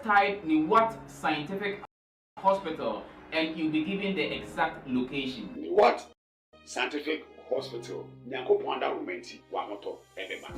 type Niwat Scientific Hospital and you'll be given the exact location. Niwat Scientific Hospital, Nyankopɔn adaworoma nti w'ahotɔ bɛba.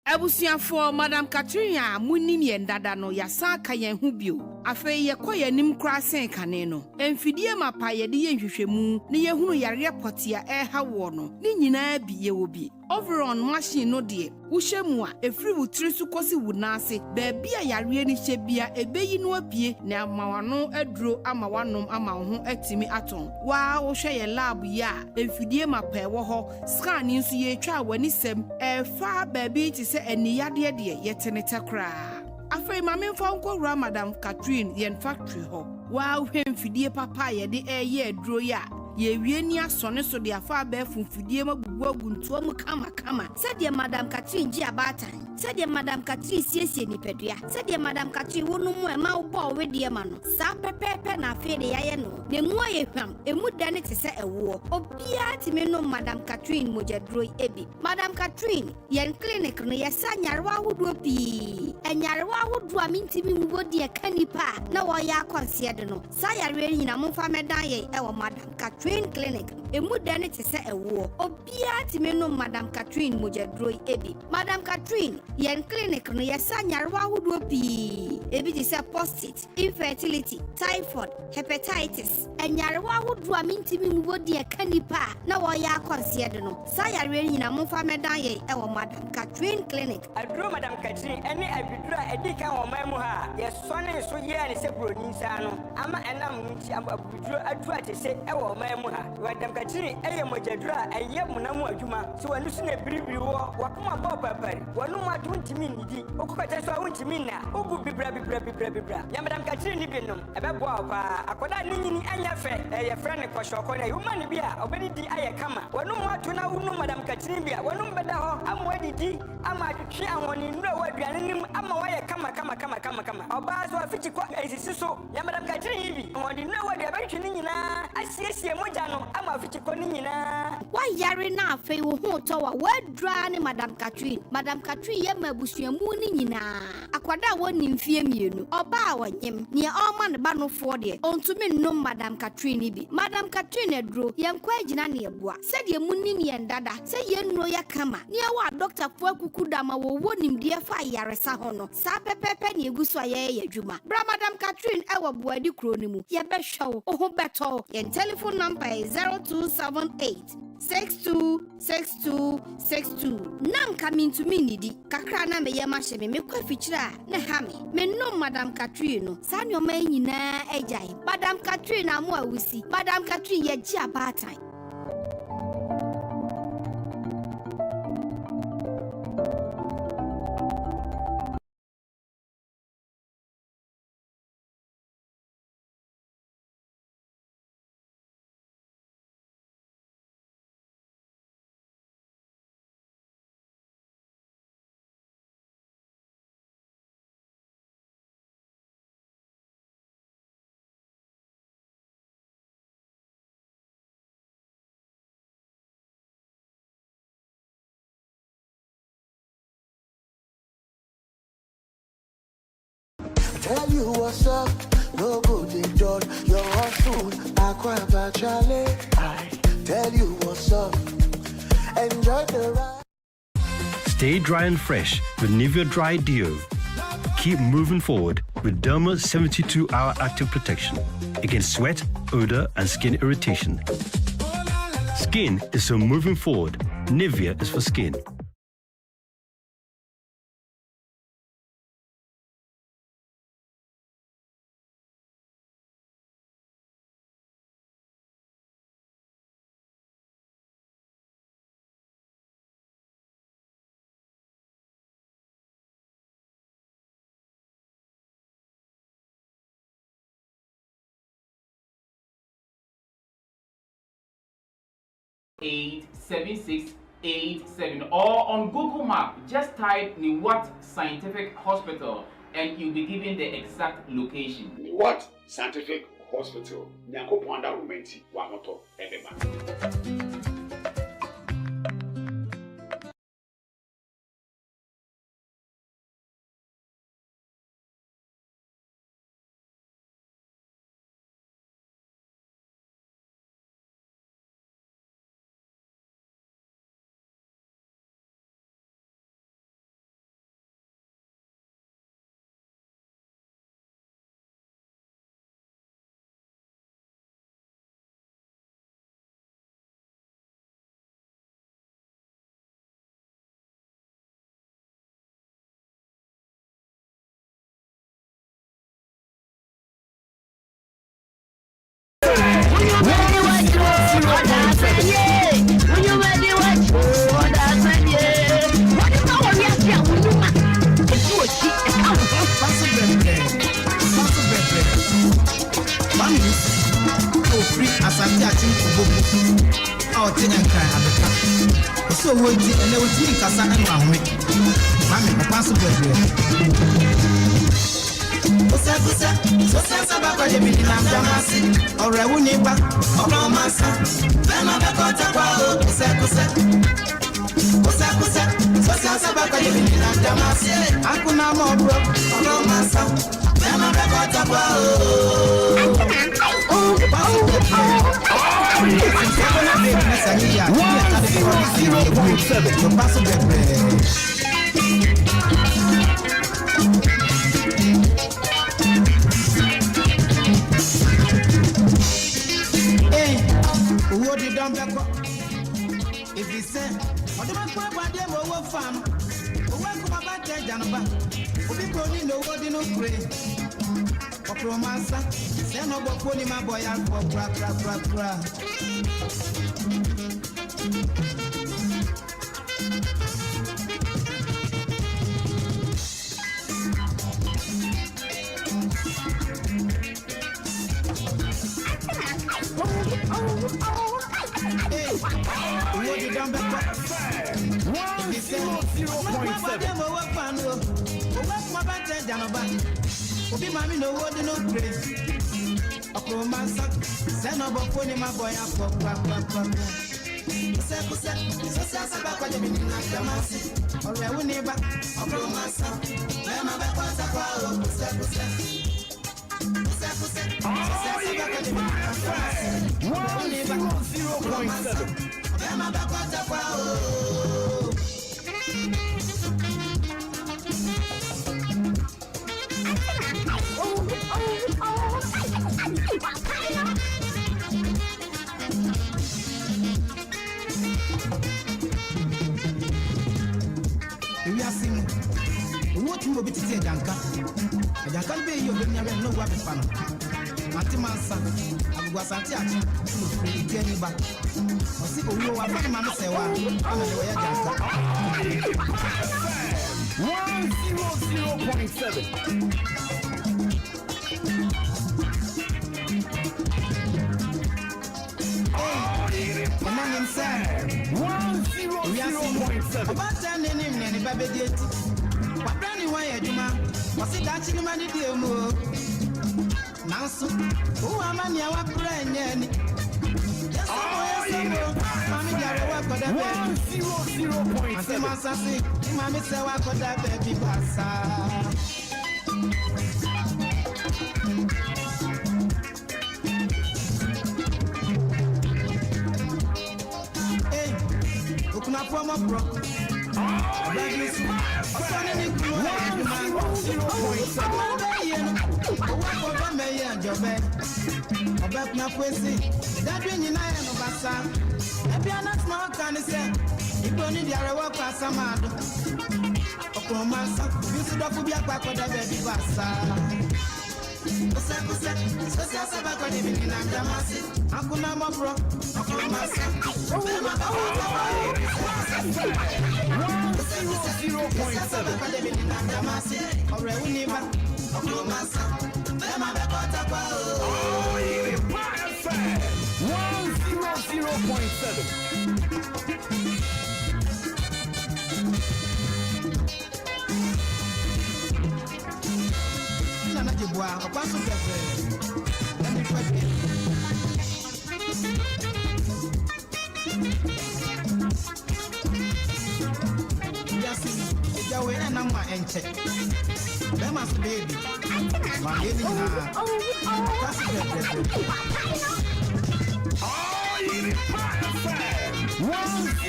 Abusuafoɔ, Madam Catherine a monim yɛn dada no, yɛasan aka yɛn ho bio. Afei yɛkɔ yɛn anim koraa sen kane no. Mfidie mapa a yɛde yɛ nhwehwɛmu na yɛhunu yareɛ pɔtee a ɛreha woɔ no, ne nyinaa bi, yɛwɔ bi. Overon machine no deɛ, wohyɛ mu a, ɛfiri wo tiri so kɔsi wo nan ase, baabi a yareɛ no hyɛ biara, ɛbɛyi no apue na ama w'ano aduro ama woanom ama wo ho atumi atɔn. Wo ara wohwɛ yɛn lab yi a, mfidie mapa ɛwɔ hɔ, scan nso yɛretwa a w'ani sɛm, ɛfa baabi te sɛ aniyadeɛ deɛ, yɛte ne tɛ koraa. Afei ma memfa wo nkɔwura Madam Catherine yɛn factory hɔ. Wo ara wohwɛ mfidie papa a yɛde reyɛ aduro yi a, Yɛrewie ni asɔ ne so de afa abɛɛfo mfidie mu abubu agu ntoa mu kamakama. Sɛdeɛ Madam Catherine gye abaatan, sɛdeɛ Madam Catherine siesie nipadua, sɛdeɛ Madam Catherine wo nom a ɛma wobɔ wo wedeɛ ma no, saa pɛpɛɛpɛ na afei de yɛayɛ no. Na emu ayɛ hwam, emu dɛ no te sɛ ɛwoɔ. Obiara tumi nom Madam Catherine mogyaduro yi bi. Madam Catherine, yɛn clinic no, yɛsa nyarewa ahodoɔ pii. Nyarewa ahodoɔ a mentumi mmobɔ din a ɛka nnipa a na wɔreyɛ akwansiɛ de no, Saa yareɛ no nyinaa momfa mmɛdan yɛn wɔ Madam Catherine Clinic. Emu dɛ no te sɛ ɛwoɔ. Obiara tumi nom Madam Catherine mogyaduro yi bi. Madam Catherine, yɛn clinic no yɛsa nyarewa ahodoɔ pii. Ebi te sɛ prostate, infertility, typhoid, hepatitis. Nyarewa ahodoɔ a mentumi mmobɔ din a ɛka nnipa a na wɔreyɛ akwansiɛ de no. Saa yareɛ no nyinaa momfa mmɛdan yɛn wɔ Madam Catherine Clinic. Aduro Madam Catherine ne abiduro a ɛdii kan wɔ ɔman mu ha a yɛsɔnee so yɛɛ no sɛ buroni nsa ano ama ɛnam no nti ama abibiduro atu atese wɔ ɔman mu ha. Madam Catherine yɛ mogyaduro a ɛyɛ mona mu adwuma. Sɛ w'ani so na ɛbiribiri woɔ, w'akoma bɔ paripari, w'anom ato wontumi nnidi, wokɔ kɛtɛ so a wontumi nna, wobu bibra bibra bibra bibra. Nya Madam Catherine no bi nom, ɛbɛboa wo paa. Akwadaa a ne nyini nyɛ fɛ, yɛfrɛ no kwashiorkor no, woma no bi a ɔbɛdidi ayɛ kama. W'anom ato na wonom Madam Catherine bi a, w'anom bɛda hɔ ama woadidi. ama atwetwe ahoɔden nnuru a ɛwɔ aduane no mu ama wɔayɛ kama kama kama kama kama. Ɔbaa nso afikyi kɔ nsisi so. Yɛn madam yi bi. Ahoɔden nnuru a ɛwɔ aduane bɛtwetwe ne nyinaa asiesie mogya no ama afikyi kɔ ne nyinaa. Woayare na afei wo ho retɔ wo a, w'aduru ara ne Madam Catherine. Madam Catherine yɛ ma abusuamu no nyinaa. Akwadaa a wɔnni mfeɛ mmienu, ɔbaa a ɔnyem, nea ɔrema ne ba nofoɔ deɛ, ɔntumi nnom Madam Catherine no bi. Madam Catherine aduro, yɛnkɔ agyina ne abua. Sɛdeɛ monim yɛn dada sɛ yɛn nnuro yɛ kama ne yɛwɔ adɔktafoɔ akukudam a wɔwɔ nimdeɛ fa ayaresa ho no, saa pɛpɛɛpɛ na yɛgu so a yɛyɛ yɛn adwuma. Bra Madam Catherine wɔ Boadi kuro no mu, yɛbɛhwɛ wo, wo ho bɛtɔ wo. Yɛn telephone number yɛ 0278 62 62 62. Na anka mentumi nnidi, kakra a na me yam ahye me, mekɔ afikyire a na ɛha me. Menom Madam Catherine no, saa nneɛma yi nyinaa agyae. Madam Catherine Amoawusi, Madam Catherine yɛgye abaatan. Tell you what's up, no go dey dull your hustle. Akwaba Chale, I tell you what's up, enjoy the ride. Stay dry and fresh with Nivea Dry Deo. Keep moving forward with Derma 72 Hour Active Protection against sweat, odor, and skin irritation. Skin is for moving forward. Nivea is for skin. 87687 or on Google Map, just type Niwat Scientific Hospital and you'll be given the exact location. Niwat Scientific Hospital, Nyankopɔn adaworoma nti, w'ahotɔ bɛba. Kwame Yusuf a ofiri Asante Akyem Kubobo a ɔte Nkran Abeka. Ɔsɛ owuo nti ɛnɛ ɔntumi nkasa ɛma ahome. Kwame ɔkwan so brɛbrɛ. Kosɛkosɛ, sosɛ bakɔ de bi nenam damase. Ɔwerɛ wo ni ba, ɔkɔn mansa. Bɛrima bɛkɔ takwa o, kosɛkosɛ. Kosɛkosɛ, sosɛ bakɔ de bi nenam damase. Akuna mɔbrɔ, ɔkɔn mansa. Bɛrima bɛkɔ takwa o. Owó dídán bẹ́ kọ́ ìfisẹ́ ọdún bá kọ́ ẹ̀bùn mọ owó fa no owó ẹ̀kọ́ bá tẹ ìjànùbá òbí kò ní ní owó dínú kure ọkùnrin máa ń sá sẹ́nu ọgbọ́n kó ní má bọ̀ ya pọ̀ kúrakúrakúra. Owó dídán bẹ́ kọ́ ìfisẹ́ ọdún bá kọ́ owó fa no owó ẹ̀kọ́ bá tẹ ìjànùbá obi maami na owó dínú kure ọkùnrin máa ń sá sẹ́nu ọbọ̀ kó ní má bọ̀ ya pọ̀ kúrakúrakúra. Kúsẹ́kúsẹ́ sọ́sẹ́ sábà kọjá mi nínú àdámásì ọ̀rọ̀ ẹ̀wù ní bá ọkùnrin máa ń sá bẹ́ẹ̀ máa bẹ́ kọ́ sápá o kúsẹ́kúsẹ́. Kúsẹ́kúsẹ́ sọ́sẹ́ sábà kọjá mi nínú àdámásì ọ̀rọ̀ ẹ̀wù ní bá ọkùnrin máa ń sá bẹ́ẹ̀ máa bẹ́ kọ́ sápá o. Ewiase mu owó tún obi tete agyanka agyanka no bɛyɛ yi obi nyare no owó abefa no mate mansa agogo asante akye ɛna ofiri eti ani ba ɔsi owó wafa ne maame sɛ wa ama ne wɔyɛ agyanka. 100.7. Ɛna nim sɛ ewiase mu ɔbaatan ne nim ne ne ba bɛdi eti wabra ne wɔn yɛ adwuma ɔsi daakye ne ma ne die mu o nanso owó ama nea wabrɛ nyɛ ani yɛsɛ mo yɛsɛ mo maame di arɛwɔ akɔda baabi ante ma asase ne maame sɛ wakɔda baabi basaa. Ei, okunafoɔ mmɔborɔ ɔbaa bi nso ɔsɔ ne ne kunu ayɛ adwuma adwuma no bɛyie no owó akɔ bɛmɛ yɛ adwɔbɛ ɔbɛ kunafo esi dadwe nyinaa yɛ no basa ebi anasoma ɔka ne sɛ ikuro ne di arɛwɔ kɔ asamaado ɔkùnrin mansa bi nso dɔfo bi akɔ akɔda baabi basaa. Kúsẹ́kúsẹ́ sọ́sẹ́ sábà kọ́ níbi nínú àdámásí akúná mọ́bùrọ̀ ọkùnrin mansa bẹ́ẹ̀ má bá wọ́n bá wọ́n kúsẹ́kúsẹ́ sọ́sẹ́ sábà kọ́ níbi nínú àdámásí ọ̀rọ̀ ẹ̀wù ní bá ọkùnrin mansa bẹ́ẹ̀ má bẹ́ kọ́ takwa o. 100.7. Nana Jeboa ọ̀pá so brɛbrɛ ɛne fa dua. Wiase mu egya wei ɛnam a ɛnkyɛ bɛrima so bɛyɛ bi maame ne nyinaa ɔkwa so brɛbrɛbrɛ.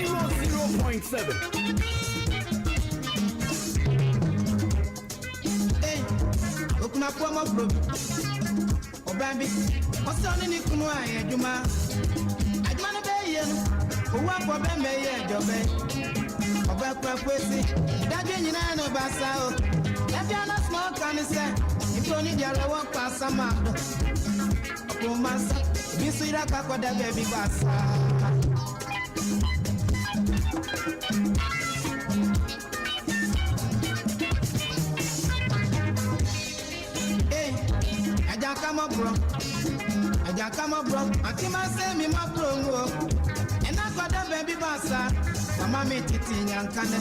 100.7. Ei, okunafoɔ mmɔborɔ bi ɔbaa bi ɔsɛ ɔne ne kunu ayɛ adwuma adwuma no bɛyɛ no owu akɔ bɛmɛ yɛ adwɔbɛ ɔbaa kurafo esi dadwe nyinaa no basa o ɛbi anasoma ɔka ne sɛ nipa oni di arɛwɔ kɔ asama do ɔkùnrin mansa Obi nso yere akɔ akɔda baabi basaa. Hey, agyanka mɔborɔ, agyanka mɔborɔ, ante ma sɛ mi mɔborɔ ngu o. Ɛna akɔda baabi basaa, mama mi titi nyanka nɛ.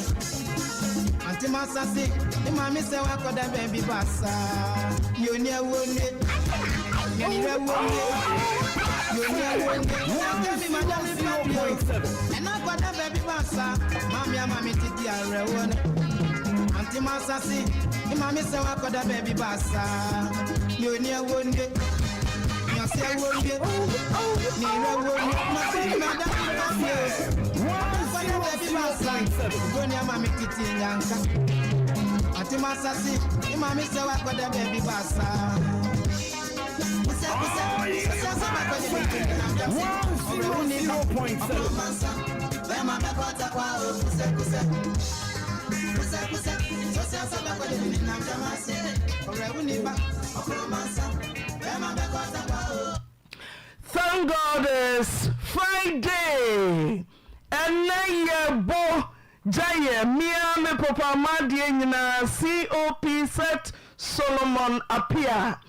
Ante ma sase, ne maame sɛ wakɔda baabi basaa. Yoni awuo nue, yoni awuo nue, yoni awuo nue. Nyanka mi ma da mi fa bio. Ɛna akɔda baabi basaa, maame ama mi titi awerɛhoɔ nɛ. Ante ma sase, ne maame sɛ wakɔda baabi basaa. Yoni awuo nue, yɔsi awuo nue, ne yere awuo nue. Nɔsi mi ma da mi fa bio. Akɔda baabi basaa, yoni ama mi titi nyanka. Ante ma sase, ne maame sɛ wakɔda baabi basaa. Kusɛ kusɛ, kusɛ sɛ bakɔda baabi 100.7. Bɛma bɛkɔ takwa o kusɛ kusɛ. Kusɛ kusɛ, sɔsɛ sɛ bakɔda bi nenam dɛm ase. Ɔrɛwu ni ba, ɔkoro mansa. Bɛma bɛkɔ takwa o. Thank God it's Friday ɛnɛ yɛ bɔ gya yɛ mea me papa m'adeɛ nyinaa COP Seth Solomon Appiah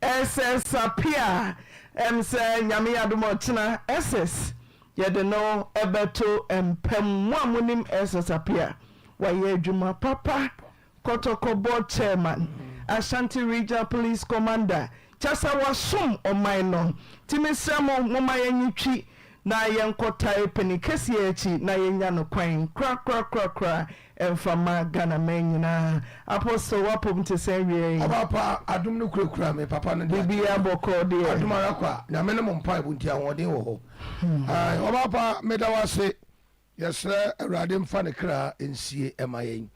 SS Appiah ɛm sɛ Nyame yɛ adom a ɔkyena SS yɛde no bɛto mpa mu mo a monim SS Appiah wayɛ adwuma papa Kɔtɔkɔ Board Chairman, Ashanti Regional Police Commander, kyɛ sɛ wasom ɔman no. Nti mesrɛ mo, momma yɛnye twi na yɛnkɔtae panin kɛseɛ yi akyi na yɛnya no kwan korakorakorakora mfa ma Ghanaman nyinaa. Apostle, w'apom te sɛn awia yi? Ɔba pa, adom no kurakura me, papa no de akyɛ me. Biribiara bɔkɔɔ deɛ? Adom ara kwa, Nyame ne mo mpaebɔ nti ahoɔden wɔ hɔ. Ae, ɔba pa, meda wo ase. Yɛsrɛ Awurade mfa ne kra nsie ɛma yɛn.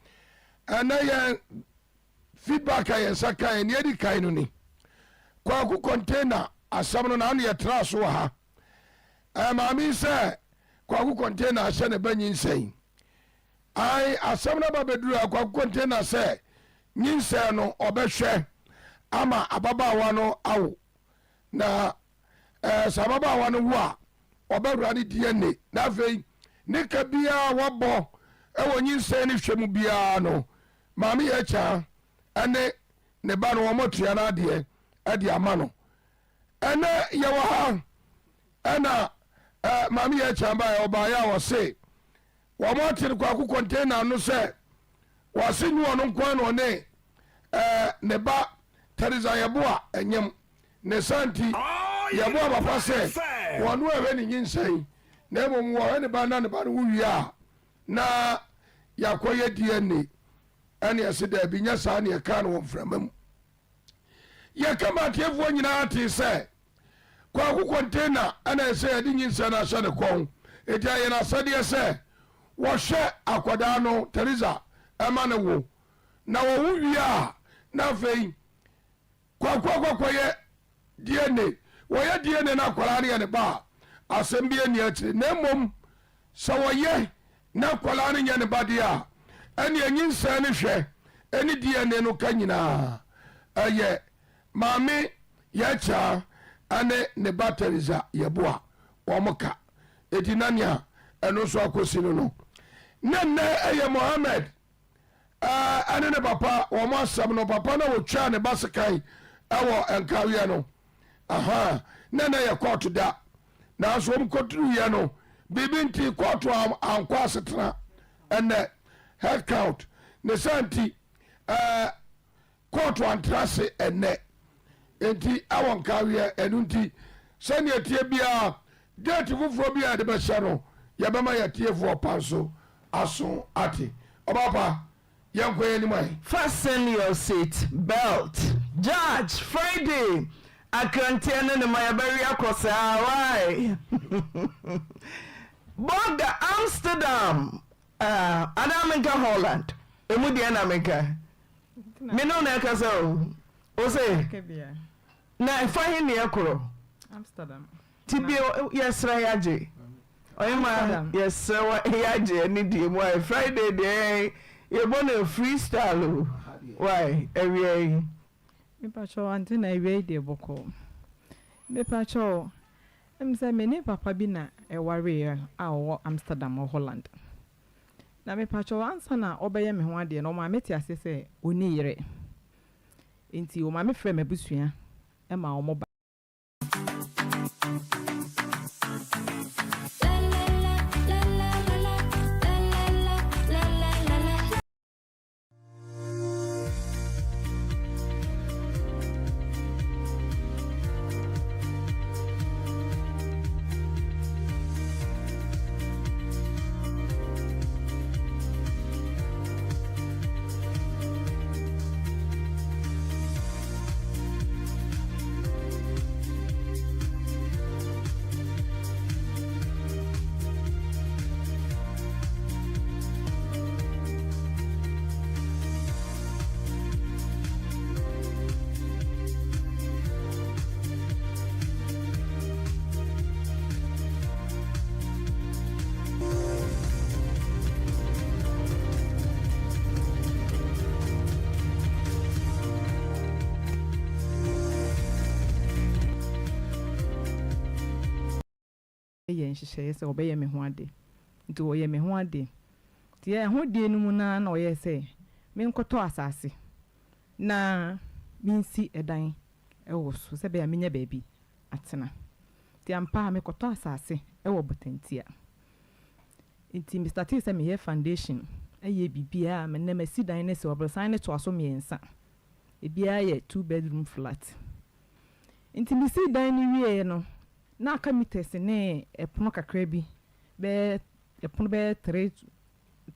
Ɛnɛ yɛn feedback a yɛn nsa kaeɛ nea edi kan no ni. Kwaku container asɛm no na ano yɛtraa so wɔ ha. Ɛɛ maame yi sɛ Kwaku container ahyɛ ne ba nyinsɛn. Ae asɛm no aba bɛduru a Kwaku container sɛ nyinsɛn no ɔbɛhwɛ ama ababaawa no awo. Na Ɛɛ, sɛ ababaawa no wo a, wɔbɛwora ne DNA, na afei ne ka biara a wabɔ wɔ nyinsɛn no hwɛ mu biara no, Maame Yɛkyaa ne ne ba no wɔatua no adeɛ de ama no. Ɛnɛ yɛwɔ ha ɛna ɛɛ Maame Yɛkyaa baeɛ, ɔbaeɛ a ɔse wɔn ate no kwaku container no sɛ wɔase nyu ɔno nko ara na ɔne ɛɛ ne ba Teresa Yeboah ɛnyem. Ne saa nti, yɛboa papa sɛ wɔn a ɛhwɛ ne nyinsɛn, na mmom wɔhwɛ ne ba na ne ba no wo wie a, na yɛakɔyɛ DNA. Ɛne ɛse daabi, nyɛ saa ne yɛkaa no wɔ mframa mu. Yɛka ma atiefoɔ nyinaa tee sɛ Kwaku container ɛna ɛsɛ yɛde nyinsɛn no ahyɛ ne kɔn. Enti ɛyɛ n'asɛdeɛ sɛ wɔhwɛ akwadaa no, Teresa, ɛma no wo. Na wɔwo wie a, na afei Kwaku akɔkɔyɛ DNA. Wɔyɛ DNA na akwadaa no yɛ ne ba a, asɛm biara nni akyire. Na mmom sɛ wɔyɛ na akwadaa no nyɛ ne ba deɛ a, ɛnneɛ nyinsɛn no hwɛ ne DNA no ka nyinaa ɛyɛ Maame Yɛkyaa ne ne ba Theresa Yeboah wɔn ka. Enti na nea ɛno nso akɔsi no no. Ne nnɛ ɛyɛ Mohammed ɛne ne papa wɔn asɛm no papa na wɔtwaa ne ba sekan ɛwɔ nkaweɛ no aha na na yɛ kɔɔto da nanso wɔn kɔduruiɛ no biribi nti kɔɔto ankɔ asetena ɛnɛ head count ne saa nti ɛɛ Kɔɔto antra ase ɛnnɛ, enti ɛwɔ nkaweɛ. Ɛno nti, sɛnea ɛteɛ biara, date foforɔ bi a yɛde bɛhyɛ no, yɛbɛma yɛn atiefoɔ pa nso aso ate. Ɔbaa pa, yɛnkɔ yɛn anim ae. Fasten your seat belt Judge Friday Akranteɛ ne ne ma yɛbɛwe akɔ saa why Borga Amsterdam Ah anaa menka Holland emu deɛ na menka me ne wo na ɛkasa o wo se na ɛfa he ne ɛkorɔ ti bio yɛsrɛ yɛagye ɔhema yɛsrɛ wa yɛagye ɛne deɛ mu ayɛ Friday deɛ yɛbɔ no free style o why awia yi. Mepakyɛw ante na awia yi deɛ bɔkɔɔ. Mepakyɛw, ɛm sɛ me ne papa bi na ɛwareeɛ a ɔwɔ Amsterdam wɔ Holland. Na mepakyɛw ansa na ɔbɛyɛ me ho adeɛ no ɔmaa me te aseɛ sɛ ɔnni yere. Nti ɔma me frɛɛ m'abusua ma wɔn ba. Yɛɛ nhyehyɛeɛ sɛ ɔbɛyɛ me ho ade. Nti ɔyɛɛ me ho ade. Nti ɛho deɛ no mu no ara na ɔyɛɛ sɛ menkɔtɔ asase na mensi ɛdan wɔ so sɛ ɛbɛyɛ a mɛnya baabi atena. Nti ampa ara mekɔtɔ asase wɔ Botantia. Nti me startee sɛ meyɛ foundation yɛ biribiara. Nnɛ masi dan no asi hɔ, aborosan no toa so mmiɛnsa. Ebiara yɛ two bedroom flat. Nti mesii dan no wieeɛ no, na aka meters ne ɛpono kakra bi, bɛyɛ ɛpono bɛyɛ tre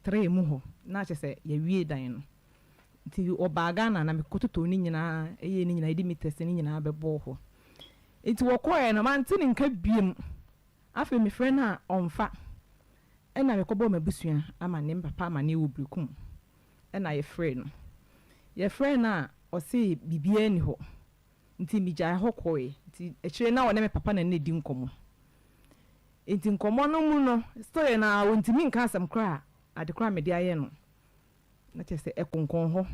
tre mu hɔ, na kyerɛ sɛ yɛawie dan no. Nti wɔbaa Ghana na mekɔtotɔɔ ne nyinaa, yɛɛ ne nyinaa, yɛde meters no nyinaa bɛbɔɔ hɔ. Nti wɔkɔeɛ no, mante ne nka biom. Afei mefrɛ no a ɔmfa. Ɛna mekɔbɔɔ m'abusua amanneɛ, me papa amanneɛ wɔ Berekum. Ɛna yɛfrɛɛ no. Yɛfrɛɛ no a, ɔse biribiara nni hɔ. Nti migyae hɔ kɔe. Nti akyire no na ɔne me papa na na ɛdi nkɔmmɔ. Nti nkɔmmɔ no mu no, still no ara ɔntumi nka asɛm korɔ a ade korɔ a mede ayɛ no. Na kyerɛ sɛ ɛkonkɔn hɔ.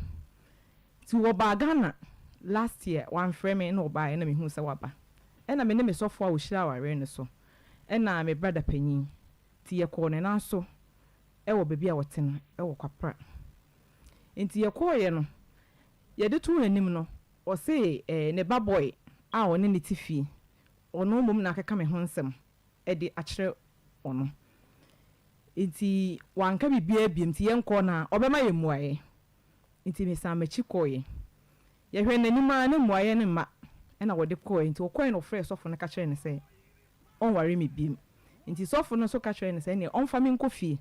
Nti wɔbaa Ghana last year, wamfrɛ me na ɔbaeɛ na mehuu sɛ waba. Ɛna me ne me sɔfoɔ a ɔhyira awareɛ no so, ɛna me brada panin. Nti yɛkɔɔ ne nan so wɔ baabi a ɔte no wɔ Kwapra. Nti yɛkɔeɛ no, yɛde too n'anim no, ɔse ne ba boy a ɔne no te fie, ɔno mmom na akeka me ho nsɛm de akyerɛ ɔno. Nti wanka biribiara biom, nti yɛnkɔ na ɔbɛma yɛn mmuaeɛ. Nti mesan m'akyi kɔeɛ. Yɛhwɛɛ n'anim ara na mmuaeɛ no mma, ɛna wɔde kɔeɛ. Nti ɔkɔeɛ na ɔfrɛɛ sɔfo no ka kyerɛɛ no sɛ ɔnware me biom. Nti sɔfo no nso ka kyerɛɛ no sɛ ɛnneɛ ɔmfa me nkɔ fie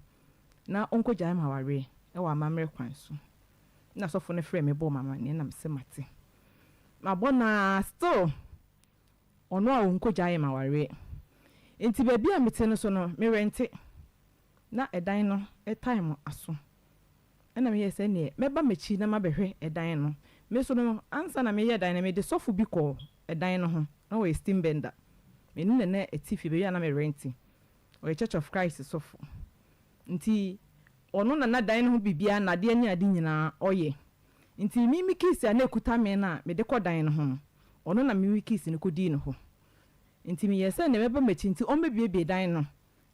na ɔnkɔgyae m'awareɛ wɔ amammerɛ kwan so. Nna sɔfo no frɛɛ me bɔɔ me amanneɛ na mese mate. Mabɔ no ara still ɔno a ɔnkɔgyaee m'awareɛ. Nti baabi a mete no so no me rɛnte na ɛdan no time aso. Ɛna meyɛɛ sɛ ɛneɛ mɛba m'akyi na mabɛhwɛ ɛdan no. Me nso no ansa na meyɛ dan no mede sɔfo bi kɔɔ ɛdan no ho na ɔyɛ steam bender. Me ne no na ɛte fie baabi a na me rɛnte. Ɔyɛ Church of Christ sɔfo. Nti ɔno na na dan no ho biribiara, nnadeɛ ne ade nyinaa ɔyɛ. Nti me me keys a na ɛkuta me no a mede kɔ dan no ho no, ɔno na me me keys no kɔdii ne hɔ. Nti meyɛɛ sɛ nea mɛba m'akyi nti ɔmmɛbuebue dan no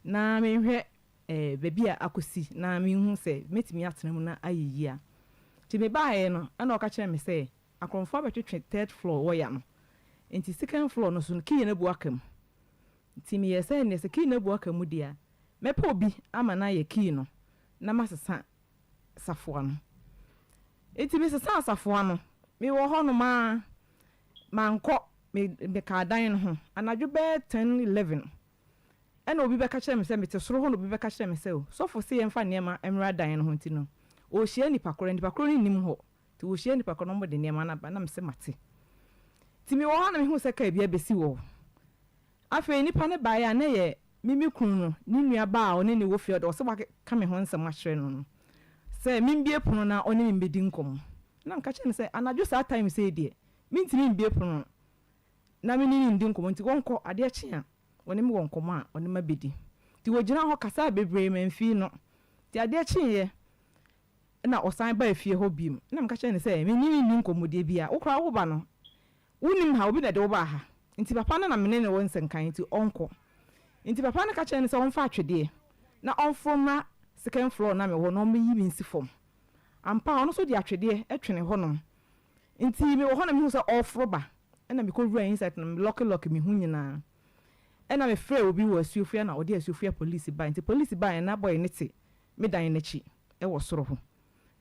na menhwɛ baabi a akɔsi na menhu sɛ mɛtumi atena mu na ayɛ yie a. Nti mebaeɛ no ɛna ɔka kyerɛɛ me sɛ akorɔmfoɔ abɛtwetwe third floor wɔya no, nti second floor no so no key no abu aka mu. Nti meyɛɛ sɛ neɛ sɛ key no abu aka mu deɛ a, mɛpɛ obi ama no ayɛ key no na masesa safoa no. Nti mesesaa safoa no, mewɔ hɔnom ara, mankɔ, me mekaa dan no ho. Anadwo bɛyɛ ten, 11, ɛna obi bɛka kyerɛɛ me sɛ, mete soro hɔ na obi bɛka kyerɛɛ me sɛ, sɔfo se yɛmfa nneɛma mmra dan no ho nti no, ɔrehyia nipa korɔ, nipa korɔ no nnim hɔ, nti wɔhyia nipa korɔ no wɔde nneɛma no aba, na mese mate. Nti mewɔ hɔ a na mehuu sɛ kaa bi abɛsi wɔ hɔ. Afei nipa no baeɛ a na ɛyɛ me me kunu no ne nua baa a ɔne no wɔ fie ɔde ɔsɛ waka me ho nsɛm akyerɛ no no sɛ membue pono na ɔne me mmɛdi nkɔmmɔ. Na meka kyerɛɛ no sɛ anadwo saa time sei deɛ mentumi mbue pono na me ne no ndi nkɔmmɔ nti ɔnkɔ, adeɛ kye a ɔne me wɔ nkɔmmɔ a ɔne m'abɛdi. Nti ɔgyinaa hɔ kasaa bebree mamfii no. Nti adeɛ kyeeɛ. Ɛna ɔsan baa fie hɔ bio. Ɛna meka kyerɛɛ no sɛ, Me ne no nni nkɔmmɔdie biara. Wo koraa woba no, wonnim ha, obi na ɛde wo baa ha. Nti papa no na me ne no wɔ nsɛnkan nti ɔnkɔ. Nti papa no ka kyerɛɛ no sɛ ɔmfa atwedeɛ na ɔmforo mmra second floor na mewɔ na ɔmmɛyi me nsi fam. Ampa ara ɔno nso de atwedeɛ twene hɔnom. Nti mewɔ hɔ na mehu sɛ ɔreforo ba. Ɛna mekɔwuraa inside na me lɔke lɔke me ho nyinaa. Ɛna mefrɛɛ obi wɔ Asuofua na ɔde Asuofua police baeɛ. Nti police baeɛ no na boy no te me dan no akyi wɔ soro hɔ.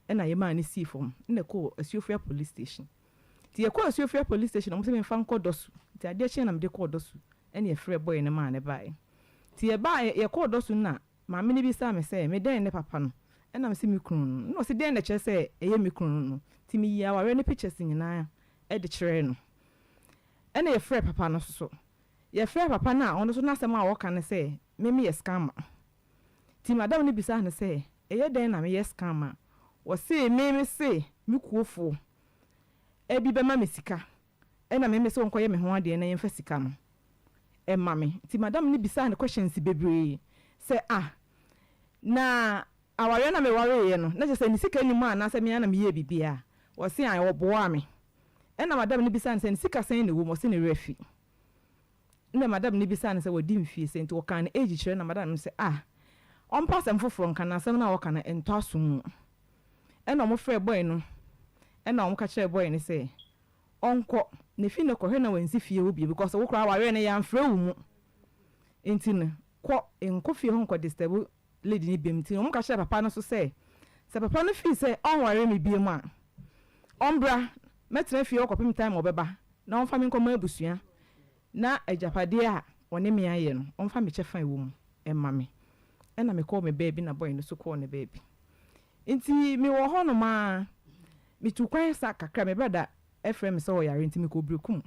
Ɛna yɛmaa no sii fam na ɛkɔɔ Asuofua police station. Nti yɛkɔɔ Asuofua police station na wɔse memfa nkɔ Dɔsu. Nti adeɛ kyeeɛ na mede kɔɔ Dɔsu ɛna yɛfrɛɛ boy no maa no baeɛ. Nti yɛbaeɛ yɛkɔɔ Dɔsu no na maame no bisaa me sɛ me dɛn ne papa no? Ɛna mese me kunu no. Ɛna ɔse dɛn na ɛkyerɛ sɛ ɛyɛ me kunu no? Nti meyii awareɛ no pictures nyinaa de kyerɛɛ no. Ɛna yɛfrɛɛ papa no nso. Yɛfrɛɛ papa no a ɔno nso n'asɛm a ɔka ne sɛ me meyɛ scammer. Nti madam no bisaa no sɛ ɛyɛ dɛn na meyɛ scammer? Ɔse me mese me kuofoɔ bi bɛma me sika ɛna me mese wɔnkɔyɛ me ho adeɛ na yɛmfa sika no mma me. Nti madam no bisaa no questions bebree sɛ ah na awareɛ no a mewareeɛ no na kyerɛ sɛ ne sika nni mu anaasɛ me ara na meyɛɛ biribiara? Ɔse ae ɔboaa me. Ɛna madam no bisaa no sɛ ne sika sɛn na ɛwɔ mu? Ɔse ne werɛ afi. Nna madam no bisaa no sɛ wadi mfie sɛn nti ɔkaa ne age kyerɛ na madam no sɛ ah ɔmpɛ asɛm foforɔ nka na asɛm no a ɔka no ntɔ asom mu. Ɛna ɔmo frɛɛ boy no ɛna ɔmo ka kyerɛɛ boy no sɛ ɔnkɔ na fi nnɛ kɔhwɛ na wansi fie hɔ bio because wo koraa awareɛ no yɛamfrɛ wo mu nti no kɔ nkɔ fie hɔ nkɔ disturb lady no biom nti wɔn ka kyerɛɛ papa no nso sɛ, sɛ papa no feel sɛ ɔnware me biom a, ɔmbra mɛtena fie hɔ kɔpem time a ɔbɛba na ɔmfa me nkɔma abusua na agyapadeɛ a ɔne me ayɛ no ɔmfa me kyɛfa a ɛwɔ mu mma me. Ɛna mekɔɔ me baabi na boy no nso kɔɔ ne baabi. Nti mewɔ hɔ nom ara, metu kwan sa kakra, me brada frɛɛ me sɛ ɔyare nti mekɔɔ Berekum.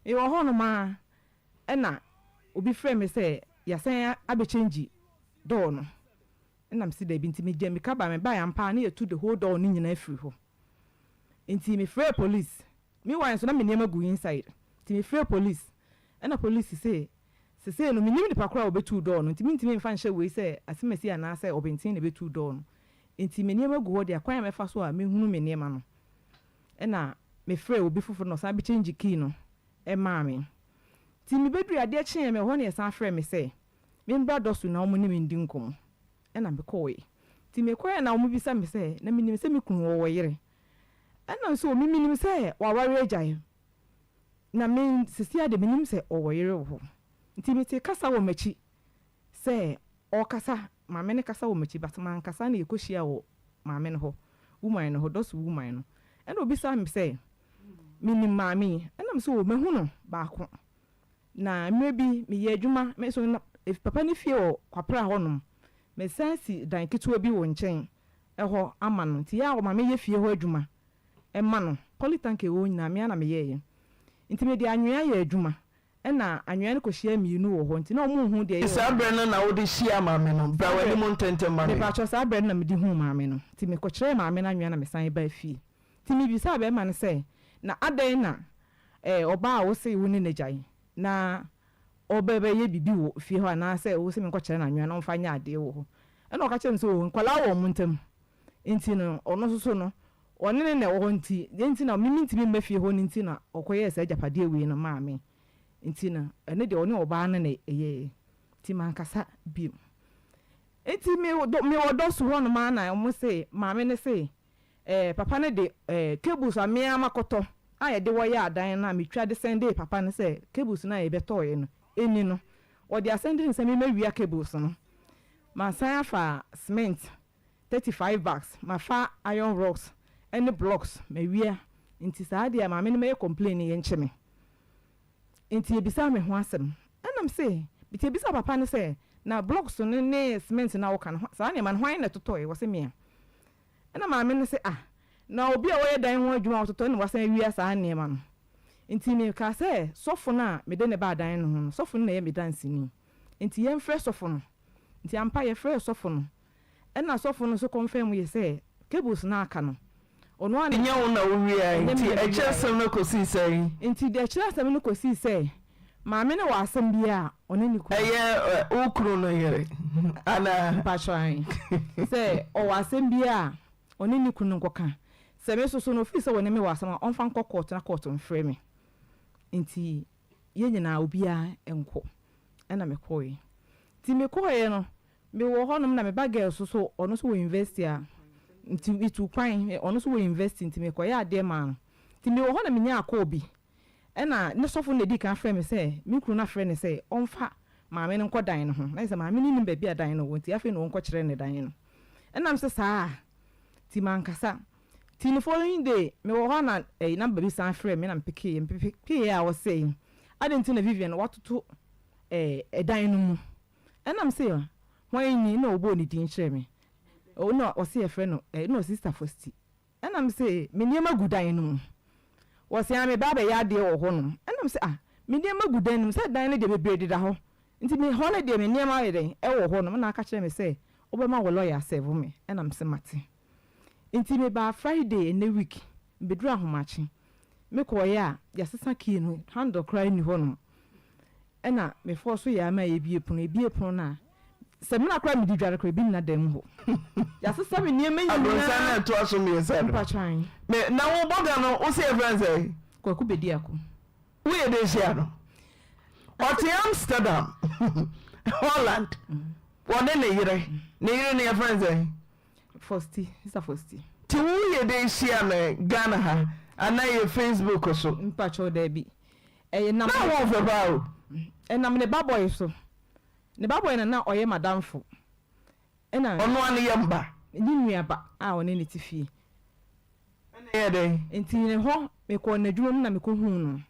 Mewɔ hɔ nom ara Ɛna obi frɛɛ me sɛ yɛasan abɛkyɛngyi door no, ɛna mese daabi, nti megyaa mirika baa, mebaeɛ ampa ara na yɛatu the whole door no nyinaa afiri hɔ. Nti mefrɛɛ police, meanwhile nso na me nneɛma gu inside, nti mefrɛɛ police, ɛna police se sesei no mennim nipa korɔ a ɔbɛtuu door no, nti mentumi mfa nhyɛ wei sɛ Asimasi anaasɛ Ɔbenten na ɛbɛtuu door no, nti me nneɛma gu hɔ deɛ kwan a mɛfa so a mɛhunu me nneɛma no, ɛna mefrɛɛ obi foforɔ na ɔsan bɛkyɛngyi key no maa me. Nti mebɛdurii adeɛ kyeeɛ me wɔ hɔ na yɛsan frɛɛ me sɛ membra dɔso na wɔn ne me ndi nkɔmmɔ. Ɛna mekɔɔe. Nti mekɔeɛ na wɔbisa me sɛ na menim sɛ me kunu ɔwɔ yere. Ɛna nso me menim sɛ waware agyae. Na me seesei ara deɛ menim sɛ ɔwɔ yere wɔ hɔ. Nti metee kasa wɔ m'akyi sɛ ɔrekasa, maame no kasa wɔ m'akyi but mankasa na yɛkɔhyiaa wɔ maame no hɔ, woman no hɔ, dɔso woman no. Ɛna ɔbisaa me sɛ menim maame yi? Ɛna mese oo mahu no baako. Na mmerɛ bi meyɛ adwuma, me nso na papa no fie wɔ Kwapra hɔ nom, mesan si dan ketewa bi wɔ nkyɛn hɔ ama no, nti yɛ a ɔma meyɛ fie hɔ adwuma ma no, polytank a ɛwɔ hɔ nyinaa me ara na meyɛeɛ. Nti mede anwea yɛ adwuma, Ɛna anwea no kɔhyiaa mmienu wɔ hɔ nti na ɔmo nhu deɛ ɛyɛ Saa wɔn. berɛ no na wode hyiaa maame no? Bra Saa berɛ, w'anim ntɛmntɛm ma me. Mepakyɛw, saa berɛ no na mede huu maame no. Nti mekɔkyerɛɛ maame no anwea na mesan baa fie. Nti mebisaa barima no sɛ, na adɛn na ɛɛ ɔbaa a wose wo ne no agyae na ɔbɛbɛyɛ biribi wɔ fie hɔ anaasɛ wose menkɔkyerɛ no anwea na ɔmfa nyɛ adeɛ wɔ hɔ? Ɛna ɔka kyerɛɛ me sɛ oo nkwadaa wɔ wɔn ntam nti no ɔno nso so no Ɔne no na ɛwɔ hɔ nti, deɛ nti na me mentumi mma fie hɔ no nti na ɔkɔyɛɛ saa agyapadeɛ wei no maa me nti no, ɛno deɛ ɔne ɔbaa no na ɛyɛeɛ nti mankasa bio. Nti me mewɔ dɔso hɔnom ara na wɔn se maame no se eh, papa no de eh, cables a me ara makɔtɔ a yɛde wɔyɛ adan no a metwa de sɛndee papa no sɛ cables no a yɛbɛtɔeɛ no ɛni no, ɔde asɛnde no sɛ memmɛwia cables no. Masan afa cement 35 bags mafa iron rocks ne blocks mawia nti saa deɛ maame no mɛyɛ complain no yɛnkye me nti yɛbisaa me ho asɛm ɛna mese nti yɛbisaa papa no sɛ na blocks no ne cement no a woka no saa nneɛma no hwan na ɛtotɔe wɔse mea ɛna maame no se ah na obi a ɔyɛ dan ho adwuma ɔtotɔ na wasan awia saa nneɛma no nti mekaa sɛ sɔfo no a mede ne baa dan no ho no sɔfo no na ɛyɛ me danseni nti yɛmfrɛ sɔfo no nti ampa yɛfrɛɛ sɔfo no Ɛna sɔfo no nso kɔnfɛm yɛ sɛ cables no a aka no ɔno ara na Ɛnyɛ wo na wo wiae Ɛnyɛ me nti na me ɛkyerɛ wiae. asɛm no kɔsii sɛn? Nti deɛ ɛkyerɛ asɛm no kɔsii sɛ maame no wɔ asɛm bi a ɔne ne kunu. Ɛyɛ wo kunu no yere anaa? Mpakyɛw ae. Sɛ ɔwɔ asɛm bi a. ɔne ne kunu no nkɔka. Sɛ me nso so no, ofii sɛ wɔne me wɔ asɛm a, ɔmfa nkɔ kɔɔto na kɔɔto mfrɛ me. Nti yɛn nyinaa obiara nkɔ. Ɛna mekɔeɛ. Nti mekɔeɛ no, mewɔ hɔnom na me ba girl nso so, ɔno nso wɔ university a, nti metuu kwan, ɔno nso wɔ university nti mekɔyɛɛ adeɛ maa no. Nti mewɔ hɔ na menyaa call bi. Ɛna ne sɔfo no na edii kan frɛɛ me sɛ me kunu no afrɛ no sɛ ɔmfa maame no nkɔ dan no ho. Na kyerɛ sɛ maame no nnim baabi a dan no wɔ nti afei na ɔnkɔkyerɛ no dan no. Ɛna mese saa a, nti mankasa. Nti the following day mewɔ hɔ a na ɛyi number bi san frɛɛ me na mepekeeɛ. Mepekeeɛ a ɔse adɛn nti na Vivian watoto ɛɛ ɛdan no mu. Ɛna mese hwan ni? Ɛna ɔbɔɔ ne din kyerɛɛ me. Ɛna ɔse yɛfrɛ no ɛɛ ɛna ɔse Sister Fosti. Ɛna me se, Me nneɛma gu dan no mu. Wɔse, Ah, meba abɛyɛ adeɛ wɔ hɔ nom. Ɛna me se, Ah, me nneɛma gu dan no mu, sɛ dan no deɛ bebree deda hɔ, nti me hɔ no deɛ me nneɛma ayɛ dɛn, ɛwɔ hɔ nom. Ɛna aka kyerɛ me sɛ, wobɛma wo lɔya asɛɛvo me. Ɛna me se, Mate. Nti mebaa Friday ɛnnɛ week, mebɛduru Ahomakye. Me kɔɔeɛ a, yɛasesa key no, handle koraa nni hɔ nom. Ɛna me fɔɔ so yɛ ama yɛbie pono, yɛbie pono no a, samina koraa mede dware koraa ebi nna dan mu hɔ. Yɛasesa me nneɛma nyinaa. Abrɔsan no a ɛtoa so mmiɛnsa no. Mpakyɛ ae. Me, na wo bɔga no, wo se yɛfrɛ no sɛn? Kwaku Bediako. Woyɛ dɛn hyia no? Ɔte Amsterdam, Holland. Ɔne ne yere. Ne yere no yɛfrɛ no sɛn? Fosti, Sister Fosti. Nti wo yɛ dɛn hyia no Ghana ha anaa ɛyɛ Facebook so? Mpakyɛw daabi. Ɛyɛ nam. Na ho ɔfɛ paa o. Ɛnam ne ba boy so. Ne ba boy na na ɔyɛ m'adamfo. Ɛna. Ɔno ara ne yam ba? Ne nua ba a ɔne no te fie. Ɛna ɛyɛɛ dɛn? Nti ne hɔ, mekɔɔ n'adwuma mu na mekɔhuu no.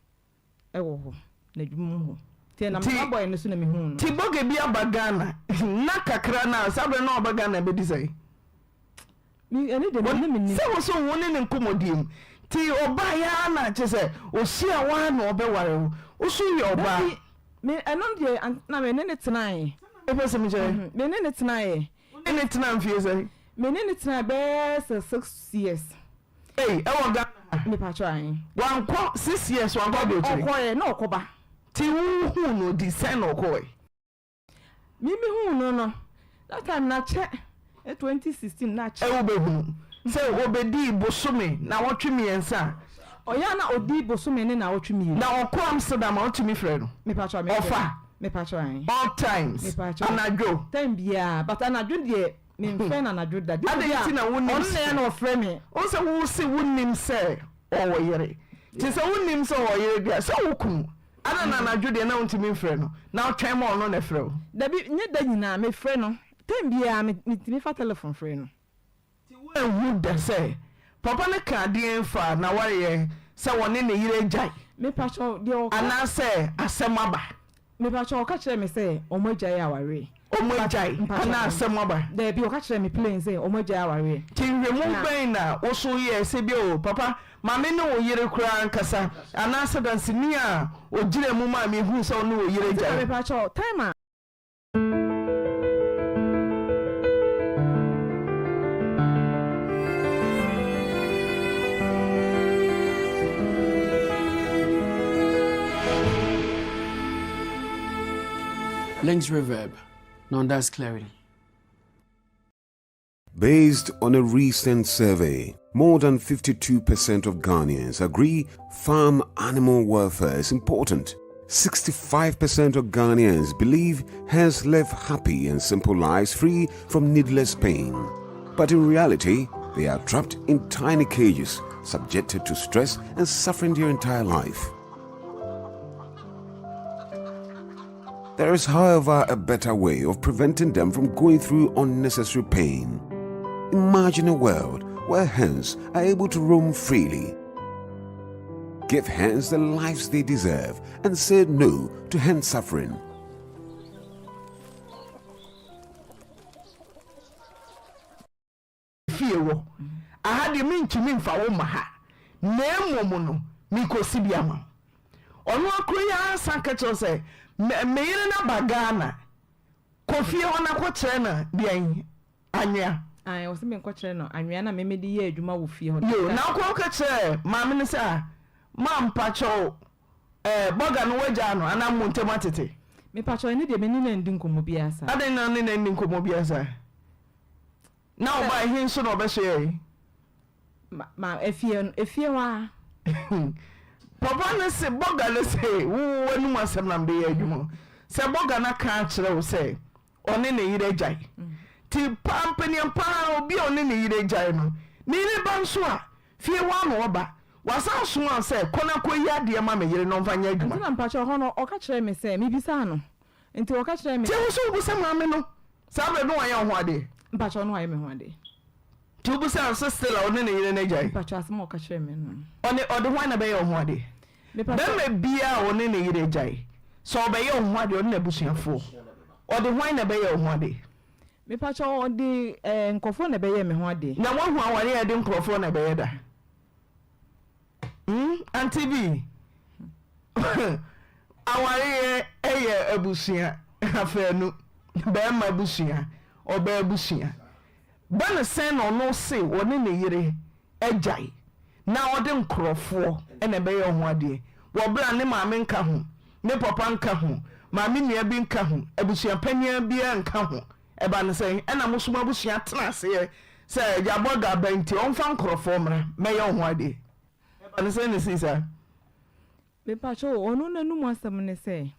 Wɔ hɔ, n'adwuma mu hɔ. Nti ɛnam Nti saa bɔyɛ no so na mehuu no. Nti Boge bi aba Ghana nna kakra no a, saa berɛ no na waba Ghana bɛdi sɛn? Me, ɛno deɛ me ne mennim. Sɛ wo so wo ne no nkɔmmɔdie mu. Nti ɔbaeɛ ara na kyerɛ sɛ ɔhyia wo ara na ɔbɛware wo. Wo so woyɛ ɔbaa. Dabi, me, ɛno deɛ an, na me ne no tenaeɛ. Sɛ na mepɛ sɛ mekyerɛ. Me ne no tenaeɛ. Wo ne no tenaa mfie sɛn? Me ne no tenaeɛ bɛyɛ sɛ 6 years. Ei, ɛwɔ Ghana ha? Mepakyɛw ahe? Wankɔ 6 years wankɔ aburokyire? Ɔkɔɛ na ɔkɔba. Ti wo huu no di sɛn na ɔkɔɛ? Me me huu no no that time na kyɛ 2016 na kyɛ. Ɛwo bɛ hunu sɛ ɔbɛdii bosome nawɔtwe miɛnsa a. Ɔyɛ a na ɔdi bosome ne nawɔtwe mienu. Na ɔkɔ Amsterdam a wotumi frɛ no? Mepakyɛw me frɛ Ɔfa? no. Mepakyɛw ahe? All times? Mepakyɛw. Anadwo? Time biaa but anadwo deɛ. Memfrɛ no anadwo da. Gye sɛ Adɛn bi a nti na wonnim ɔno na ɛyɛ na ɔfrɛ me. Wohu sɛ wo se wonnim sɛ ɔwɔ yere. Nti sɛ wonnim sɛ ɔwɔ yere deɛ a, sɛ wo kunu. Adɛn na anadwo deɛ na wontumi mfrɛ no, na wotwɛn ma ɔno na ɛfrɛ wo? Dabi, nyɛ da nyinaa. Mefrɛ no. Time biara me, metumi fa telefon frɛ no. Nti woanhu da sɛ papa no ka adeɛn faa n'awareɛ sɛ ɔne ne yere agyae? Mepakyɛw, deɛ ɔka. Anaasɛ asɛm aba? Mepakyɛw, ɔka kyerɛɛ me sɛ ɔmo agyae awareɛ. Ɔmo agyae anaa asɛm aba? Daabi, ɔka kyerɛɛ me plain sɛ ɔmo agyae awareɛ. Nti nhwɛmu bɛn na wo so woyɛɛ sɛ bi o papa ma me ne wo yere koraa nkasa anaasɛ danseni a ogyinaa mu maa mehuu sɛ wo ne wo yere Nti na agyae? mepakyɛw, time a. Links Reverb, Nondas Clarity. Based on a recent survey, more than 52% of Ghanaians agree farm animal welfare is important. 65% of Ghanaians believe hens live happy and simple lives free from needless pain. But in reality, they are trapped in tiny cages, subjected to stress and suffering their entire life. There is, however, a better way of preventing them from going through unnecessary pain. Imagine a world where hens are able to roam freely. Give hens the lives they deserve and say no to hen suffering. Fie wɔ. Aha deɛ mentumi mfa wo mma ha, na mmom no mekɔsi bi ama wo. Ɔno akuro yi ara san ka kyerɛ wo sɛ, me yere no aba Ghana, kɔ fie hɔ na kɔkyerɛ no deɛn? Anwea. Ae, ɔse menkɔkyerɛ no anwea na me mede yɛ adwuma wɔ fie hɔ. Yoo, na wokɔ ka kyerɛɛ maame no sɛ a, ma mpakyɛw eh, bɔga no woagyaa no anaa mo ntam atete? Mepakyɛw, ɛno deɛ me ne no andi nkɔmmɔ biara saa. Adɛn na wo ne no anni nkɔmmɔ biara saa? Na ɔbaa he nso na ɔbɛsoɛɛ? Ma ma efie no efie hɔ ara. Papa no se bɔga no se wo w'anum asɛm na mede yɛ adwuma sɛ bɔga no aka akyerɛ wo sɛ ɔne ne yere agyae nti paa mpaniam paa obi a ɔne ne yere agyae no ne yere ba nso a fie hɔ ara na ɔba wasan asoma wo sɛ kɔ na kɔyi adeɛ ma me yere na ɔmfa nyɛ adwuma. Nti na mpakyɛw hɔ no ɔka kyerɛɛ me sɛ mebisaa no nti ɔka kyerɛɛ me. Nti wo nso wobisa maame no saa berɛ no wayɛ wo ho adeɛ? Mpakyɛw no wayɛ me ho adeɛ. Nti wobisaa no sɛ still a ɔne ne yere no agyae? Mpakyɛw asɛm a ɔka kyerɛɛ me no. Ɔne ɔde hwan na ɛbɛyɛ wo ho adeɛ? Mepakyɛw. Bɛrima biara a ɔne ne yere agyae, sɛ ɔbɛyɛ wo ho adeɛ ɔne n'abusuafoɔ, ɔde hwan na ɛbɛyɛ wo ho adeɛ? Mepakyɛw ɔde eh, nkurɔfoɔ na ɛbɛyɛ me ho adeɛ. Na woahu awareɛ a yɛde nkurɔfoɔ na ɛbɛyɛ da? Hmm, Auntie B, awareɛ yɛ abusua afanu, bɛrima abusua, ɔbaa abusua. Ba no sɛn na ɔno se ɔne ne yere agyae na ɔde nkorɔfoɔ na ɛbɛyɛ ɔho adeɛ wɔ berɛ a ne maame nka ho, ne papa nka ho, maame nua bi nka ho, abusua panin biara nka ho. Ɛba no sɛn? Ɛna mo nso mo abusua tena aseɛ sɛ agya bɔga aba nti ɔmfa nkorɔfoɔ mmra mmɛyɛ ɔho adeɛ. Ɛba no sɛn na ɛsii saa? Mepakyɛw o, ɔno n'anum asɛm ne sɛ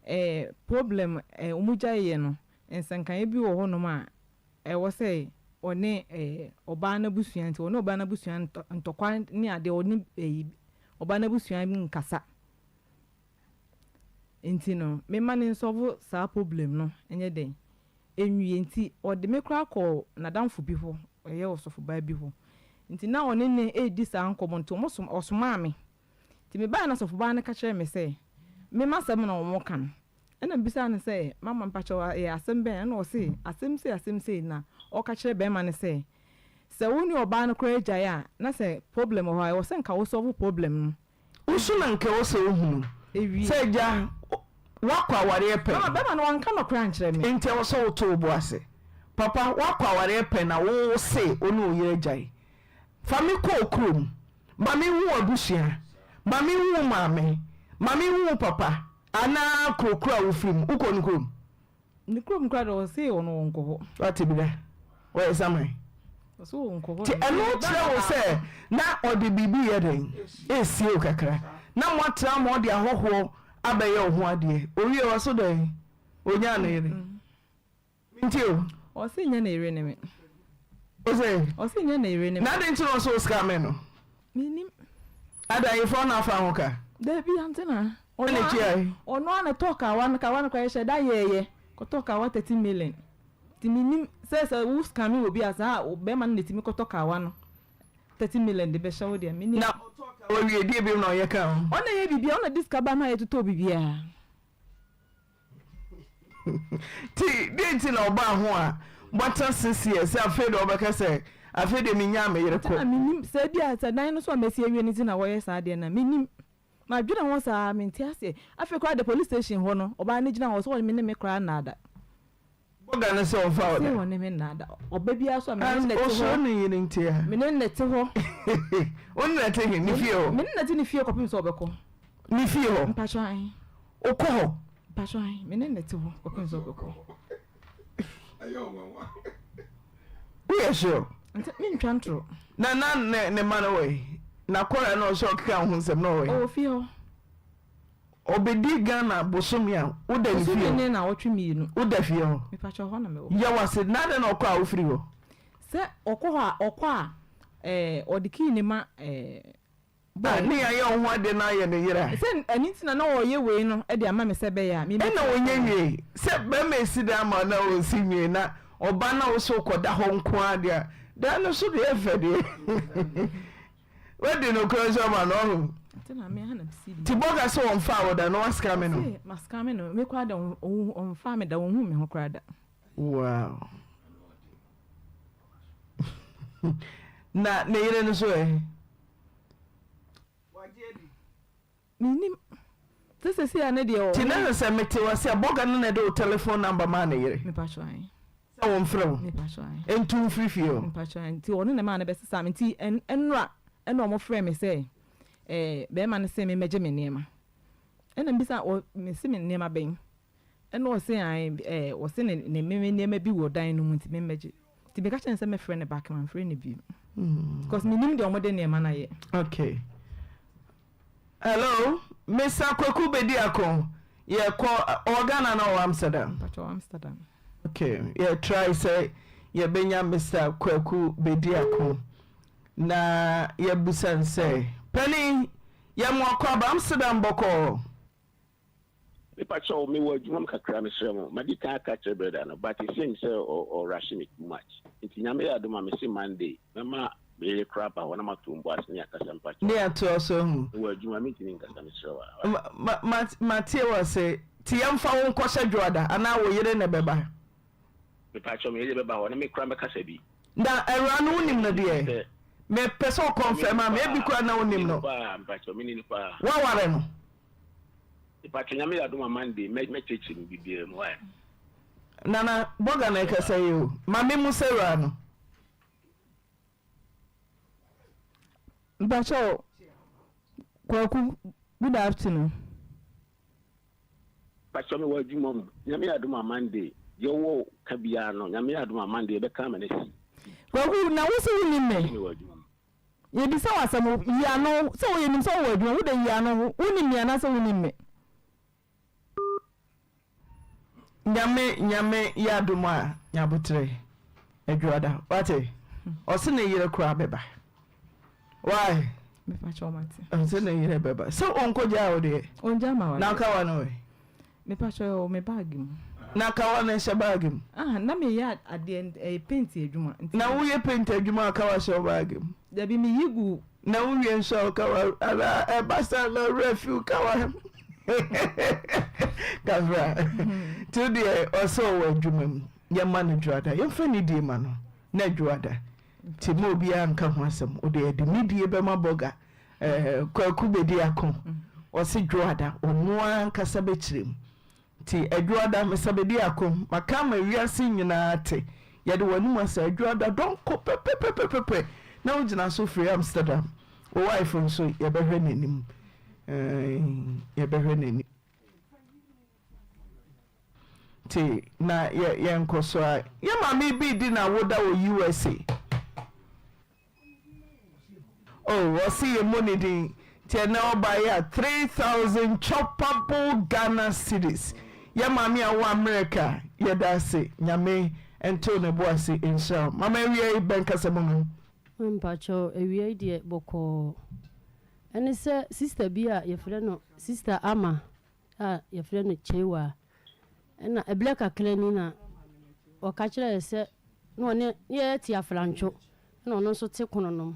eh problem eh ɔmo gyaeɛ no nsɛnkaeɛ bi wɔ hɔ nom a ɛwɔ sɛ ɔne eh ɔbaa no abusua nti ɔne ɔbaa no abusua ntɔkwa ne adeɛ ɔne eh ɔbaa no abusua nkasa nti no mema no nsɔvo saa problem no nyɛ dɛn nwie nti ɔde me koraa kɔɔ n'adamfo bi hɔ ɔyɛ ɔsɔfobaa bi hɔ nti na ɔne no redi saa nkɔmmɔ nti ɔmo som ɔsomaa me nti mebaeɛ na ɔsɔfobaa no ka kyerɛɛ me sɛ me m'asɛm na wɔka no ɛna mebisaa no sɛ mama mpakyɛw ɛyɛ asɛm bɛn ɛna ɔse asɛm sei asɛm sei na ɔka kyerɛ bɛrima no sɛ sɛ wo ne ɔbaa no koraa gyae a na sɛ problem wɔ hɔ a ɛwɔ sɛ nka wo solve problem no. Wo so na nka ɛwɔ sɛ wohunu sɛ agya woakɔ awareɛ pɛn. Mama bɛrima no wanka nɔkorɛ ankyerɛ me. Nti ɛwɔ sɛ woto wo bo ase. Papa woakɔ awareɛ pɛn na wo se wo ne wo yere agyae. Fa me kɔ wo kurom. Ma me nhu w'abusua. Ma me nhu wo maame. Ma me nhu wo papa. Anaa kuro koro a wofiri mu. Wokɔ ne kurom? Ne kurom koraa deɛ ɔse ɔno ɔnkɔ hɔ. Wate bi da? Ɔyɛ saman. Ɔse ɔnkɔ hɔ. Nti ɛno kyerɛ wo sɛ na ɔde biribi yɛ dɛn? Ɛresie wo kakra. Na moatra ma ɔde ahɔhoɔ abɛyɛ wo ho adeɛ. Owie ɔso dɛn? Ɔnyaa ne yere. Nti o. Ɔse nyɛ ne yere ne me. Ose. Ɔse nyɛ ne yere ne me. Na adɛn nti na ɔse wo scam no? Mennim. Ada ayefra na afa ho ka? Dabi ante na. Ɔno a ɔno a na tɔɔ kawa no kawa no koraa yɛhyɛ da yɛɛyɛ kɔtɔɔ kawa 30 million. Nti mennim sɛ sɛ wo scam wɔ bi a saa bɛrima no na ɛtumi kɔtɔ kawa no 30 million de bɛhyɛ wo deɛ mennim. Na ɔtɔɔ kawa wie deɛ biom na ɔyɛ kaa ho? Ɔno na ɛyɛ biribiara ɔno na de sika ba ma yɛtotɔɔ biribiara. Nti deɛ nti na ɔbaa ho a moatena six years sɛ afei deɛ ɔbɛka sɛ afei deɛ menyaa me yere kɔ. Nti na mennim sɛ ebi a sɛ dan no so a masi awie no nti na wɔyɛ saa deɛ no a mennim. Madwene ho saa mente aseɛ. Afei koraa deɛ police station hɔ no ɔbaa no gyina hɔ sɛ ɔne me koraa nnaada. Bɔga no sɛ ɔmfa wo da. Ɔse ɔne me nnaada. Ɔba biara so a me ne no na ɛte hɔ. Osuro ne yere nti a. Me ne no na ɛte hɔ. Wo ne no na ɛte he? Ne fie hɔ? Me ne no na ɛte ne fie kɔpem sɛ ɔbɛkɔ. Ne fie hɔ? Mpakyɛ ahe. Wokɔ hɔ? Mpakyɛ ahe. Me ne no na ɛte hɔ kɔpem sɛ ɔbɛkɔ. Woyɛ sure? Nti mentwa ntoro. Na na ne ne mma no wɔ he? N'akɔraa no a ɔsɛ ɔkeka wo ho nsɛm no ɔwɔ he? Ɔwɔ fie hɔ. Ɔbɛdi Ghana bosome a, woda ne fie hɔ? Bosome ne naawɔtwe mmienu. Woda fie hɔ? Mepakyɛ hɔ na mewɔ. Yɛ w'ase, na adɛn na ɔkɔ a wofiri hɔ? Sɛ ɔkɔ hɔ a, ɔkɔ a, ɛɛ, ɔde key no ma ɛɛ, boy Ah, no. ne yɛayɛ wo ho ade na ayɛ ne yere a. Sɛ ɛno nti na na ɔreyɛ wei no de ama me sɛ ɛbɛyɛ a, me Ɛna ɔnyɛ nwiei. Sɛ bɛrima esi dan ama wo na ɔnsi nwiei na ɔba na wo so wokɔda hɔ nko ara deɛ a, dan no so deɛ ɛfɛ deɛ. Wadi nokorɛ nso ama no ɔho. Nti bɔga sɛ ɔnfaa wo da no waskame no. Maskame no me koraa da ɔnfaa me da ɔnhu me ho koraa da. Wow. Na ne yere no so ɛ? Wagye adi. Mennim. Sɛ sɛsei a ne deɛ ɔwɔ. Nti na ɛsɛ sɛ mete wo ase a bɔga no na ɛde wo telephone number maa ne yere. Mepakyɛw ae. Sɛ wɔmfrɛ wo. Mepakyɛw ae. Ntu mfiri fie hɔ. Mepakyɛw ae. Nti ɔno na ɛmaa no bɛsesaa me. Nti ɛnora ɛna ɔmo frɛɛ me sɛ ɛɛ bɛɛma no se me mmɛgye me nneɛma. Ɛna mebisa ɔ mese me nneɛma bɛn? Ɛna ɔse ae ɛɛ ɔse ne ne me nneɛma bi wɔ dan no mu nti me mmɛgye. Nti meka kyerɛɛ no sɛ mɛfrɛ no back mamfrɛ no bio. Because menim deɛ wɔde nneɛma no ayɛ. Okay. Hello, Mr. Kwaku Bediako. Yɛkɔ ɔwɔ Ghana na ɔwɔ Amsterdam. Mpakyɛ ɔwɔ Amsterdam. Okay, yɛ try sɛ yɛbɛnya Mr. Kwaku Bediako na yɛbusa no sɛ, panin yɛ mo akɔ aba Amsterdam bɔkɔɔ. Mepa kyɛw me wɔ adwuma mu kakra mesrɛ mo madi kan aka akyerɛ brɛda no but it seems sɛ ɔ rush me too much nti Nyame yɛ adom a mese Monday mɛma me yere koraa aba hɔ na mato mbo ase ne akasa mepa kyɛw Ne atoa so ahu. me wɔ adwuma mentumi nkasa mesrɛ wo a wai. Ma ma matie wo ase nti yɛmfa wo nkɔhyɛ dwoada anaa wo yere na ɛbɛba? Mepa kyɛw me yere bɛba hɔ na me koraa mɛkasa bi. Na awuraa no wonim no deɛ? Mepɛ sɛ wo confirm ma me ebi koraa na wonim no. Mepa kyɛw meni no paa. Woaware no? Mepakyɛ Nyame yɛ adom a Monday mɛ mɛkyerɛkyerɛ mu biribiara mu wai. Nana bɔga na ɛkasa yi o ma me mu sɛ wura no. Mpakyɛ o Kwaku good afternoon. Mpakyɛ me wɔ adwuma mu Nyame yɛ adom a Monday deɛ ɔwɔ ka biara no Nyame yɛ adom a Monday yɛbɛka ama no asi. Kwaku na wo se wo nim me? Mewɔ adwuma mu. Yɛbisa wo asɛm, yi ano. Sɛ wo yɛnim sɛ wowɔ adwuma, wo de yi ano. Wonim me anaasɛ wonim me? Nyame Nyame yɛ adom a nyaboterɛ adwuada wate ɔse ne yere koraa bɛba why ɔse ne yere bɛba sɛ ɔnkɔ gyaa wo deɛ na ɔka wa no wɛ Mepakyɛw ɛwɔ me bag mu. Na kawa no nhyɛ bag mu. Ah na me yɛ adeɛ ɛyɛ paint adwuma nti. Na wo yɛ paint adwuma a kawa hyɛ wo bag mu. Dabi me yi gu. Na wo wie nso a wo kawa anaa ɛba saa na wo werɛ fi wo kawa kafra nti wo deɛ ɔsɛ ɔwɔ adwuma mu yɛ ma no dwoada yɛn fa nidie ma no na dwoada nti ma obiara nka ho asɛm wo deɛ yɛde nidie bɛma bɔga. Eh, Kwaku bɛdi ako. Ɔse Dwoada, ɔno ara ankasa bɛkyerɛ mu. Nti Adwoada, mesa bɛdi ako. Maka ama wiase nyinaa ate. Yɛde w'anom asɛ Adwoada dɔnkɔ pɛpɛpɛpɛpɛ na wogyina so firi Amsterdam. Wo wife nso, yɛbɛhwɛ n'anim. Eh, yɛbɛhwɛ n'anim. Nti na yɛ, yɛnkɔ so a. Yɛ maame bi redi n'awoda wɔ USA. Oh ɔse yɛ mmɔ ne din nti ɛnɛ ɔbaeɛ a 3000 choppable Ghana cedis yɛ maame a ɔwɔ America yɛda ase Nyame nto ne bo ase nhyira wo mama awia yi bɛn kasa mu no. Mpakyɛw awia yi deɛ bɔkɔɔ. Ɛne sɛ sister bi a yɛfrɛ no sister Ama a yɛfrɛ no Chewa. Ɛna ɛberɛ kakra ni na ɔka kyerɛɛ yɛ sɛ na ɔne ne yɛ te Afrantwo ɛna ɔno nso te Kononom.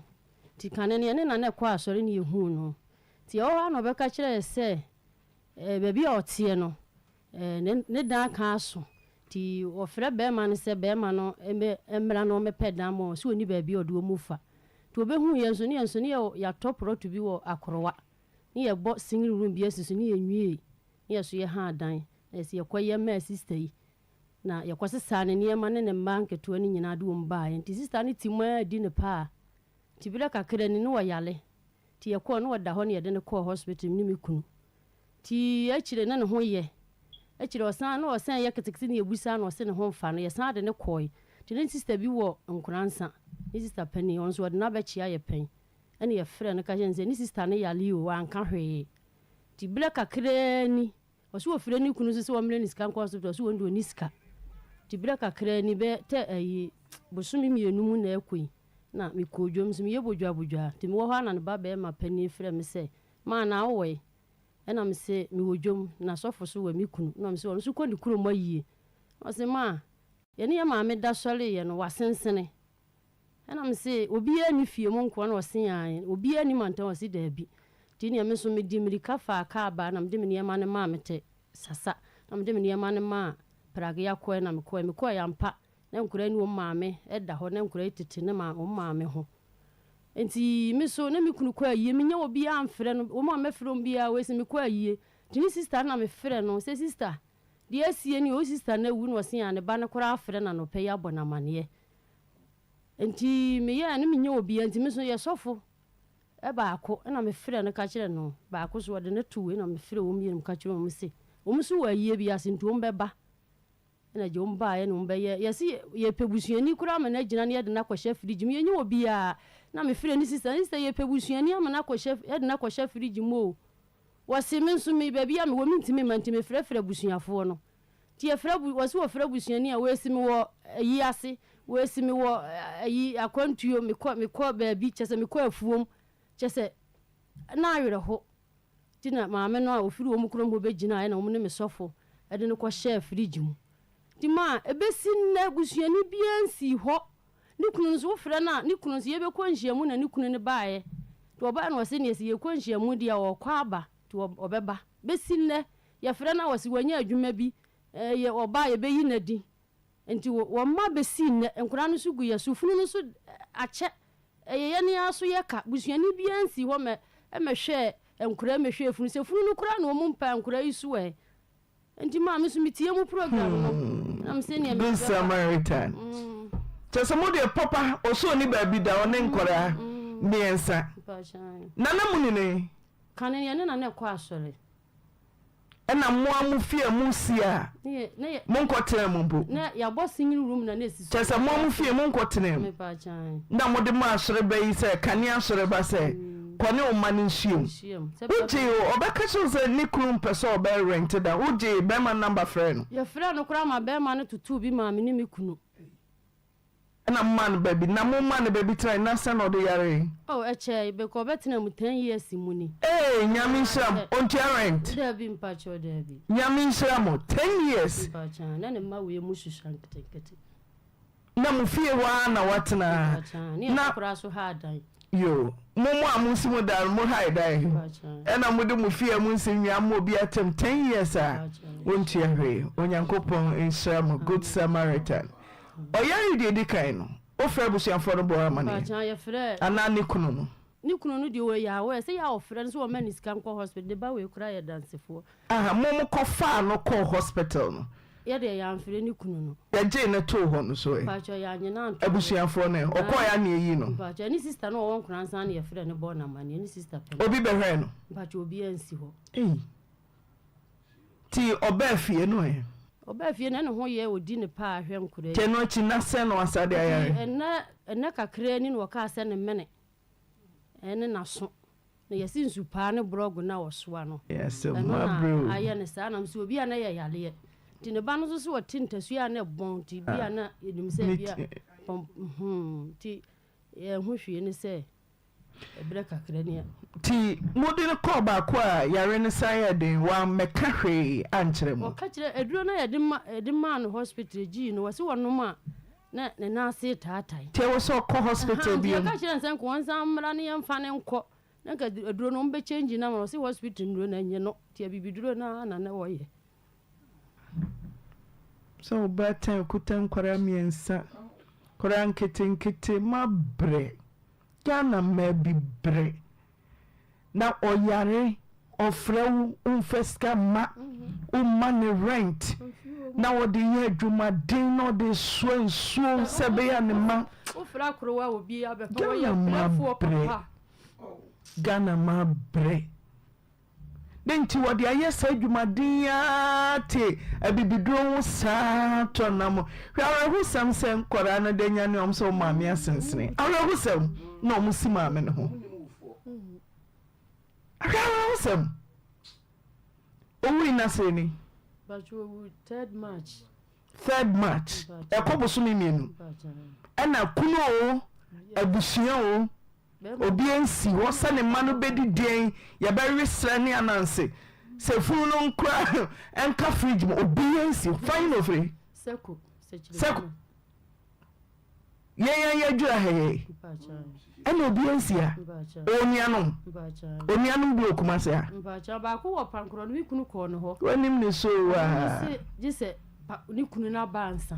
Nti kane no yɛne na na ɛkɔ asɔre ne yɛhuu no. Nti ɛwɔ hɔ ara na ɔbɛka kyerɛɛ yɛ sɛ ɛɛ baabi a ɔteɛ no ɛɛ ne ne dan ka aso. Nti ɔfrɛ bɛɛma no sɛ bɛɛma no mmɛ mmra na ɔmmɛpɛ dan ma wɔn sɛ ɔnni baabi a ɔde wɔn fa. Nti ɔbɛhuu yɛn nso ne yɛn nso ne yɛ yɛatɔ prɔto bi wɔ Akorowa ne yɛbɔ singing room bi asi so ne yɛnwiei ne yɛso yɛhaa dan na yɛse yɛkɔ yɛ maa sister yi na yɛkɔ sesaa ne nneɛma ne ne mma nketewa no nyinaa de wɔn baeɛ nti sister no te mu ara di ne paa nti berɛ kakra ni ne ɔyare nti yɛkɔɔ ne ɔda hɔ ne yɛde no kɔɔ hospital me ne me kunu nti akyire ne ne ho yɛ akyire ɔsan na ɔsan yɛ ketekete ne yɛbusa na ɔse ne ho mfa no yɛsan de ne kɔe nti ne sister bi wɔ Nkoransa ne sister panin ɔno nso ɔde no abɛkyea yɛ pɛn Ɛna yɛfrɛɛ no ka kyerɛɛ no sɛ ne sista no yare o, wanka hwee. Nti berɛ kakraa ni, ɔse ɔfrɛ ne kunu nso sɛ ɔmmrɛ no sika nkɔ hospital, ɔse ɔno deɛ ɔnni sika. Nti berɛ kakraa ni, bɛyɛ tɛ ayi bosome mmienu mu na ɛrekɔ yi, na mekɔɔ dwam nso meyɛ bodwabodwa. Nti mewɔ hɔ ara na ne ba barima panin frɛ me sɛ, Maa na wowɔ he? Ɛna mese mewɔ dwam, na sɔfo nso wɔ me kunu. Ɛna mese ɔno nso kɔ ne kurom ayie. Ɛna ɔse maa yɛne yɛn maame da sɔreeɛ no, wasensene. Ɛna me se, Obiara nni fie mo nkoa? Na ɔse, Aane. Obiara nni mantam? Ɔse, Daabi. Nti neɛ me nso mede mirika faa kaa baa na mede me nneɛma no maa mete Sasa na mede me nneɛma no maa Pragea kɔɛ na mekɔɛ. Mekɔɛ ampa na nkwadaa yi ne wɔn maame da hɔ na nkwadaa yi tete ne wɔn maame ho. Nti me nso na me kunu kɔ ayie menyɛ obiara mfrɛ no wɔn a mɛfrɛ wɔn biara wei se mekɔ ayie. Nti ne sister no na mefrɛ no sɛ sister deɛ asie nie o sister no awu na ɔse aane ne ba no koraa afrɛ no anɔpa yi abɔ no amaneɛ. Nti meyɛɛ no menyɛ obia nti me nso yɛ sɔfo baako na me frɛ no ka kyerɛ no baako so ɔde no to wei na me frɛ wɔn mmienu ka kyerɛ wɔn se wɔn nso wɔ ayie bi ase nti wɔn bɛba. Ɛna gye wɔn baeɛ na wɔn bɛyɛ yɛse yɛpɛ busuani koraa ama no agyina na yɛde no akɔhyɛ fridge mu yɛnyɛ obiara na me frɛ ne sister ne sister yɛpɛ busuani ama no akɔhyɛ yɛde no akɔhyɛ fridge mu o wɔse me nso me baabi a mewɔ mentumi mma nti mefrɛfrɛ abusuafoɔ no nti yɛfrɛ bu wɔse wɔfrɛ busuani a wɔasi me wɔ ayi ase wɔasi me wɔ ayi akwantuo mekɔ mekɔ baabi kyɛ sɛ mekɔ afuom kyɛ sɛ na awerɛho Nti na maame no a ɔfiri wɔn kurom hɔ bɛgyinaeɛ na wɔn ne me sɔfo de no kɔhyɛɛ fridge mu. Nti ma ɛbɛsi nnɛ busuani biara nsii hɔ. Ne kunu no nso wofrɛ no a, ne kunu nso yɛbɛkɔ nhyiamu na ne kunu no baeɛ. Nti ɔbaeɛ na ɔse neɛ sɛ yɛkɔ nhyiamu deɛ a ɔrekɔ aba nti ɔbɛba. Bɛsi nnɛ yɛfrɛ no a ɔse wanya adwuma bi, ɛɛ ɔba a yɛbɛyi no adi. Nti wɔn mma bɛsi nnɛ nkwadaa no nso gu yɛn so, funu no nso akyɛ Ɛyɛ yɛn ara so yɛ ka. Busuani biara nsii hɔ mɛ mɛhwɛɛ nkwadaa mɛhwɛɛ funu. Sɛ funu no koraa na wɔn mpɛ nkwadaa yi so ɛ. Nti maa me nso metie mu program no. Na me sɛ nea Good Samaritan. Kyɛ sɛ mo deɛ papa ɔsɛ ɔni baabi da ɔne nkwadaa mmiɛnsa. Nana mu ni ne. Kane yɛne nana ɛkɔ asɔre. Ɛna mo a mo fie a mo si a mo nkɔ tena mu mpo. Kyerɛ sɛ mo a mo fie mo nkɔ tena mu. Na mo de ma asɔreba yi sɛ kane asɔreba sɛ kɔ ne wo mma no nhyiam. Wo gyee o ɔbɛka kyerɛ wo sɛ ne kunu mpɛ sɛ ɔbɛ rent da wo gyee bɛrima no number frɛɛ no. Yɛfrɛɛ no koraa ma bɛrima no totoo bi maa me ne me kunu. Ɛna mo maa no baabi na mo maa no baabi tenae na sɛn na ɔde yaree. Oh ɛkyɛe bɛkɔ ɔbɛtena mu ten years mu ni. Eei Nyame nhyira mo ontua rent. Dabi mpakyɛw dabi. Nyame nhyira mo ten years. Mpakyɛw na ne mma wei mu susua nketenkete. Na mo fie hɔ ara na watena. Mpakyɛw ne yɛn koraa so haa dan. Yoo mo mo a mo nsi mo dan no mo hae dan ɛna mo de mo fie a mo nsi nwia mo obi atam ten years a wontua hwee Onyankopɔn nhyira mo good Samaritan. Ɔyare deɛ ɛdi kan no, wofrɛ abusuafoɔ no bɔ wɔn amaneɛ anaa ne kunu no? Ne kunu no deɛ ɔyɛ aware sɛ yɛ a ɔfrɛ no sɛ ɔmma ne sika nkɔ hospital, ne ba wei koraa yɛ dansefoɔ. Aha, mo mo kɔ faa no kɔɔ hospital no? Yɛ deɛ yɛamfrɛ ne kunu no. Yɛgyee no too hɔ no so ɛ? Mpakyɛw yɛanye no anto hɔ. Abusuafoɔ no ɛ? Ɔkɔɔɛ a na yɛyi no? Mpakyɛw, ne sister no a ɔwɔ Nkoransan na yɛfrɛɛ no bɔɔ no amaneɛ, ne sister pɛ no. Obi bɛhwɛɛ no? Mpakyɛw obiara nsi hɔ. Ei. Nti ɔbaa fie no ɛ? Ɔbaa fie no ɛne ho yɛ ɔdi ne paa hwɛ nkora yi. Nti ɛno akyi na sɛn na wasa de ayare? Nti ɛnɛ ɛnɛ kakraa ni na ɔkaa sɛ ne mene ɛne n'aso na yɛse nsu paa ne borɔgo na ɔsoa no ɛno na ayɛ no saa nam sɛ obi a na yɛ yareɛ nti ne ba no nso sɛ ɔte ntasua a na ɛbɔn nti bi a na yɛnim sɛ bi a pɔm hmm nti yɛn ho hwee ne sɛ Ɛberɛ kakra ni a. Nti mode no kɔɔ baako a yare no san yɛɛ den, wammɛka hwee ankyerɛ mo? Wɔka kyerɛ, aduro no a yɛde ma, yɛde maa no hospital gyii no, wɔse wɔnom a na ne nan ase retaatae. Nti ɛwɔ sɛ ɔkɔ hospital Ahaa, nti bio? yɛka kyerɛɛ no sɛ nka ɔnsan mmra na yɛmfa no nkɔ, na nka aduro no wɔbɛ change no ama no, ɔse hospital nnuro no ɛnyɛ no, nti abibiduro no ara na na wɔyɛ. Sɛ ɔbaatan kuta nkwadaa mmiɛnsa, nkwadaa nketenkete, mabrɛ. Ghana mmaa bi brɛ. Na ɔyare, ɔfrɛ wo, womfa sika mma, womma ne rent, na ɔde yɛ adwumaden na ɔde soa nsuo sɛ ɛbɛyɛ a ne mma. Ghana mmaa brɛ. Ghana mmaa brɛ. Dɛn nti wɔde ayɛ saa adwumaden yi ara te abibiduro ho saa tɔ nam? Hwɛ awerɛhosɛm sɛ nkwadaa no de anyane wɔn sɛ wɔn maame asensene. Awerɛhosɛm na wɔn si maame no ho. Hwɛ awerɛhosɛm. Owui na sɛ ni. Third March. Third March. Ɛkɔ bosome mmienu. Ɛna kunu o, abusua o. Obi ansi hɔ sɛ ne mma no bɛdi deɛn, yɛbɛwe serɛ ne ananse, sɛ funu no nkora nka fridge mu, obi ansi hɔ. Fa he na ofiri? Sɛko. Sɛko. Yɛn yɛn yɛdwira ha yɛ. Ɛna obi ansi ha. Onuanom. Onuanom bi wɔ Kumasi ha. Mpakyɛ baako wɔ Pankorɔ no, me kunu kɔɔ ne hɔ. W'anim ne so waa. Gye sɛ ne kunu no aba ansa.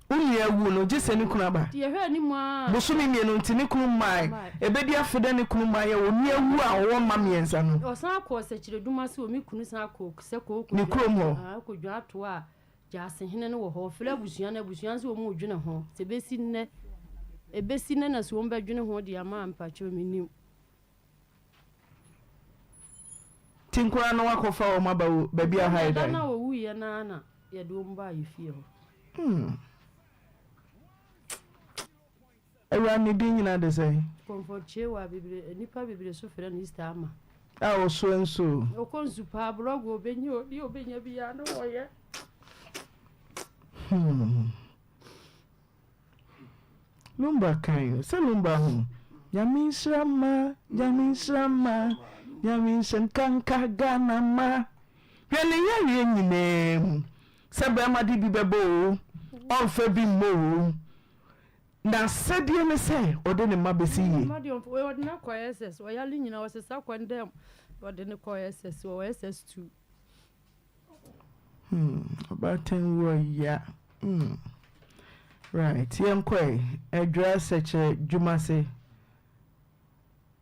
Wo nua awu no, gye sɛ ne kunu aba. Nti yɛhwɛɛ anim ara. Bosome mmienu nti ne kunu mmae. Ɛbɛdi afe dɛ ne kunu mmaeɛ. Onua wu a ɔwɔ mma mmiɛnsa no. Ɔsan kɔɔ Sɛkyerɛdum ase o, me kunu san kɔɔ sɛ kɔɔ Ne kurom hɔ. Aah, kɔdwa atoa a Gyaasehene no wɔ hɔ. Ɔfrɛɛ abusua no, abusua no sɛ wɔn redwene ho. Sɛ ɛbɛsi nnɛ, ɛbɛsi nnɛ na sɛ wɔn bɛdwene ho de ama a, mpakyɛw mennim. Nti nkoraa no woakɔfa wɔn aba wo baabi a ha yɛ Da dan? no a wɔwuiɛ no ara na yɛde wɔn baa yɛ fie hɔ. Hmm. Awuraa ne din nyinaa de sɛn? Comfort Chewa bebree nnipa bebree so frɛ no Easter Ama. A ɔsoa nsuo. Ɔkɔ nsu paa borɔgo ɔbɛnya o deɛ ɔbɛnya biara na ɔyɛ. Hmm. Lumba kan sɛ Lumba ho. Nyame nhyira mma, Nyame nhyira mma, Nyame nhyira nkanka Ghana mma. Hwɛ ne yareɛ nyinaa mu. Sɛ bɛrima de bi bɛbɔ oo, ɔmfa bi mmɔ oo, n'asɛdeɛ ne sɛ ɔde ne mma bɛsi yie. Mma deɛ ɔmfa, ɔde no akɔ SS, ɔyare nyinaa ɔsesa kɔ ndɛm, ɔde no kɔ SS, ɔwɔ SS2. Hmm, ɔbaatan wu ɔya. Hmm. Right, yɛnkɔ ɛ. Adwira Sɛkyerɛ Dwumase.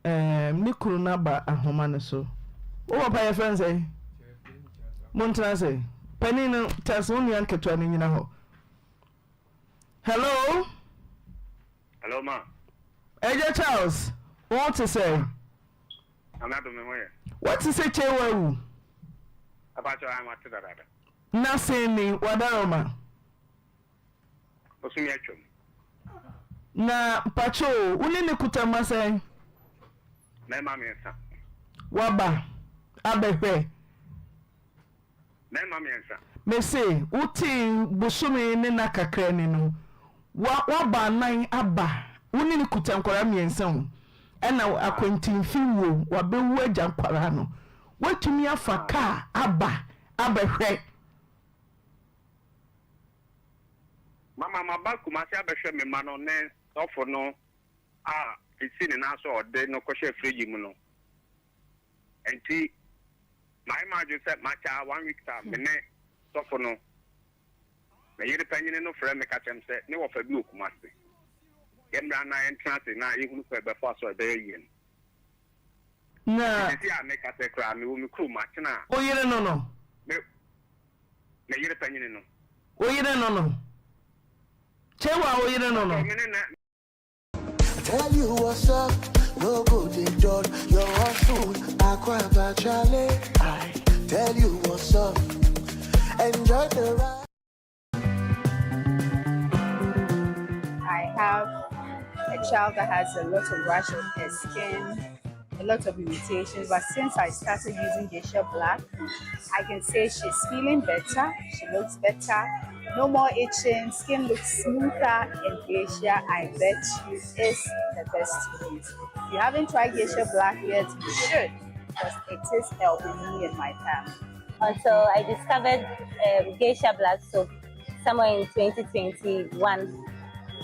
Ɛɛm, ne kunu no aba ahoma no so. Wo papa yɛfrɛ no sɛn? Montena ase. Panin no, Charles, wo nua nketewa no nyina hɔ. Hello? Hello, ma. Agya Charles, wo ho te sɛn? Nyame adom me ho yɛ. Woate sɛ Chewa awu? Apakyɛw, ae mate dadaada. Na sen ni, Wadaroma. Bosome atwam. Na mpakyɛ o, wo ne ne kuta mma sɛn? Mmarima mmiɛnsa. Waba abɛhwɛ? Mmarima mmiɛnsa. Mese, wotee bosome ne nna kakra ni no, wa waba anan aba, wo ne no kuta nkwadaa mmiɛnsa o, ɛna akwantinfi wuo, wabɛwu agya nkwadaa no, woatumi afa kaa aba abɛhwɛ? Mama maba Kumasi abɛhwɛ me mma no ne sɔfo no a esii ne nan so a ɔde no kɔhyɛɛ fridge mu no. Enti mayɛ m'adwene sɛ makyɛ a one week time me ne sɔfo no, me yere panyin no frɛ me ka kyerɛ me sɛ ne wɔfa bi wɔ Kumasi. Yɛmmra na yɛntena ase na yɛhunu kwan a yɛbɛfa so a ɛbɛyɛ yie no. Na. Enti seesei a mekasa yi koraa mewɔ me kurom akyena a. Wo yere no no? Me. Me yere panyini no. Wo yere no no? Chewa wo yere no no? Tell you what's up, no go dey dull your hustle. Akwaba Chale, I tell you what's up, enjoy the ride. I have a child that has a lot of rash on her skin, a lot of irritations. But since I started using Geisha Black, I can say she's feeling better. She looks better. No more itching. Skin looks smoother. And Geisha, I bet you, is the best to use. If you haven't tried Geisha Black yet, you should because it is helping me and my family. Until I discovered um, Geisha Black soap somewhere in 2021.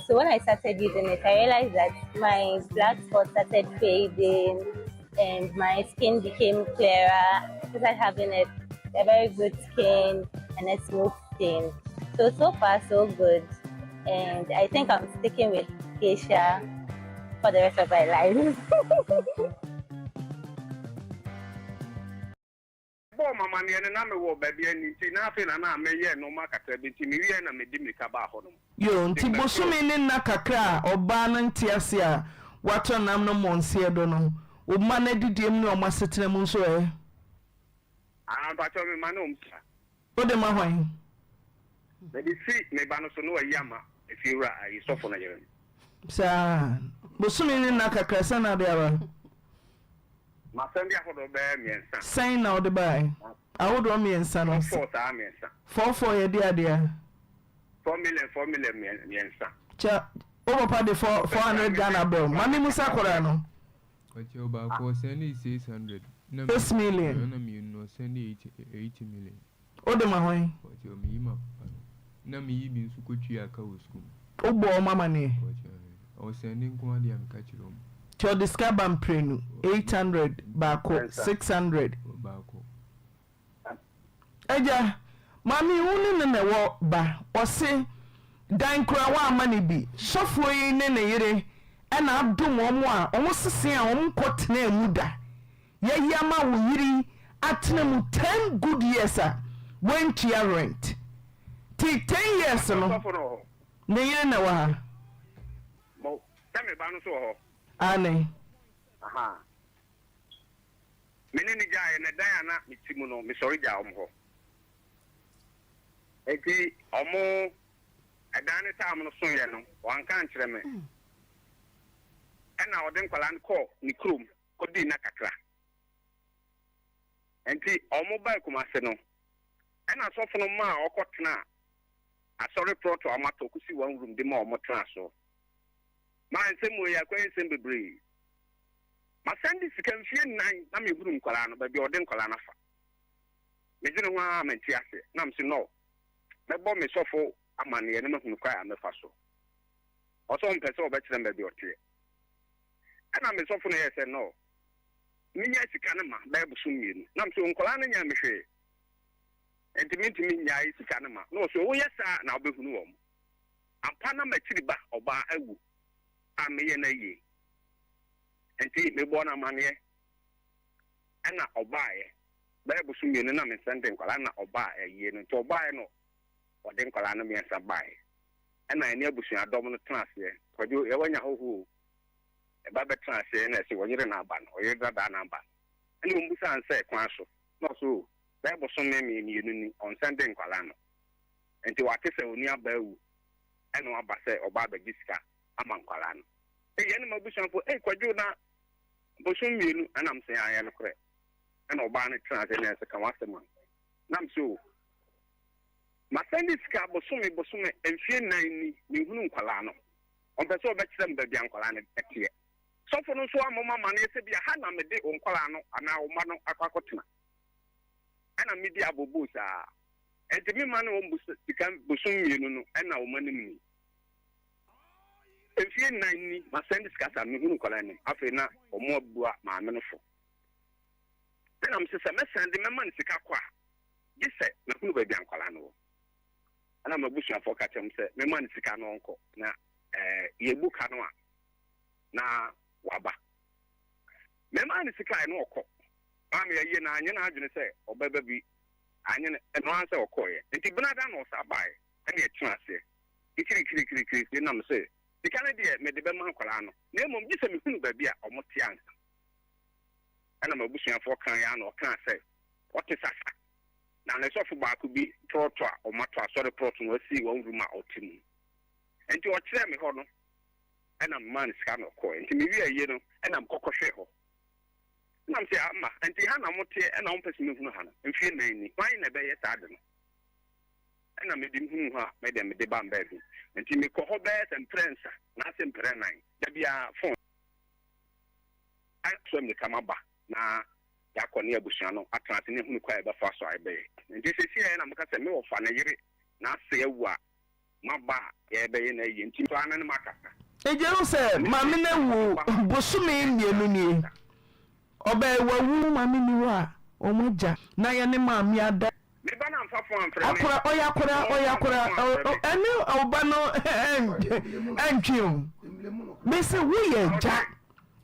So when I started using it, I realized that my black spots started fading and my skin became clearer. I started having a, a very good skin and a smooth skin. So, so far, so good. And I think I'm sticking with Geisha for the rest of my life. Bɔɔ me amanneɛ no, na mewɔ baabi anni nti, na afei na na meyɛ nnoɔma kakra bi nti, mewieɛ na medi mmirika baa hɔnom. Yoo, nti bosome ne nna kakra a ɔbaa no nte ase a watɔ nam no mmɔnseɛ do no, wo mma no adidie mu ne wɔn asetena mu nso ɛ? Ah, mpakyɛw me ma ne wɔn sika. Wode ma hwan? Mede si me ba no so na wayi ama efiewura ayi sɔfo no yere no. Saa, bosome ne nna kakra sɛn na wode aba? Masɛn de ahodoɔ bɛyɛ mmiɛnsa. Sɛn na wode bae? Ahodoɔ mmiɛnsa no. Four four saa mmiɛnsa. Four four yɛde adeɛ a? 4 million 4 million mmiɛnsa. Kyɛ wo papa de four 400 Ghana brɛ wo. Ma me musa akwadaa no. Ɔkyɛ ɔbaako ɔsɛndee 600 na 6 million. Ɛna mmienu no ɔsɛndee 80 million. Wode ma hwan? Ɔkyɛ meyi ma papa no na meyi bi nso kɔtua ka wɔ sukuu mu. Wobɔ wɔn amaneɛ? Ɔkyɛ ɔsɛnde nko ara deɛ a meka kyerɛ wɔn. Nti ɔde sika ba mprenu, 800 baako, 600. Baako. Agya, maame yi wo ne no na ɛwɔ ba, ɔse dan koraa woamma no bi, sɔfoɔ yi ne ne yere na adom wɔn a wɔn sese a wɔn nkɔ tenaa mu da, yɛayi ama wo yere yi atena mu ten good years a wantua rent, nti 10 years no Sɔfo no wɔ hɔ. ne yere na ɛwɔ ha. Mo, sɛ me ba no nso wɔ hɔ. Aane. Aha. Me ne no gyaeɛ no, dan a na mete mu no, mesɔre gyaa wɔn hɔ. Enti wɔn. Ɛdan no time no soeɛ no, wanka ankyerɛ me. Ɛna ɔde nkwadaa no kɔɔ ne kurom kɔdii nna kakra. Nti wɔbae Kumasi no, ɛna sɔfo no maa ɔkɔtenaa asɔre prɔto a wɔatɔ kɔsi one room de ma wɔtenaa so. Maa nsɛm wei akɔyɛ nsɛm bebree. Masan de sika mfie nnan na mehunu nkwadaa no, baabi a ɔde nkwadaa no afa. Medwene ho ara mente aseɛ. Na mese no, mɛbɔ me sɔfo amanneɛ na mahunu kwan a mɛfa so. Ɔsɛ ɔmpɛ sɛ ɔbɛkyerɛ me baabi a ɔteɛ. Ɛna me sɔfo no yɛɛ sɛ no, menya sika no ma bɛyɛ bosom mmienu. Na mese nkwadaa no nyɛɛ me hwee, enti mentumi nnyae sika no ma. Na ɔse woyɛ saa na wobɛhunu wɔn. Ampa na m'akyiri ba ɔbaa awu a meyɛ no ayie. Enti mebɔɔ no amanneɛ. Ɛna ɔbaeɛ. Bɛyɛ bosom mmienu na mesɛnde nkwadaa na ɔbaa ayie no. Nti ɔbaeɛ no ɔde nkwadaa no mmiɛnsa baeɛ. Ɛna yɛne abusuadɔm no tena aseɛ. Kwadwo, yɛwɔ anya hɔhoɔ o. Ɛba bɛtena aseɛ na ɛse ɔyere na aba no, ɔyere dadaa na aba no. Ɛna wɔbisaa no sɛ kwan so. Na ɔse o, bɛyɛ bosome mmienu ni ɔnsɛnde nkwadaa no. Nti wate sɛ onua baa awu ɛna waba sɛ ɔba abɛgye sika ama nkwadaa no. Ei ɛne m'abusuafoɔ, ei Kwadwo na bosom mmienu ɛna mese aane ɛyɛ nokorɛ. Ɛna ɔbaa no tena ase na ɛsɛ ka w'asɛm a. Na mese o, masɛnde sika bosome bosome mfie nnan ni menhunu nkwadaa no. Ɔmpɛ sɛ ɔbɛkyerɛ me baabi a nkwadaa no teɛ. Sɔfo no nso ammɔ me amanneɛ sɛ bi a ha na mede wo nkwadaa no anaa wo mma no akɔ akɔtena. Ɛna medi abooboo saa. Enti me mma ne wɔn sika bosom mmienu no ɛna wɔn anim ni. Mfie nnan ni masɛnde sika saa mehunu nkwadaa anim. Afei na wɔn abua maame no fo. Ɛna mese sɛ mɛsɛnde mɛma no sika kɔ a, gye sɛ mahunu baabi a nkwadaa no wɔ. Ɛna m'abusuafoɔ ka kyerɛ me sɛ mɛma no sika na ɔnkɔ na ɛɛ yɛbu ka no a na waba. Mɛma no sika a ɛna ɔkɔ. Maame ayie na anyɛ n'adwene sɛ ɔbɛba bi anyɛ no ɛno ara sɛ ɔkɔeɛ. Nti benada na ɔsa baeɛ ɛna yɛtena aseɛ kirikirikirikiri na mese sika no deɛ mede bɛma nkwadaa no na mmom gye sɛ mehunu baabi a wɔte ansa. Ɛna m'abusuafoɔ kaeɛ ara na ɔkaa sɛ ɔte sasa na ne sɔfo baako bi prɔto a wɔato asɔre prɔto no asi wɔn room a ɔte mu. Nti ɔkyerɛɛ me hɔ no ɛna memaa no sika na ɔkɔɛ. Nti mewie ayie no ɛna mekɔ kɔhwɛɛ hɔ. Ɛna mese ama nti ha na moteɛ ɛna wompɛ sɛ mehunu ha no mfie nnan ni hwan na ɛbɛyɛ saa ade no? Ɛna mede mehunuu hɔ a medeɛ mede ba mbaabi. Nti mekɔ hɔ bɛyɛ sɛ mprɛnsa naase mprɛnan da biara phone aso mmirika maba na yɛakɔ ne abusua no atena ase na yɛahunu kwan a yɛbɛfa so a yɛbɛyɛ. Nti seesei na meka sɛ me wɔfa ne yere n'ase awu a maba a yɛrebɛyɛ no ayie nti paa na ne makasa. Egye wo sɛ maame no awu bosome mmienu nie. Ɔbɛɛ wawu. Maame nni hɔ a wɔn agya na yɛne maame ada. Me ba no amfa fon amfrɛ me. Akora ɔyɛ akora ɔyɛ akora ɛne ɔba no ɛntwe o. Mese woyɛ agya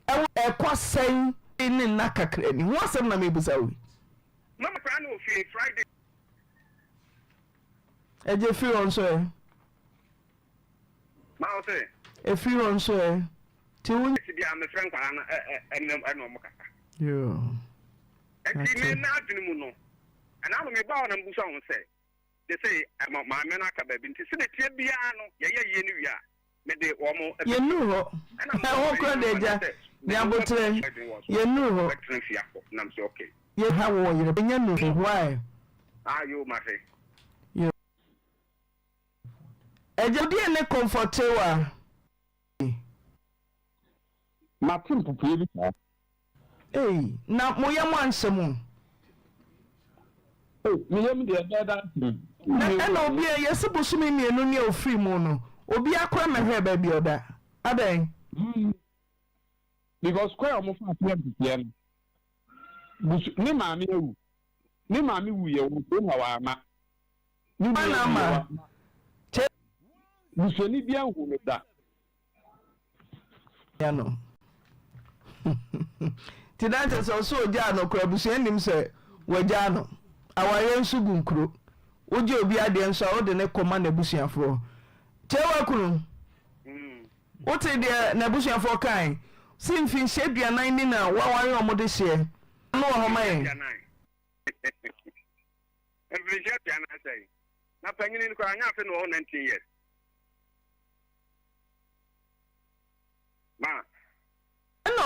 ɛwɔ ɛkɔ sɛn ne nna kakra ni ho asɛm na mebusa wo yi. Mama koraa na ofie Friday. Ɛgye firi hɔ nso ɛ. Ma wo se. Efiri hɔ nso ɛ. Ti wo. Ti bia mefrɛ nkwadaa no ɛne ɛne ɔmo kasa. Yoo. Ɛti me n'adwene mu no ɛna no meba hɔ na mbusa wɔn sɛ de sɛ ɛma maame no aka baabi nti sɛ tie biara no yɛyɛ yie no wie a mede wɔn. Yɛnnuru hɔ. Ɛhɔ kora de agya nyabotrɛ yɛnnuru hɔ. Bɛtena fie akɔ nam sɛ okay. Yɛ ha wɔ yere yɛnyɛ nuru why. Ah yoo mate. Yoo. Agya wo deɛ ne comfortewa. Mate mpopoeɛ bi saa. Ei na mo yam anhyɛ mo. Ei me yam deɛ ɛbɛyɛ daa ntem. Na ɛna obi a yɛse bosome mmienu ni a ofiri mu no obiara koraa mmɛhwɛɛ baabi a ɔda adɛn. Hmm because kwan a wɔn fa so yɛ mpopoeɛ no busu ne maame awu ne maame wu yɛ wɔn kurom ha wama ne nua wu yɛ wama busuani bi ahu no da. Ya no. Nti na kyerɛ sɛ ɔsɛ ogyaa no koraa abusua nnim sɛ wagyaa no. Awareɛ nso gu nkuro. Wogye obi adeɛ nso a wode no kɔma n'abusuafoɔ. Kyewa kunu, wote deɛ n'abusuafoɔ kae? Se mfinhyia aduanan ni na waware wɔn de hyeɛ. No wɔ hɔ ma yɛn. Mfinhyia aduanan sɛn? Na panyini no koraa anyɛ afe na ɔwɔ 19 years.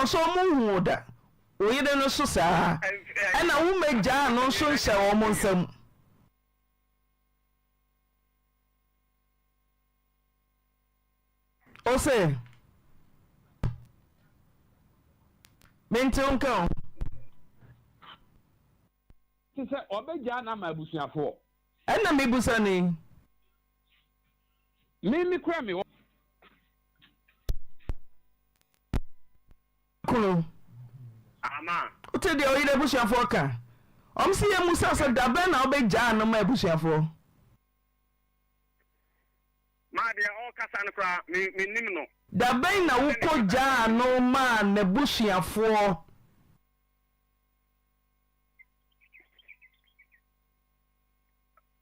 nso ɔmo nhu wo da. Wo yere no nso saa. Ɛna wo mmɛgyaa no nso nhyɛ wɔn nsam. Ose, Mente wo nka o. Te sɛ ɔbɛgyaa no ama abusuafoɔ. Ɛna mebusa no yi. Me me kura me wɔ. Kunu. Wote deɛ ɔyere abusuafoɔ ka? Wɔn se yɛmmusa sɛ dabɛn na wobɛgyaa no ma abusuafoɔ? Maa deɛ ɔrekasa no koraa, me, mennim no. Da bɛn na wokɔgyaa no maa n'abusuafoɔ?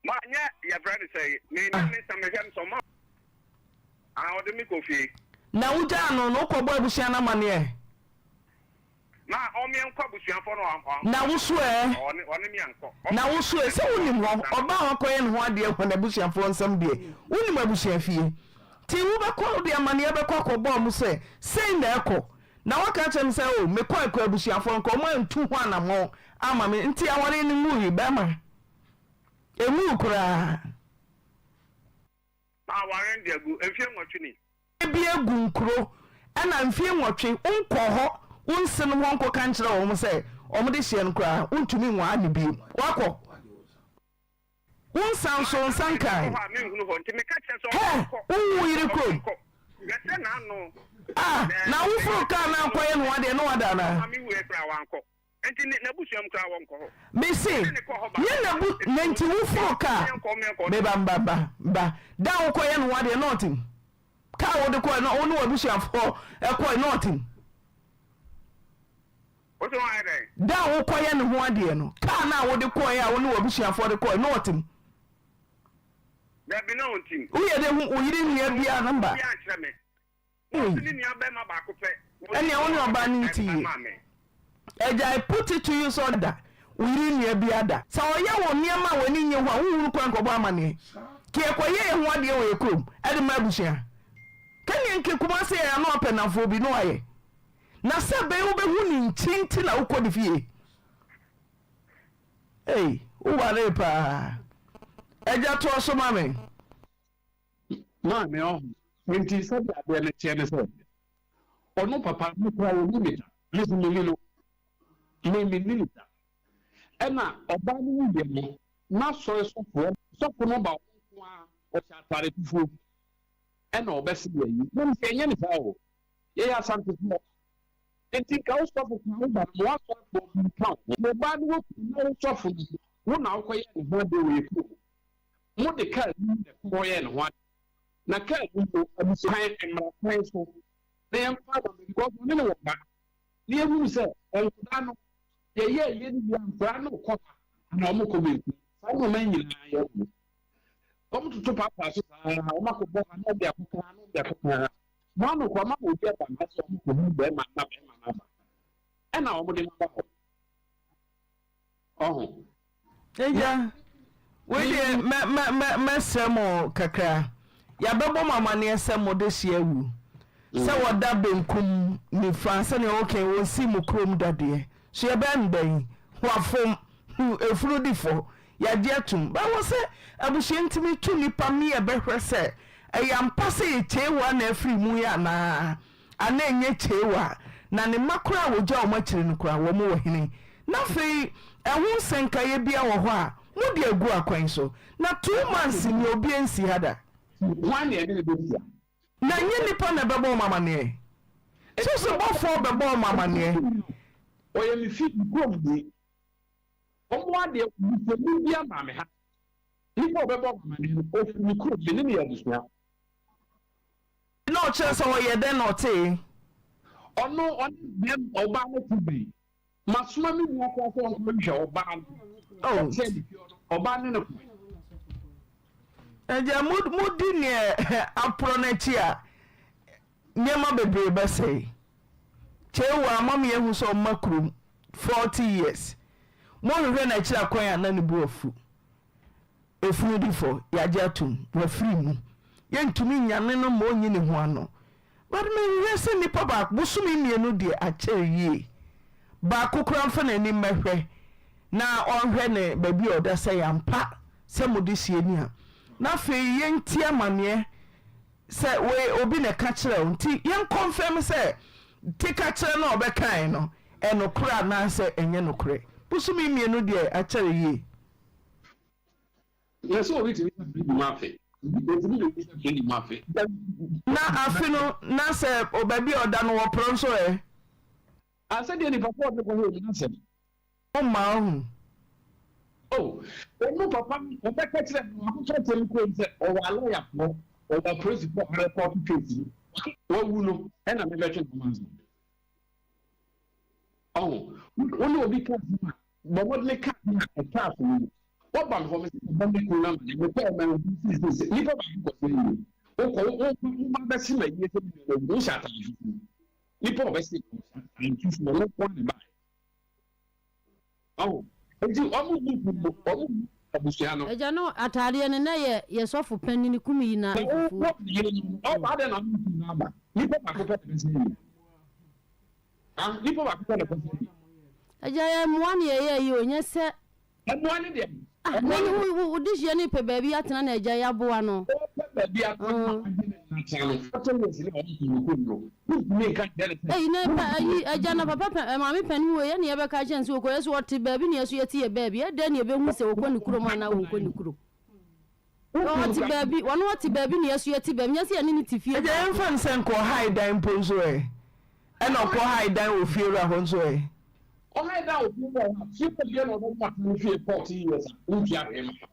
Ma nyɛ yɛfrɛ no sɛn, me na me nsa mehwɛ me sɛ ɔma ah ɔde me kɔ fie. Na wogyaa no no wokɔbɔ abusua no amaneɛ? Ma ɔmeɛ nkɔ abusuafoɔ no ɔ Na wo so ɛ? ɔne ɔne me ankɔ. Na wo so ɛ? Sɛ wonim hɔ, ɔbaa a wakɔyɛ ne ho adeɛ wɔ n'abusuafoɔ nsam deɛ, wonim abusuafie. Nti wobɛkɔ wode amaneɛ bɛkɔ akɔbɔ wɔn sɛ sei na ɛkɔ. Na woaka akyerɛ me sɛ, oh, mekɔe kɔ abusuafoɔ nka wɔn antu ho anammɔn amma me. Nti awareɛ no nwui, bɛrima. Ɛnwuu koraa. Aware no de agu mfeɛ nwɔtwe ni. Bi agu nkuro ɛna mfeɛ nwɔtwe wonkɔɔ hɔ wo nsenom hɔ nkɔka nkyerɛ wɔn sɛ wɔn de hyeɛ no koraa wontumi nwaa no bio woakɔ wo nsa nso wo nsa nkae hɛ wohu wo yere kurom ah na woforo kaa na akɔyɛ no wadeɛ ne wada anaa. Enti ne n'abusua mu koraa wɔnkɔ hɔ. Mese, Ɛne ne kɔ hɔ ba. nyɛ n'abu na nti woforo kaa Meɛnkɔ, meɛnkɔ. Meba mba mba mba da a wokɔyɛ ne ho adeɛ na ɔte mu kaa wode kɔɛ na wo ne w'abusuafoɔ kɔɛ na ɔte mu Wo se wɔayɛ dɛn? Da a wokɔyɛ ne ho adeɛ no kaa no a wode kɔɛ a wo ne w'abusuafoɔ de kɔɛ na ɔte mu Dabi na ɔnte mu. Woyɛ dɛ hu wo yere nua biara namba? Obiara ankyerɛ me. Ei ɛneɛ wo ne ɔbaa no nti yie. Agya I put it to you sɛ ɔda wo yere nua bi ada. Sɛ ɔyɛ wo nneɛma a w'ani nnye ho a wonhunu kwan nkɔbɔ amaneɛ. Ke yɛkɔyɛ yɛn ho adeɛ wɔ yɛ kurom de ma abusua. Kɛneɛ nke Kumase yɛ ano apɛ nnamfoɔ bi na wayɛ. Na sɛ bɛn wobɛhu ne nkyi nti na wokɔ ne fie. Ei wowaree paa. Agya toa so ma me. Maame, ɔho, enti sɛdeɛ adeɛ no teɛ ne sɛ, ɔno papa no koraa ɔnni me da, me nso menni no, me menni no da. Ɛna ɔbaa no wuiɛ no, n'asɔre sɔfoɔ, sɔfo no ba ɔno nko ara, ɔhyɛ atare fufuo, ɛna ɔbɛse yɛn yi. Na mesɛ ɛnyɛ ne saa o, yɛyɛ Asantefoɔ, enti nka wo sɔfo koraa wo ba no, ma w'asɔrefoɔ bi nka wo ho. Na ɔbaa no wɔ kunu na wo sɔfo no, wo na wokɔyɛɛ ne ho adeɛ wɔ yɛn kurom. Mode kaa bi na ɛkɔyɛɛ ne ho ade. Na kaa bi mpo, abusua kwan, mmara kwan so, na yɛmfa ama no because ɔne no wɔ ba. Na yɛhunu sɛ nkwadaa no, yɛyɛɛ yɛ no wie a, nkwadaa no rekɔ ha anaa wɔrekɔ benkum. Saa nneɛma yi nyinaa yɛhu. Wɔtoto paapaa so saa ara, wɔakɔbɔ ha na wɔde akɔka ha na wɔde akɔka ha. Mo ano koraa, moama obi aba ha sɛ wɔkɔhu bɛrima na bɛrima no aba. Ɛna wɔde no aba hɔ. Ɔho. Agya, wei deɛ mɛ mɛ mɛ mɛsrɛ mo kakra. Yɛabɛbɔ mo amaneɛ sɛ mo dehyeɛ awu. Sɛ wɔda benkum, nifa, sɛdeɛ woka yi, wɔnsii mo kurom da deɛ. So yɛbɛyɛ no dɛn? Wɔafom. Efunu di fɔ. Yɛagye atom. But ɛwɔ sɛ abusua ntumi tu nnipa me yɛbɛhwɛ sɛ ɛyɛ ampa sɛ yɛ Kyeewa na afiri mu yi anaa. Ana ɛnyɛ Chewa na ne mma koraa a wɔgya wɔn akyire no koraa wɔn wɔ hene? Na afei ɛho nsɛnkaeɛ biara wɔ hɔ a mode agu akwan so? Na 2 months nie obiara nsi ha da. Hwan na ɛne no bɛhyia? Na ɛnyɛ nnipa na ɛbɛbɔ wɔn amaneɛ. So sɛ bɔfoɔ bɛbɔ wɔn amaneɛ? Ɔyɛ me fi, me kurom ni. Wɔn adeɛ, busuani biara maa me ha. Nipa a ɔbɛbɔ wɔn amaneɛ no, ɔfiri me kurom, me ne no yɛ abusua. Na ɔkyerɛ sɛ ɔyɛ dɛn na ɔtee? Ɔno ɔne bɛm ɔbaa no te bɛn? Masoma me nua koraa sɛ ɔnkɔhwehwɛ ɔbaa no. Oh. Ɔkyerɛ me fie hɔ no, ɔbaa ne no kɔe. Agya, mo modi neɛ aporɔ no akyi a, nneɛma bebree bɛsɛe. Kyeewa ama me ahu sɛ ɔmma kurom 40 years. Mohwehwɛ no akyiri akwan a na ne bo afu. Efunu di fɔ, yɛagye atom, wafiri mu. Yɛntumi nnyane no ma ɔnyi ne ho ano. But menhwɛ sɛ nipa baako bosome mmienu deɛ akyɛre yie. Baako koraa mfa n'ani mmɛhwɛ na ɔnhwɛ ne baabi a ɔda sɛ ɛyɛ ampa sɛ mode sie ni a. Na afei yɛntie amaneɛ sɛ wei obi na ɛka kyerɛɛ wo nti yɛn confirm sɛ te ka kyerɛ no a ɔbɛkaeɛ no ɛnokorɛ anaasɛ ɛnyɛ nokorɛ. Bosome mmienu deɛ akyɛre yie. Yɛ sɛ obi tumi sɛ firi mu afe. Otumi de obi sɛ firi mu afe. Na afe no na sɛ baabi a ɔda no wɔporɔ nso ɛ? Ah sɛdeɛ nipa ko a ɔde kɔhwɛ obi n'asɛm. Wo mma ɔhu. Oh ɔno papa no ɔbɛka kyerɛ no wakɔka kyerɛ no kurom sɛ ɔwɔ alɔyafoɔ ɔwɔ apolisifoɔ a wɔrepɔto case no wawu no ɛna mebɛtwe ne ho mansa. Ɔho wo ne obi ka asɛm a bɔ mmɔdene ka ade a ɛtɔ aso no mu. Wɔba me hɔ me sɛ mebɔ me kunu no amane mekɔɛ manhu seisei nipa baako kɔ sɛ yie wokɔ wo wo ba bɛse ma yie sɛ me nua no awu wohyɛ atade fufuo nipa a ɔbɛse no atade fufuo ɔno nko ara na ɛbaeɛ. Ɔho nti wɔn mu gu mu wɔn mu abusua no. Agya no ataadeɛ no na yɛ yɛ sɔfo panyin kum yi na Na wo fufuo. wɔ yere no ɔba adɛn na ɔne kunu no aba nipa baako pɛ na ɛbɛsɛn yi ah nipa baako pɛ na ɛbɛsɛn yi. Agya yɛ mmoa na yɛyɛ yi o nyɛ sɛ. Mmoa ne deɛ. Ah na ne wo wo dehyeɛ no pɛ baabi atena na agya yi aboa no. Ɔpɛ baabi atena na agye ne nna atena no 40 years ne ɔmo kunu kum no wontumi nka nkyerɛ no sɛ. Ei na pa ayi agya na papa pɛ maame panin wei ɛne yɛbɛka akyerɛ no sɛ ɔkɔ yɛ so ɔte baabi na yɛso yɛte yɛ baabi ɛdɛn na yɛbɛhu sɛ ɔkɔ ne kurom anaa ɔnkɔ ne kurom ɔte baabi ɔno ɔte baabi na yɛso yɛte baabi nyɛ sɛ yɛne no te fie Agya baako. yɛmfa no sɛ nka ɔhae dan mpo nso ɛ? Ɛna ɔkɔ hae dan wɔ fiewura hɔ nso ɛ? Ɔhae dan wɔ fiewura hɔ a, fiewura biara na ɔbɛma watena ne fie 14 years a wontua hwee ma no.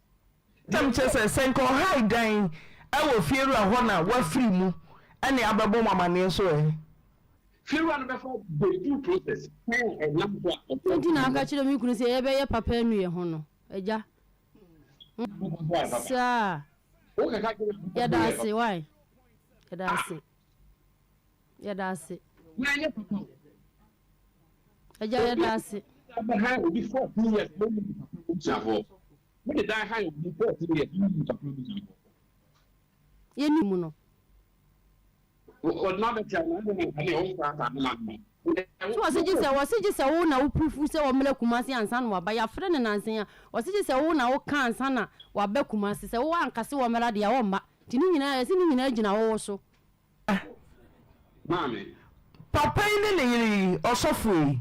Tam kyerɛ sɛ, sɛ nka ɔhae dan wɔ fiewura hɔ na wafiri mu ɛne abɛbɔ mo amaneɛ nso ɛ? Fiewura no bɛfa the due process kwan a ɛnam so a ɔde Enti na aka kyerɛ me kunu sɛ yɛbɛyɛ papa anu yɛn ho no, agya. Saa. Yɛda ase, wai. Yɛda ase. Yɛda ase. Agya yɛda ase. Obi 14 years na ɔmu papa abusuafoɔ. Wode dan han obi 14 years na ɔmu papa abusuafoɔ. Yɛni mu no. Ɔdena bɛkyɛ na ɛde ne nka ne ɔmfa asase ma no. So wɔse gye sɛ wɔse gye sɛ wo na wo purufu sɛ wɔmmra Kumasi ansa na waba yɛafrɛ no nansa yi a wɔse gye sɛ wo na woka ansa na waba Kumasi sɛ wo anka se wɔmmra deɛ a ɔmma nti ne nyinaa yɛse ne nyinaa gyina wo wo so. Maame. Papa yi ne ne yere yi, ɔsɔfo yi,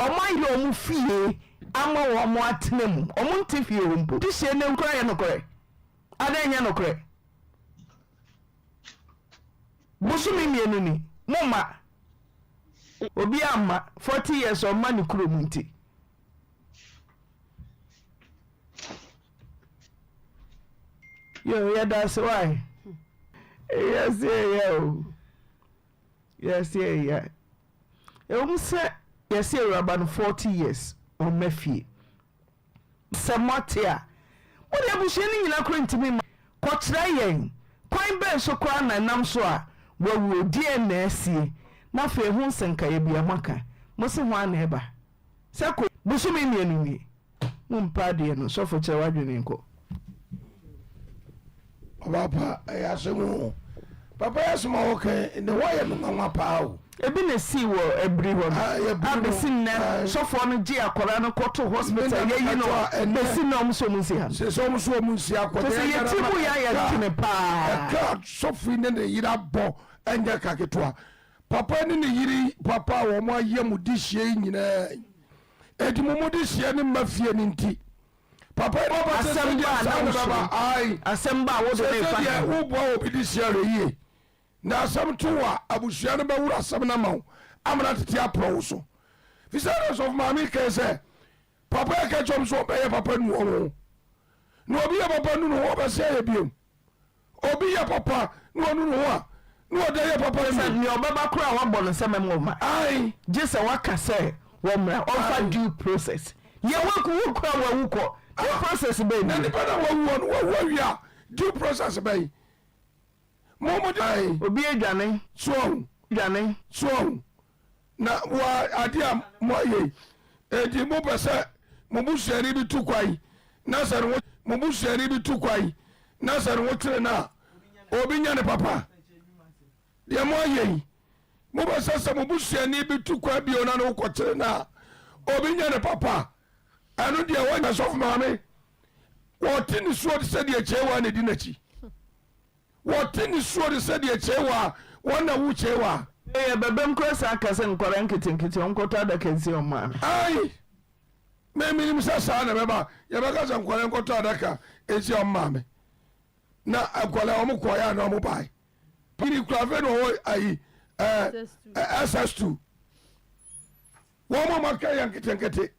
wɔayɛ wɔn fie ama wɔn atena mu. Wɔnte fie hɔ mpo. Dehyeɛ no koraa yɛ nokorɛ? Adɛn ɛnyɛ nokorɛ? Bosome mmienu ni, momma. Obiara mma. 40 years ɔmma ne kurom nti. Yo, yɛda ase wai. Ewiase ɛyɛ o. Wiase ɛyɛ. Ɛwom sɛ yɛse awuraba no 40 years ɔmma fie. Sɛ moate a, mode abusua no nyina koraa ntumi mma. Kɔkyerɛ yɛn, kwan bɛn so koraa na ɛnam so a wawuo, deɛn na asie, na afei ho nsɛnkaeɛ biara moaka. Mose hwan na ɛba? Sɛ kɔ bosome mmienu nie. Mompɛ adeɛ no, sɔfo kyerɛ w'adwene nkɔ. Ɔbaapa ɛyɛ asɛm o. Papa yi asɛm a ɔka yi ne ho ayɛ me nwanwa paa o. Ebi na esii wɔ abiri hɔ no a besi nnɛ sɔfoɔ no gyee akwadaa no kɔtoo hospital yɛyi no besi nnɛ wɔn nso wɔn nsi ha no. Sɛ sɛ wɔn nso wɔn nsi akwadaa. Kyerɛ sɛ yɛ ti mu yɛ ayɛ dene paa. Ɛka sɔfo yi ne ne yere abɔ ɛnyɛ ka ketewa. Papa ne ne yere papa a wɔn ayɛ mo de hyia yi nyinaa yi. Eti mo mo de hyia ne mma fie no nti. Papa yi baba sɛ Asɛm sɛdeɛ ba a saa na na wosuro. bɛba ae. Asɛm ba a wode Sɛ ne fa sɛdeɛ he. woboa obi de hyia hwɛ yie. Na asɛm to wo a abusua no bɛworo asɛm no ama wo ama no atete aporɔ wo so. Fi sɛ na sɔfo maame kae sɛ papa yi ka kyerɛ wɔn sɛ ɔbɛyɛ papa nu wɔn ho. Na obi yɛ papa nu ne ho ɔbɛsɛ ayɛ biom. Obi yɛ papa na ɔnu ne ho a, na ɔda yɛ papa Kyerɛ sɛ bio. nea ɔbɛba koraa a wɔabɔ no sɛ mɛma ɔmma. Ae. Gye sɛ waka sɛ wɔmmra, ɔmfa Ae. due process. Nea waku wo koraa wawu kɔ, due process bɛn Na nie? nipa na wawu hɔ no, wawu awie a, due process bɛn? Mo mo de. Ae. Obi adwane. So ɔho. Dwane. So ɔho. Na wa adeɛ a mo ayɛ yi, enti mo pɛ sɛ mo busuani bi tu kwan na sɛ ne ho mo busuani bi tu kwan na sɛ ne ho kyere no a, obi nyɛ ne papa? Deɛ moayɛ yi, mobɛsɛ sɛ mo busuani bi tu kwan bio na ne wo kɔkyere no a, obi nyɛ no papa? Ɛno deɛ wanya sɔfo maame. Wɔte nisuo te sɛ deɛ kyeewaa na ɛdi n'akyi. Wɔte nisuo te sɛ deɛ kyeewaa wɔn na wo kyeewaa. Ɛyɛ bɛbɛm koraa saa ka sɛ nkwadaa nketenkete ɔnkɔtɔ adaka nsi wɔn maame. Ae, me menim sɛ saa na ɛbɛba. Yɛbɛka sɛ nkwadaa nkɔtɔ adaka nsi wɔn maame. Na nkwadaa wɔn kɔeɛ a na wɔn bae. Pini kura afei na ɔwɔ ayi ɛɛ SS2. Wɔn a wɔaka yɛ nketenkete.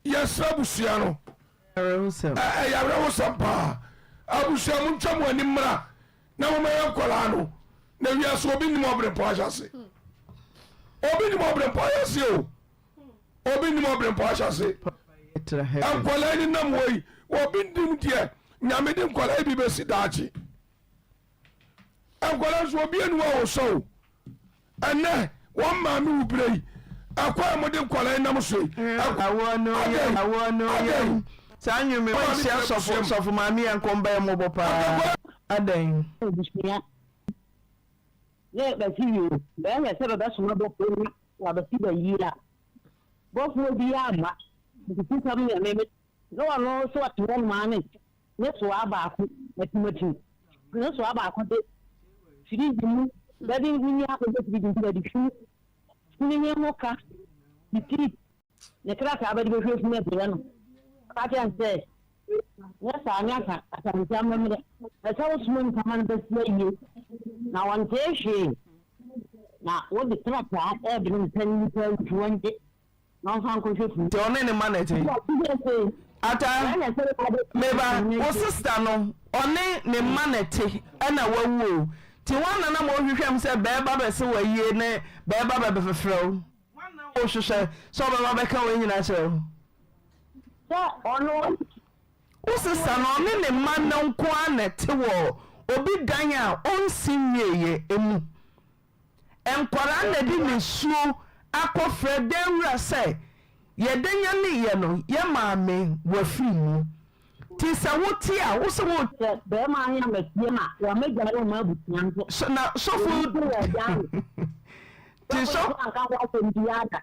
Yɛsrɛ abusua no. Ɛyɛ awerɛhosɛm paa. Abusua mo ntwa mo ani mmra na momɛyɛ nkwadaa no. Na wiase obi nim ɔbrempɔn ahyɛse. Obi nim ɔbrempɔn ahyɛse o. Obi nim ɔbrempɔn ahyɛse. Nkwadaa ni nam hɔ yi obi nim deɛ nyame de nkwadaa yi bi bɛsi daakye. Nkwadaa nso obi anu a wɔsɔ o. Ɛnɛ wɔn maame wu berɛ yi ɛkwan a mode nkwadaa yi nam so yi. Awoɔ no yam awoɔ no yam saa nnwom yi wɔahyia sɔfo sɔfo maame yɛ nkɔm bɛyɛ mmɔbɔ paa adɛn. Abusua ne bɛsi wie o, bɛɛhwɛ sɛ bɛbɛsoma bɔfoɔ na wabɛsi bɛ yie a, bɔfoɔ biaa amma, nti sisɛm deɛ me me. Na ɔno nso ɔte hɔ nom ara ne ne soa baako atimatim, ne soa baako de firigye mu bɛde nyi akɔbɔ firigye nti bɛde funu funu he ho ka ne tiri ne krataa bɛde bɛhwɛ funu abrɛ no. Ɔka kyerɛ no sɛ, Nyɛ saa ne aka Asante amammerɛ, ɛsɛ wosoma nnipa ma no bɛsi ayie na wɔntee hwee na wode krataa ɛɛbrɛ no sɛ nnipa nti wɔngye. Na ɔmfa nkɔhwɛ funu. Nti ɔne ne mma na ɛte? Ata, me ba, wo sista no, ɔne ne mma na ɛte ɛna wawu o. Nti hwan na na mohwehwɛ m sɛ bɛɛba bɛse wo ayie ne bɛɛba bɛbɛfrɛ wo? Hwan na wohwehwɛ sɛ ɔbɛba bɛka wei nyinaa kyerɛ wo? Sɛ ɔno. Wo sista no, ɔne ne mma no nko ara na ɛte wɔ obi dan a ɔnsi nwieeɛ mu. Nkwadaa na de nisuo akɔfrɛ dan wura sɛ yɛda nyaneeɛ no yɛ maame wafiri mu. Nti sɛ wote a wo se wo. Sɛ bɛɛma he ammɛtie ma wammɛgyae ɔma abusua nso. So na sɔfo. Obi nso wɔ agyaa no. Nti sɔ. Sɔfo nso anka ho asɛm biaa da.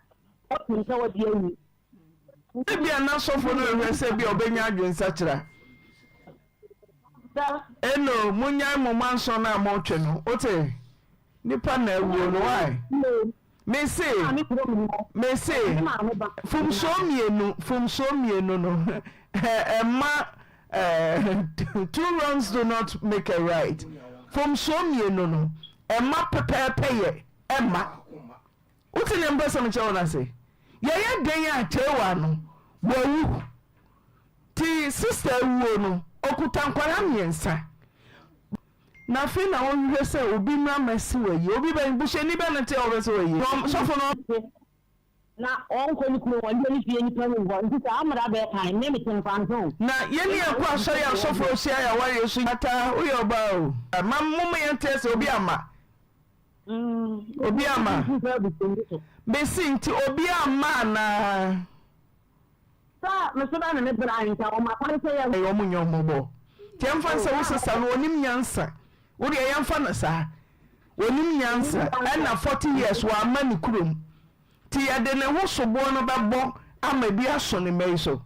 Ɔtem sɛ wɔde awu. Ebia na sɔfo no rehwɛ sɛ ebia ɔbɛnya adwensakyera. Eno, monyae mo manson no a motwe no. Wote? Nipa na awuo no, why? Mese, mese, mfomsoɔ mmienu, mfomsoɔ mmienu no, ɛmma, two wrongs do not make a right. Mfomsoɔ mmienu no, ɛmma pɛpɛɛpɛ yɛ, ɛmma. Wote nea mepɛ sɛ mekyerɛ wo no ase? Yɛyɛ dɛn a Chewa no wawu? Nti sister awuo no ɔkuta nkwadaa mmiɛnsa. Na afei na wohwehwɛ sɛ obi mmra mmɛsi wo ayie. Obi bɛn? Busuani bɛn na te a ɔbɛsi wo ayie? Sɔfo no. Na ɔnkɔ ne kurom, ɔnde ne fie nnipa nnim hɔ. Nti saa mmara bɛɛ kan, me mete nkwa nso. Na yɛne yɛn kɔ asɔre a sɔfo ahyia yɛn awareɛ so. Ata, woyɛ ɔbaa o. Ma momma yɛnte ase, obi amma. Obi amma. Mese nti obi amma anaa? Sɛ me so bɛ ne me bra nka wɔn akwan sɛ yɛ. Ɛyɛ wɔn nyɛ wɔn bɔ. Nti yɛmfa no sɛ wo sesa no onim nyansa. Wo deɛ yɛmfa no saa. Onim nyansa ɛna 40 years wamma ne kurom. Nti yɛde ne ho soboɔ no bɛbɔ ama bi aso ne mma yi so.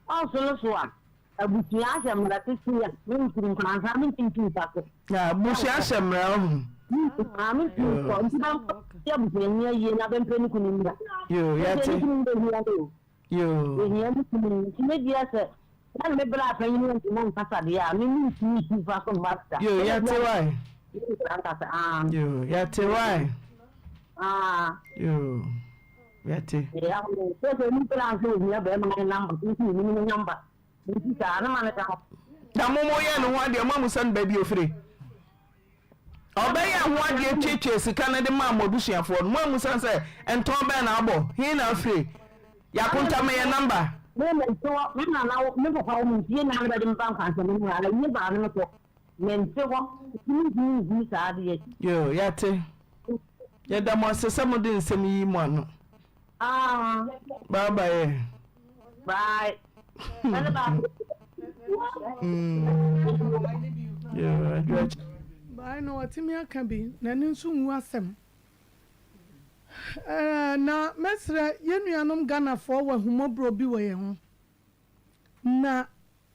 Ɔnso no so a, abusua ahyɛ mmara tete a mentiri nkwansa mentiri ntu nsa so. Na abusua ahyɛ mmara ohu. Maa mentiri nkɔ nti bɛnkɔ yɛ abusuani ayie na bɛmpɛ ne kunu mmra. Yoo yɛte. Ne kunu bɛhia no o. Yoo. Bɛhia ne kunu nti me deɛ sɛ na me bra panyin no ntoma nkasa deɛ a me mentumi ntu nfa so mma da. Yoo yɛte wae. Nkasa aa. Yoo yɛte wae. Aa. Yoo. Yɛte. Na mo mo yɛ ne ho adeɛ mo amusa no baabi ofire. Ɔbɛyɛ ho adeɛ tuatua sika no de maa mo abusuafoɔ no mo amusa sɛ ntɔn bɛn na abɔ he na afire yakonta meyɛ namba. Me nana me papa wɔ me fie na ne bɛde me ba nkwanhyɛ me mu a ɛnyɛ baa ne mekɔ. Mente hɔ, nti mentumi nhunu saa adeɛ. Yoo, yɛate. Yɛda mo ase sɛ mode nsɛm yi mo ano. Ah. Bye bye ɛ. Bye. Ɛne baako. Mm. Yoo, adwo akyi. Bye. Ae na watumi aka bi, n'ani nso nwu asɛm. Ɛɛ na mɛsrɛ yɛn nuanom Ghanafoɔ wɔ ahummɔborɔ bi wɔ yɛn ho. Na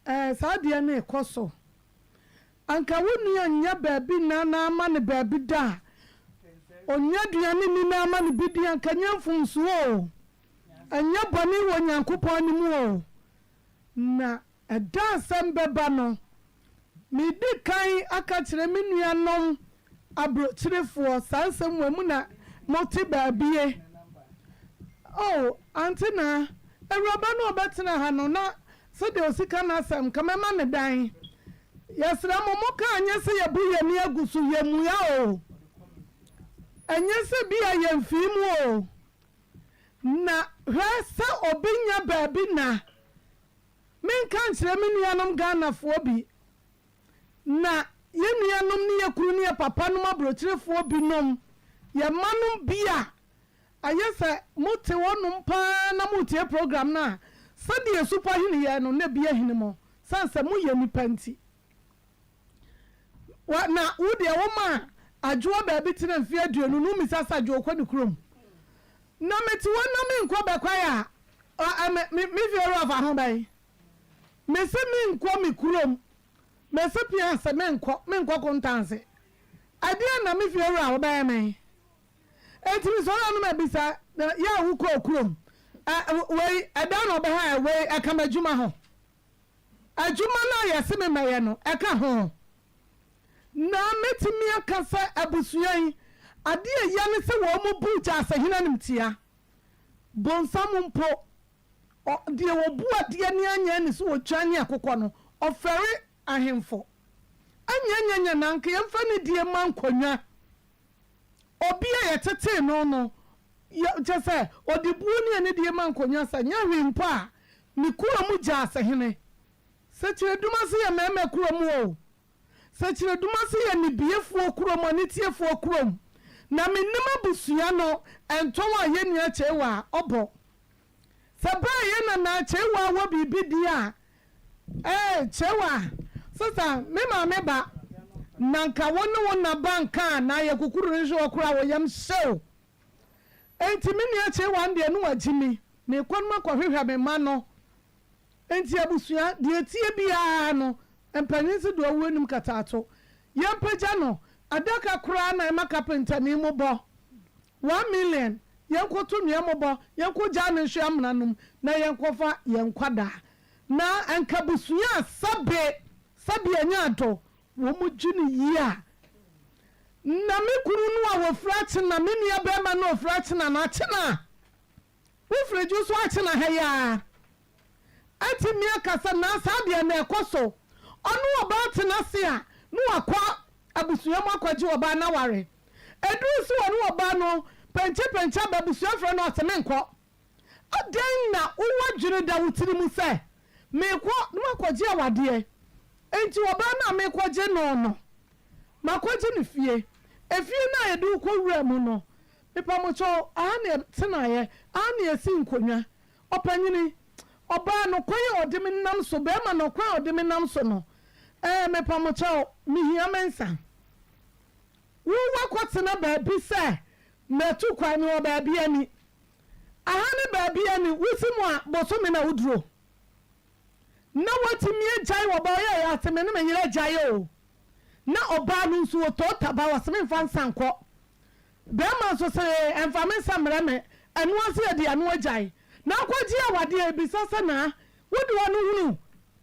ɛɛ saa adeɛ no rekɔ so. Anka wo nua nnya baabi nna na ama no baabi da a, ɔnnya aduane nni na ama no bi di anka ɛnyɛ mfomsoɔ o. Ɛnyɛ bɔne wɔ Nyankopɔn anim o. Na ɛda a asɛm bɛba no, medi kan aka akyerɛ me nuanom aburokyerefoɔ, saa nsɛm wei mu na mote baabie. Oh, Aunty Naa, awuraba no a ɔbɛtena ha no, na sɛdeɛ ɔsi ka n'asɛm, nka mɛma no dan. Yɛsrɛ mo, moka a, nyɛ sɛ yɛbu yɛn ani agu so, yɛmmua o. Ɛnyɛ sɛ bi a yɛmfii mu o. Na hwɛ sɛ obi nya baabi na menka nkyerɛ me nuanom Ghanafoɔ bi na yɛn nuanom ne yɛn kunu ne yɛn papa nom aburokyerefoɔ bi nom yɛn mma nom bi a ayɛ sɛ mo te hɔ nom paa na mo retie program no a sɛdeɛ supɔ hene yɛ no na bi ahini mo sane sɛ mo yɛ nipa nti. Wa, na wo deɛ womaa Adwoa baabi tena mfeɛ aduonu no wommisa sɛ Adwoa ɔkɔ ne kurom? Na mete hɔ na menkɔ bɛkwae a, ɔ, ɛ, me, me, me fie wura fa ho bɛn? Mese menkɔ me kurom. Mese pia ase menkɔ, menkɔ Kontanse. Ɛdeɛn na me fie wura wobɛyɛ me? Enti mesɔre a na mabisa, na yɛ a wokɔɔ kurom, ɛ, wei, ɛdɛn na ɔbɛha ɛ, wei, ɛka m'adwuma ho? Adwuma no a yɛse me mmɛyɛ no, ɛka ho. Na mɛtumi aka sɛ abusua yi, adeɛ a ɛya ne sɛ wɔn bu Gyasehene animtia. Bonsam mpo, ɔ, deɛ ɔbu adeɛ ne anyɛ ne sɛ ɔtwa ne akokɔ no, ɔfɛre ahemfo. Anyanyanya na anka yɛmfa nidie mma nkonnwa. Obi a yɛtetee no no, yɛ, kyerɛ sɛ, ɔde buo ne anidie ma nkonnwa sɛ, nyɛ hwee mpo a, me kuro mu Gyaasehene. Sɛkyerɛdumase yɛ mmarima kurom o. Sɛkyerɛdumase yɛ nnibiefoɔ kurom, anitiefoɔ kurom. Na mennim abusua no ntɔn a yɛn nua Kyeiwaa ɔbɔ. Sɛ berɛ a yɛn nana Kyeiwaa wɔ biribi di a, ee Kyeiwaa, sista, me maame ba, na nka wo ne wo na ba nka a, na ayɛ kukuru no hwɛ hɔ koraa wo yam hye wo. Enti me nua Kyeiwaa no deɛ ne wagye me, merekɔ no makɔhwehwɛ me mma no. Enti abusua, deɛ ɛteɛ biara no, mpanin se deɛ ɔwɔ anim kataato. Yɛmpagya no, adaka koraa na ɛma kapentani mobɔ. 1,000,000, yɛnkɔto nnua mmɔbɔ, yɛnkɔgyaa no nhwe amena no mu, na yɛnkɔfa yɛn nkwadaa. Na anka abusua a sɛbe, sɛbe anya adɔ, wɔn gye no yie a, na me kunu no a wɔfiri Akyena, me nua barima no a ɔfiri Akyena no, Akyena! Wofiri dwo so akyena ha yi ara. Atumi aka sɛ na saa deɛ na ɛkɔ so. Ɔne ɔbaa tena ase a, na wakɔ abusua mu akɔgye ɔbaa no aware. Ɛduru sɛ ɔne ɔbaa no pɛnkyɛpɛnkyɛ aba abusua frɛ no a, ɔse menkɔ. Adɛn na wowɔ adwene da wo tiri mu sɛ merekɔ na makɔgye awadeɛ? Enti ɔbaa no a merekɔgye no no, makɔgye no fie. Efie no a yɛde wo kɔwuraa mu no, Mepamokyɛw, aha na yɛtenaeɛ, aha na yɛsii nkonnwa. Ɔpanyini, ɔbaa no, kwan a ɔde me nam so, barima no, kwan a ɔde me nam so no, ɛɛ, mepamokyɛw, mehia me nsa. Wo woakɔtena baabi sɛ matu kwan, mewɔ baabi ani. Aha ne baabi ani, wosi mu a, bosome na woduro. Na woatumi agyae ɔbaa, ɔyɛ yɛ ase, me ne me yere agyae o. Na ɔbaa no nso, ɔtɔɔ taba, ɔse memfa nsa nkɔ. Bɛɛma nso se, Ɛmfa me nsa mmerɛ me, ɛno ara se yɛde ano agyae. Na akɔgye awadeɛ, ebisa sɛ naa, wode w'ano hunu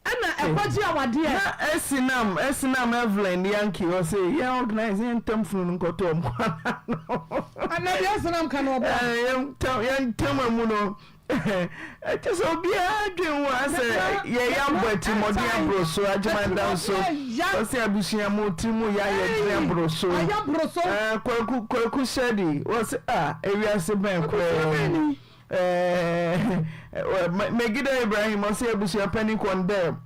ɛna ɛkɔgye awadeɛ? Na Esinam Esinam Evelyn Yankee ɔse yɛn organise yɛn ntam funu no nkɔto ɔmo kwan ano. Ana deɛ Esinam ka no ɔboa? Ɛɛ yɛn ntam yɛn ntam amu no Kyɛ sɛ obiara dwen ho a sɛ yɛyɛ abɔ atirimmɔden aboro so agyemanda nso ɔsɛ abusua mu tiri mu yɛ ayɛ dene aboro so kwaku kwaku sɛdi wɔsɛ a ewiase bɛn koraa mu Megida Ibrahim ɔsɛ abusua panyin kɔndɛm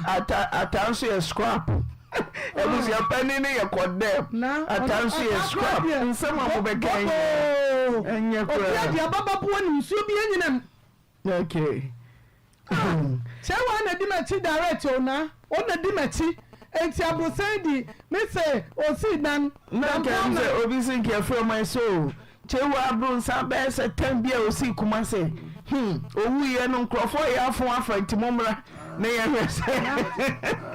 Ata ata nso yɛ scrap. Abusua panin no yɛ kɔdɛm. Ata nso yɛ scrap. Nsɛm a mobɛka yi ɛnyɛ koraa. Obi adi ababa buo nim nsuo bi anyinam. Okay. Ah, kyɛ wa na di m'akyi direct o na o na di m'akyi. Enti aborosan di me se osii dan. Na nka ɛm sɛ obi se nka ɛfrɛ ɔman sɛ o Kyewu abronsan bɛyɛ sɛ tɛm bi a osii Kumase hmm owuiɛ no nkurɔfoɔ yɛ afon afa nti mommra na yɛnhwɛ sɛ.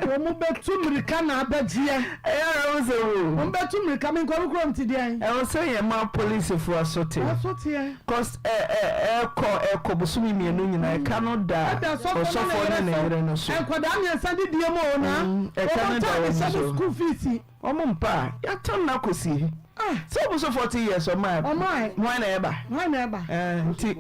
Wɔn bɛtu mmirika na abɛgyeɛ. Ɛyɛ awerɛhosɛm o. Wɔn bɛtu mmirika menkɔ me kurom ti deɛn. Ɛwɔ sɛ yɛn ma polisifo aso te. Aso teɛ. Cos ɛ ɛ ɛkɔ ɛkɔ bosome mmienu nyinaa ɛka no da ɔsɔfoɔ ne ne yere no so. Nkwadaa mmiɛnsa didie mu o na Ɛka wɔn no da ntaade wɔn hyɛ ne so. school fees. Ɔmo mpa a, yɛatam no akɔsi he? Sɛ ɔmo so 40 years ɔmaa Ɔmaa. Hwan na ɛba? Hwan na ɛba? Ɛɛ, nti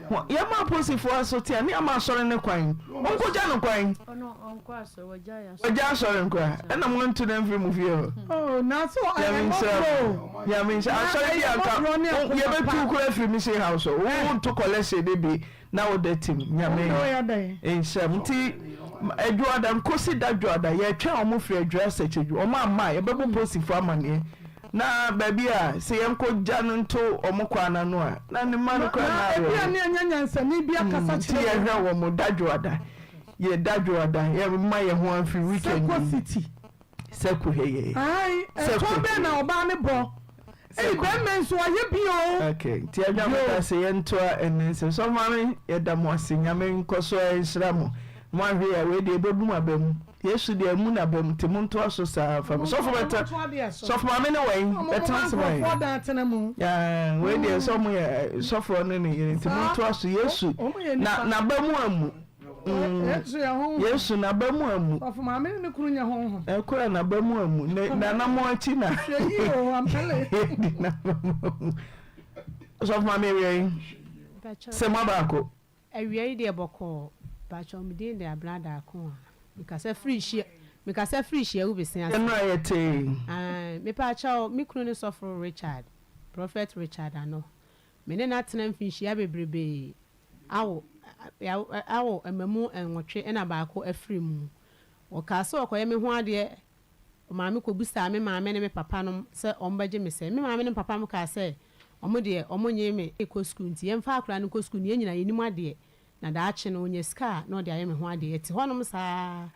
ho, yɛma aposifoɔ aso te a, ne ama asɔre no kwan. Ɔnkɔgya no kwan. Ɔno ɔnkɔ asɔre, wagyae asɔre. Wagya asɔre nkoraa, ɛna moantu no amfiri mo fie hɔ. Oh, na so ɛyɛ Nyame nhyira mmɔborɔ mo. o. Nyame nhyira. Na Asɔre bi ɛyɛ a nka mmɔborɔ ne wo, akoma yɛbɛtu pa. wo koraa afiri mission house hɔ. Wo, wonto collection no bi na wo da tim. Nyame Wo deɛ woyɛ dɛn? nhyira mo. Nti Adwoada, nkosi da Dwoada, yɛtwɛn wɔn firi Adwira Sɛkyɛdwu. Wɔn amma a, yɛbɛbɔ posifoɔ amaneɛ. Na baabi a sɛ yɛnkɔ gya no nto wɔn kwan no ano a, na ne mma no koraa Na na ebia awerɛho. ne anya nyansani bi akasa Nti kyerɛ wɔn. yɛhwɛ wɔn da Dwoada. Yɛ da Dwoada, yɛmma yɛn ho amfiri weekend Sɛkɔ yi. City. Sɛko heyee. Ae, Sɛko ɛtɔn bɛn na ɔbaa no bɔ? Ei, bɛrima nso wayɛ bi o. Okay, nti agya mo da ase yɛntoa ɛnɛ nsɛm. Sɔfo maame yɛda mo ase Nyame nkɔ so nhyira mo. Mo ahwɛ yɛ wei deɛ ɛbɛbu mo aba mu. Yesu deɛ amu n'aba mu nti montoa so saa fa sɔfo bɛtena sɔfo maame ne wɛn bɛtena ase ma yɛn. Yeah, wei deɛ sɛ ɔmo yɛ sɔfo ne ne yere nti montoa so Yesu na n'aba mu amu. Yesu n'aba mu amu. Sɔfo maame ne ne kunu nyɛ honhom. Ɛkora n'aba mu amu. Ne n'anamɔ akyi na. Hwɛ yie o, ampele. Yɛdi n'aba mu amu. Sɔfo maame awia yi. Sɛ mo abaako. Awia yi deɛ bɔkɔɔ. Mpakyɛw me din de Abena Darko a mekasa firi hyia mekasa firi Hyiawu Bese ase. Ɛno a yɛtee. Ae mepakyɛw me kunu ne sɔfo Richard Prophet Richard Ano me ne no atena mfinhyia bebrebee awo awo mmamu nwɔtwe ɛna baako afiri mu wɔkaa sɛ ɔkɔyɛ me ho adeɛ Ɔmaa me kɔbisaa me maame ne me papa nom sɛ wɔbɛgye me sɛ. Me maame ne me papa nom kaa sɛ wɔn deɛ wɔnnye me kɔ sukuu nti yɛmfa akwadaa no nkɔ sukuu no yɛn nyinaa yɛnim adeɛ na daakye no ɔnya sika a na ɔde ayɛ me ho adeɛ. Yɛte hɔnom saa ara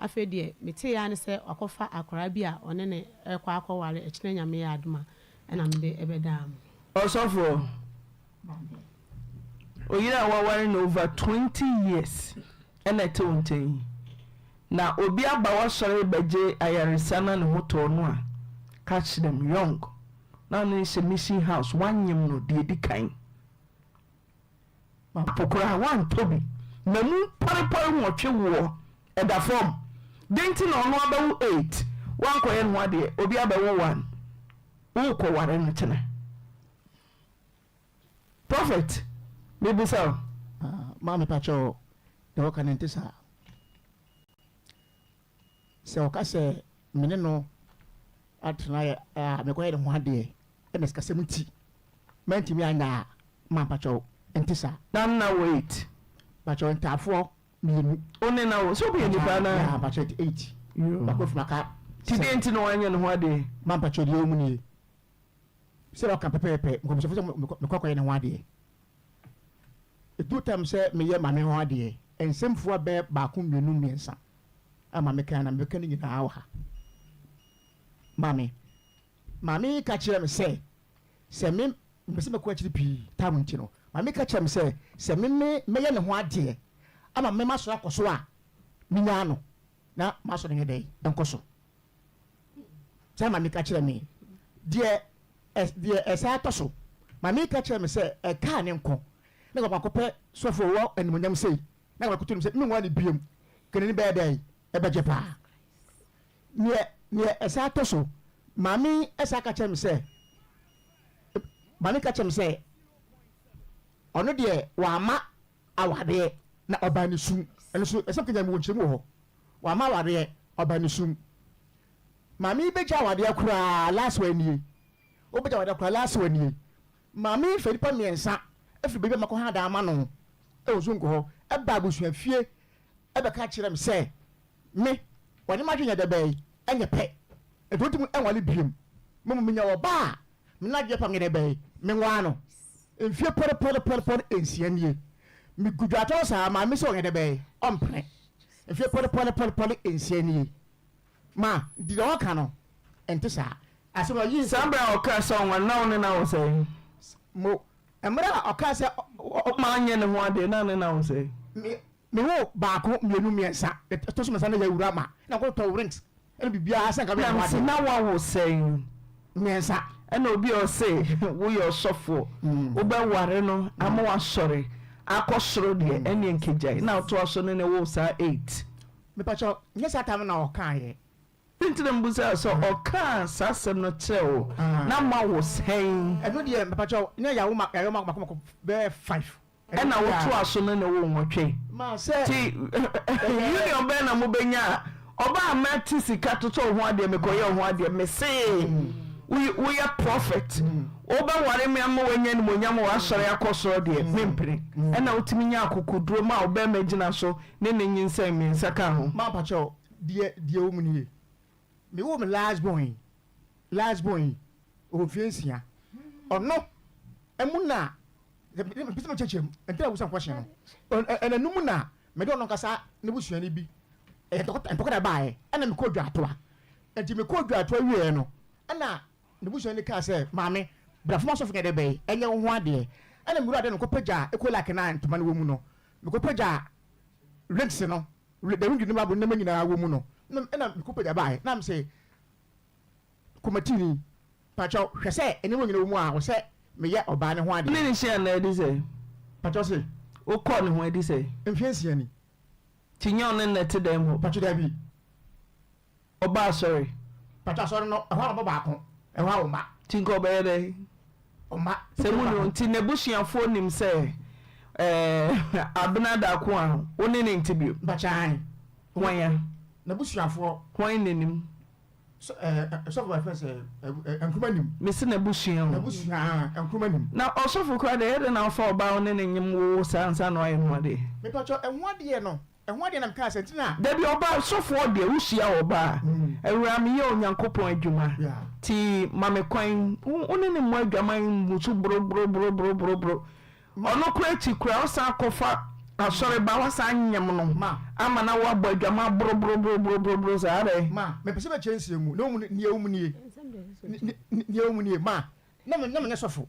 afei deɛ meteeɛ ara ne sɛ wakɔfa akwadaa bi a ɔne no rekɔ akɔware ɛkyena Nyame yɛ adom a ɛna mede bɛdaa mo. Ɔsɔfoɔ, oyere a waware no over 20 years na ɛte wo nkyɛn yi, na obi aba w'asɔre rebɛgye ayaresa na ne ho tɔɔ no a, catch them young na ɔne no hyɛ mission house, woanyem no deɛ ɛdi kan. Mapo koraa woantɔ bi, mamu pɔrepɔre nwɔtwe woɔ ɛda fam, dɛn nti na ɔno abɛwo eight, woankɔyɛ ne ho adeɛ, obi abɛwo one, worekɔware no kyena. Prophet, mebisa wo. Ah, maame pakyɛ deɛ wɔka no nte saa. Sɛ ɔka sɛ me ne no atena yɛ a mekɔyɛ ne ho adeɛ ɛna sikasɛm nti mantumi anyɛ a ma mpakyɛw nte saa. Na nna wait. Mpakyɛw ntaafoɔ mmienu. Wo ne na wo sɛ obi yɛ nipa na. Yeah, mpakyɛw eight. Baako afiri aka. Ti deɛ nti na wanyɛ ne ho adeɛ. Ma mpakyɛw deɛ ɛwɔ mu nie. Sɛdeɛ ɔka pɛpɛɛpɛ, nkɔmhyɛfoɔ sɛ mekɔ akɔyɛ ne ho adeɛ. Ɛduru tam sɛ meyɛ maame ho adeɛ, nsɛmfua bɛyɛ baako, mmienu, mmiɛnsa a maame kaeɛ na mebɛka ne nyinaa wɔ ha. Maame, maame yi ka kyerɛɛ me sɛ, sɛ me, mepɛ sɛ mɛkɔ akyiri pii tam nti no, maame ka kyerɛɛ me sɛ, sɛ me me mɛyɛ ne ho adeɛ ama me masɔre akɔ so a, menyaa no na masɔre nyɛ dɛn nkɔ so. Saa maame ka kyerɛɛ me. Deɛ ɛ deɛ ɛsan tɔ so, maame ka kyerɛɛ me sɛ ɛkaa ne nko na nka baako pɛ sɔfo ɔwɔ animuonyam sei na nka baako to nim sɛ menwaa no biom, nka n'ani bɛyɛ dɛn? Ɛbɛgye paa. Neɛ neɛ ɛsan tɔ so, maame san ka kyerɛɛ me sɛ maame ka kyerɛɛ me sɛ ɔno deɛ wamma awareɛ na ɔbaa ne sum. Ɛno nso ɛsɛ mekanya mewɔ nkyerɛmu wɔ hɔ. Wamma awareɛ, ɔbaa ne sum. Maame yi bɛgya awadeɛ koraa last one nie. Wobɛgya awadeɛ koraa last one nie. Maame yi fa nipa mmiɛnsa firi baabi a makɔ ha dan ama no wɔ Zongo hɔ ɛba abusua fie ɛbɛka kyerɛ me sɛ me wɔne m'adwene nyɛ dɛ bɛn ɛnyɛ pɛ nti wɔntumi nwale biom. Mmom menya ɔbaa a me n'adwene pam nyɛ dɛ bɛn menwaa no. Mfie pɔrepɔrepɔrepɔre nsia nie megu dwatɔn saa maame sɛ ɔnyɛ dɛ bɛn ɔmpene. Mfie pɔrepɔrepɔrepɔre nsia nie. Ma, nti deɛ ɔka no, ɛnte saa. Asɛm a ɔyii. Saa berɛ a ɔkaa sɛ ɔnware no, na wo ne no awo sɛn? Mo, mmerɛ a ɔkaa sɛ ɔ. Ma anyɛ ne ho adeɛ, na ne no awo sɛn? Me, me wo baako, mmienu, mmiɛnsa, ɛtɔ so mmiɛnsa no yɛ awura ma, na nkɔtɔ rings ɛne biribiara sɛ nka meyɛ ne ho adeɛ. Na mese na wawo sɛn? Mmiɛnsa. Ɛna obi a ɔse woyɛ ɔsɔfoɔ, wobɛware no ama wasɔre akɔ soro deɛ, ɛneɛ nkɛgyae. Na wotoa so ne no woo saa eit. Mepakyɛw, nyɛ saa tam na ɔkaeɛ. Dɛn nti na mibisaa sɛ ɔkaa saa asɛm no kyerɛɛ wo na moawo sɛn? Ɛno deɛ mepakyɛw na yɛawo ma yɛayɔ mako mako bɛyɛ five. Ɛna wotoa so ne no woo nwɔtwe. Nti union bɛn na mobɛnya a ɔbaa mɛte sika totɔ wo ho adeɛ mekɔyɛ wo ho adeɛ mesee woyɛ prophet wobɛware me ama woanya animuonyam wɔ asɔre akɔ soro deɛ mempene. Ɛna wotumi nya akokoduro ma wo bɛrima gyina so ne ne nyinsɛn mmiɛnsa ka ho. Mampakyɛw Deɛ deɛ ɛwɔ mu nie, me woo me last born yi, last born yi, ɔwɔ mfeɛ nsia, ɔno ɛmu na, mepɛ sɛ mekyerɛkyerɛ mu, ɛnti na wobusa me question no, ɛna no mu na mede ɔno ankasa ne busuani bi, ɛyɛ ntɔkwa na ɛbaeɛ, ɛna mekɔɔ Dwaatoa, ɛnti mekɔɔ Dwaatoa wieɛ no, ɛna ne busuani kaa sɛ, maame, bra fam asɔfo nyɛ dɛ bɛn, ɛnyɛ wo ho adeɛ, ɛna mewura dɛ no mekɔpagyaa Ecolak no a ntoma no wɔ mu no, mekɔpagyaa rings no, Dawid ne Bible nneɛma nyinaa wɔ mu no, na ɛna mekɔpagya baeɛ, na mese, Kɔmatini, pakyɛw, hwɛ sɛ nneɛma nyinaa wɔ mu a, wɔ sɛ meyɛ ɔbaa no ho adeɛ. Wo ne no hyia nnɛ adi sɛn? Pakyɛw se? Wokɔɔ ne ho adi sɛn? Mfeɛ nsia ni. Nti nyɛ ɔne no na ɛte dɛm hɔ? Pakyɛw dabi. Ɔba asɔre? Pakyɛw asɔre no, ɛhɔ a ɔba baako, ɛhɔ a ɔmma. Nti nka ɔbɛyɛ dɛn? Ɔmma. Sɛ mo ni nti n'abusuafoɔ nim sɛ ɛɛ Abena Darko a wo ne no nte bio? Mpakyɛ ae. Hwan a? N'abusuafoɔ. Hwan na nim? Sɛ ɛɛ sɔfo bɛfrɛ sɛ ɛɛ Nkrumah nim. Mese n'abusua o. N'abusua aa Nkrumah nim. Na ɔsɔfo koraa deɛ ɛyɛ dɛn na wofa ɔbaa a wo ne no nyem wo saa ansa na wayɛ ho adeɛ? Mepakyɛ ɛho adeɛ no Ɛho adeɛ na mekaa sɛ nti na. Dabi ɔbaa sɔfoɔ deɛ wo hyia ɔbaa awuraa me yɛ Onyankopɔn adwuma ti ma me kwan wo ne ne mmɔ adwaman mmusu boroboroboroboro ɔno kora akyi kora wo san kɔfa asɔre ba wa san nyem no ama na woabɔ adwaman boroboroboroboro saa adɛn. Ma mepɛ sɛ mɛkyerɛ nsia mu na wɔn nea ɛwɔ mu nie nea ɛwɔ mu nie ma na me na menyɛ sɔfo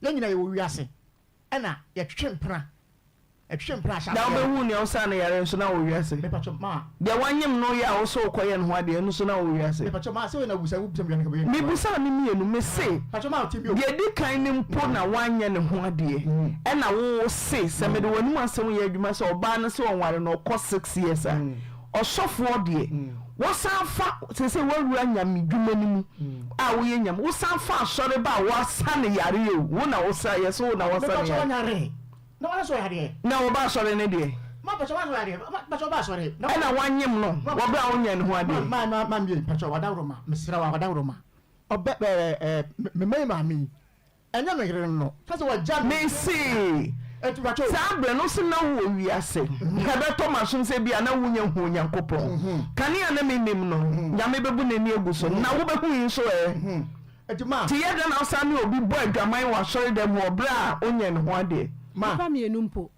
yɛn nyinaa yɛwɔ wiase ɛna yɛtwetwe mpena Ɛtwetwe mpena ahyɛ Na aseɛ. wobɛhuu nea wosaa no yare nso na ɔwɔ wiase. Mepakyɛ ma. Deɛ wanyem no yɛ a wo sɛ wokɔyɛ ne ho adeɛ ɛno nso na ɔwɔ wiase. Mepakyɛ ma sɛ wei na wobusa wobisa me deɛ nka Mebusaa no mmienu mese Pakyɛ ma ɔte bio. deɛ ɛdi kan no mpo na wanyɛ ne ho adeɛ ɛna wo se sɛ mede w'anim asɛm yɛ adwuma sɛ ɔbaa no sɛ ɔnware no ɔkɔ six years a ɔsɔfoɔ deɛ wosan fa seesei woawura nyame dwuma no mu a woyɛ nyame wosan fa asɔre ba a woasa no yareɛ o wo na wosa yɛse wo na woasa no Mepakyɛ yareɛ. ɔnyaree. Na wɔn asɔre adeɛ. Na wɔba asɔre no deɛ. Ma mpakyɛ wɔn asɔre adeɛ mpakyɛ wɔba asɔre. Ɛna wanyem no wɔ berɛ a wonyɛ ne ho adeɛ. Ma ma ma mie mpakyɛ wadaworo ma mesrɛ wo wadaworo ma ɔbɛ ɛɛ ɛɛ me mma yi maame yi ɛnyɛ me yere no sɛ sɛ wagya me. Mese saa berɛ no wose na wowɔ wiase ɛbɛtɔ m'asom sɛ ebia na wonya hu Onyankopɔn kane a na mennim no Nyame bɛbu n'ani agu so na wobɛhu yi nso ɛ. Nti yɛ dɛn na wosan ne obi bɔ adwaman wɔ asɔredɛm hɔ berɛ a onyɛ ne ho adeɛ? Nnipa mmienu mpo.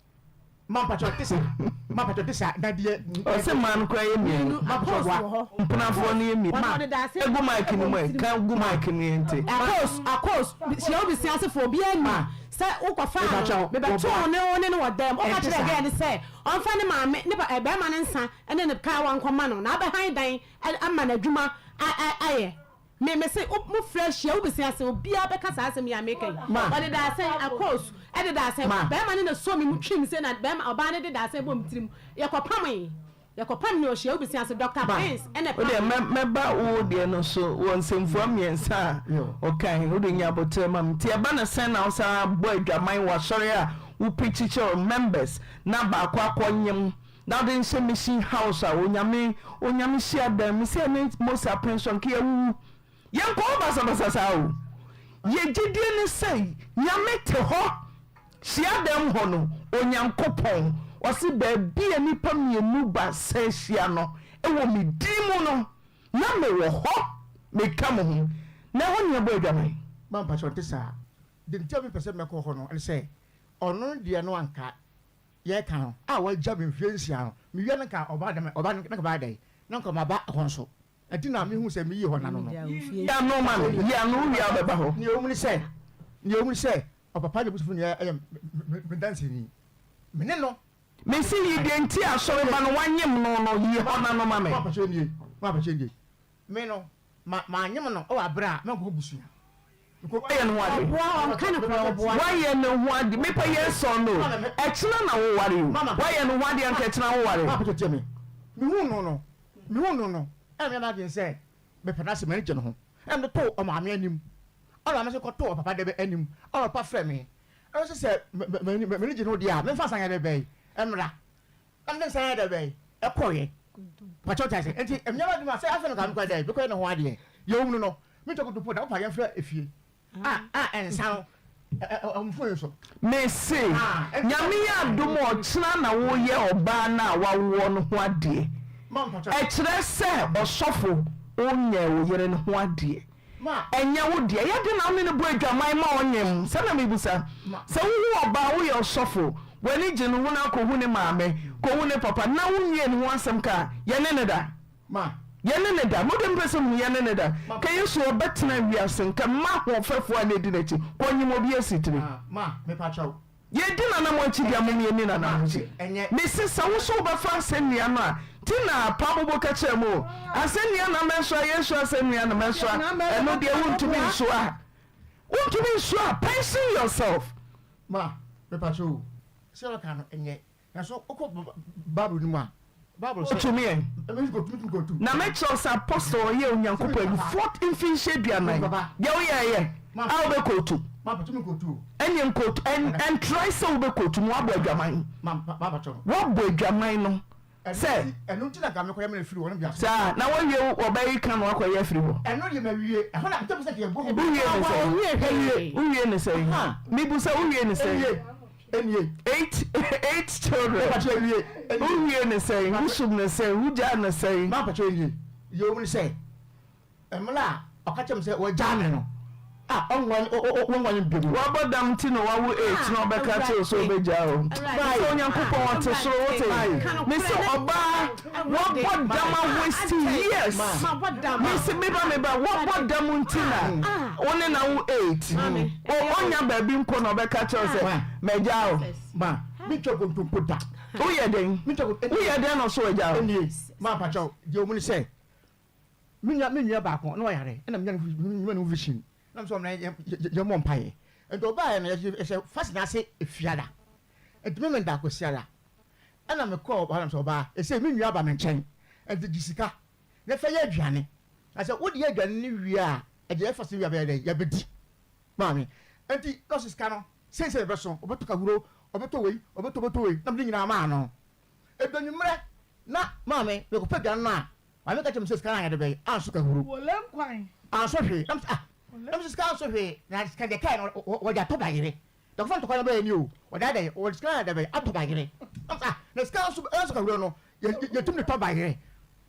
Ma mpakyɛ ɔte saa. Ma mpakyɛ ɔte saa. Na deɛ. Ɔse mmaa no koraa yɛ mmienu. Ma mpakyɛ ɔboa. Akos wɔ hɔ. Mpenafoɔ no yɛ mmienu. Wɔn ɔde daase. Gu mic no mu ɛ. Ka gu mic no yɛn nte. Akos akos hyia wo bisia asefoɔ obiara nim sɛ wokɔ faa no mebɛtoo ne wo ne no wɔ dɛm woka kyerɛ gɛɛ no sɛ ɔmfa ne maame ne pa bɛrima no nsa ne ne kawa nkɔma no na abɛhan dan ama no adwuma ayɛ. Me me se wo mo frɛ hyia wo besi ase obiara bɛka saa asɛm yi a meka yi Ma. ɔde daasɛn akos ɛde daasɛn Ma. bɛrima no na sɔ me mu twi me se na bɛrima ɔbaa no de daasɛn bɔ me tirim yɛkɔ pam yɛkɔ pam ne ɔhyia wo besi ase Doctor Ma. Prince ɛna Wo deɛ pam mɛ mɛba wo deɛ no so wɔ nsɛmfua mmiɛnsa a ɔkae wo deɛ nya aboterɛ ma me nti ɛba no sɛn na wo san bɔ adwaman wɔ asɔre a wo preachi kyerɛ wo members na baako akɔ nyem Na ɔde nhyɛ mission house a onyame onyame hyia dan mu sɛ ne Mose apɛn so anka yɛawuwu. Yɛnkɔ hɔ basabasa saa o. Yɛ gyidie ne sɛ Nyame te hɔ hyia dan mu hɔ no Onyankopɔn ɔse baabi a nnipa mienu baasa ahyia no wɔ me din mu no na mewɔ hɔ meka mo ho. Na ɛhɔ ne yɛbɔ adwaman. Ma mpakyɛw nte saa. Deɛ nti a mempɛ sɛ mɛkɔ hɔ no ne sɛ ɔno deɛ no anka yɛreka no a wagya me mfeɛ nsia no, mewia no nka ɔba dɛm ɔba no nka bɛyɛ dɛn na nka maba hɔ nso. Ɛnti na mehu sɛ meyii hɔ nano no. Yi ano ma me, yi ano, wowie a wobɛba hɔ. Nea ɛwɔ mu ne sɛ, nea ɛwɔ mu ne sɛ, ɔpapa ne n'abusuafo nyinaa yɛ me danseni. Me ne no. Mese yi deɛ nti a asɔreba no woanyem no no, yi hɔ nano ma me. Mo apakyɛ nie, mo apakyɛ nie. Me no, ma, manyem no wɔ abere a mankɔ busua. Woayɛ ne ho ade. Woayɛ ne ho ade. Mepɛ yes or no. Ɛkyena na woware o. Woayɛ ne ho ade anka ɛkyena woware. Mo apakyɛ tie me. Mehuu no no, mehuu no no, ɛna meyɛ m'adwene sɛ mepɛ n'asɛm, m'ani gye ne ho. Ɛna mede too ɔmaame anim. Ɛna ɔmaame nso kɔtoo ɔpapa dɛbɛ anim. Ɛna ɔpapa frɛɛ me. Ɛna ɔse sɛ m'ani gye ne ho deɛ a, memfa nsa nyɛ dɛbɛ mmra. Na mede nsa yɛ dɛbɛ ɛkɔeɛ. Pakyɛ wote ase? Nti meyɛ m'adwene a sɛ afei no nka mekɔyɛ dɛn? Mekɔyɛ ne ho adeɛ. Deɛ ɛwɔ mu no no, mentwa kontompo da. Wopa yɛmfrɛ efie a a nsa no ɛ ɛ phone so. Mese, Nyame yɛ adom a ɔkyena na woyɛ ɔbaa no a wawoɔ no ho adeɛ. Ɛkyerɛ sɛ ɔsɔfo wonyɛɛ wo yere no ho adeɛ. Ɛnyɛ wo dea. Ɛyɛ den na wo ne no bɔ adwaman ma ɔnyem? Sɛ na mebisa. Sɛ wohu ɔbaa woyɛ ɔsɔfo, w'ani gye ne ho na kɔhu ne maame, kɔhu ne papa na wonwie ne ho asɛm ka a, yɛne no da. Yɛne no da. Mo deɛ mepɛ sɛ muhu, yɛne no da. Nka Yesu ɔbɛtena wiase, nka mma ahoɔfɛfoɔ a na ɛdi n'akyi, kɔnyem obi asitire. Yɛdi nananom akyi deɛ mom yɛnni nananom akyi. Mese sɛ wo so wobɛfa asɛnnua no a nti na Pabobo ka kyerɛɛ mo o. Asɛnnua na mɛsoa, Yesu asɛnnua na mɛsoa, ɛno deɛ wontumi nsoa. Wontumi nsoa, pension yourself. Ma, mepakyɛ o, sɛ wɔka no ɛnyɛ Nanso wokɔ Bible no mu a, Bible sɛ. Otumi ɛ. Na mɛkyerɛ wo sɛ apostle ɔyɛ Onyankopɔn ayi fort mfinhyia aduanan. Deɛ woyɛ ɛyɛ a wobɛkootu. Ɛneɛ nkootu ɛntrae sɛ wobɛkootu no woabɔ adwaman. Woabɔ adwaman no sɛ. Ɛno nti na nka mekɔyɛ mena firi hɔ no biako. Saa na woawie wɔbɛyi ka no akɔyɛ afiri hɔ. Ɛno deɛ mawie. Ɛhɔ na metɔ sɛ yɛbɔ hɔ. Wowie ne sɛn? Wowie ne sɛn? Mebu sɛ wowie ne sɛn? Enie. 8 8 children. Mepakyɛ ewie. Wo wie ne sɛn? Wo sum ne sɛn? Wo gyaa ne sɛn? Mapakyɛ ewie. Deɛ ɔmu ne sɛ, mmerɛ a ɔka kyerɛ me sɛ wagyaa me no, a ɔnware wɔnware me bio no. Wabɔ dam nti na wawo 8 na ɔbɛka kyerɛ wo sɛ ɔbɛgyaa wo. Sɛ Onyankopɔn ɔte soro wote. Mese ɔbaa wabɔ dam a waste years. Mese meba meba wabɔ dam nti na wo ne no awo 8. O ɔnnya baabi nkɔ na ɔbɛka kyerɛ wo sɛ magyaa wo. Ma mentwa kontompo da. Woyɛ dɛn? Woyɛ dɛn na ɔso wagyaa wo? Ɛnie, ma mpakyɛw, deɛ ɔmu ne sɛ, me nua me nua baako na ɔyare, ɛna menya ne ho vision, na mesɛ ɔmena yɛmmɔ mpaeɛ. Nti ɔbaeɛ no, yɛhyɛ fasting ase Efiada, nti me menda Kwasiada. Ɛna mekɔɔ hɔ na mesɛ ɔbaa, ɛsei me nua aba me nkyɛn, nti gye sika na fa yɛ aduane. Na sɛ wode yɛ aduane no wie a, ɛdeɛ yɛfa so wie a bɛyɛ dɛn? Yɛbɛdi. Maame, enti na ɔse sika no sei sei na ɛbɛso, ɔbɛtɔ kahuro, ɔbɛtɔ wei, ɔbɛtɔ ɔbɛtɔ wei, na mede nyinaa maa no. Ɛdu anwummerɛ na maame mekɔpɛ aduane no a, maame ka kyerɛ me sɛ sika no anyɛ de bɛn, anso kahuro, anso hwee. Na mese ah, na mese sika anso hwee, na sika deɛ ɛkaeɛ no wɔde atɔ bayere. Deɛ ɔkɔfa ntɔkwa no baeɛ ni o, wɔde ayɛ dɛn, wɔde sika no ayɛ dɛ bɛn, atɔ bayere. Na mese ah, na sika anso anso kahuro no, yɛtumi de tɔ bayere.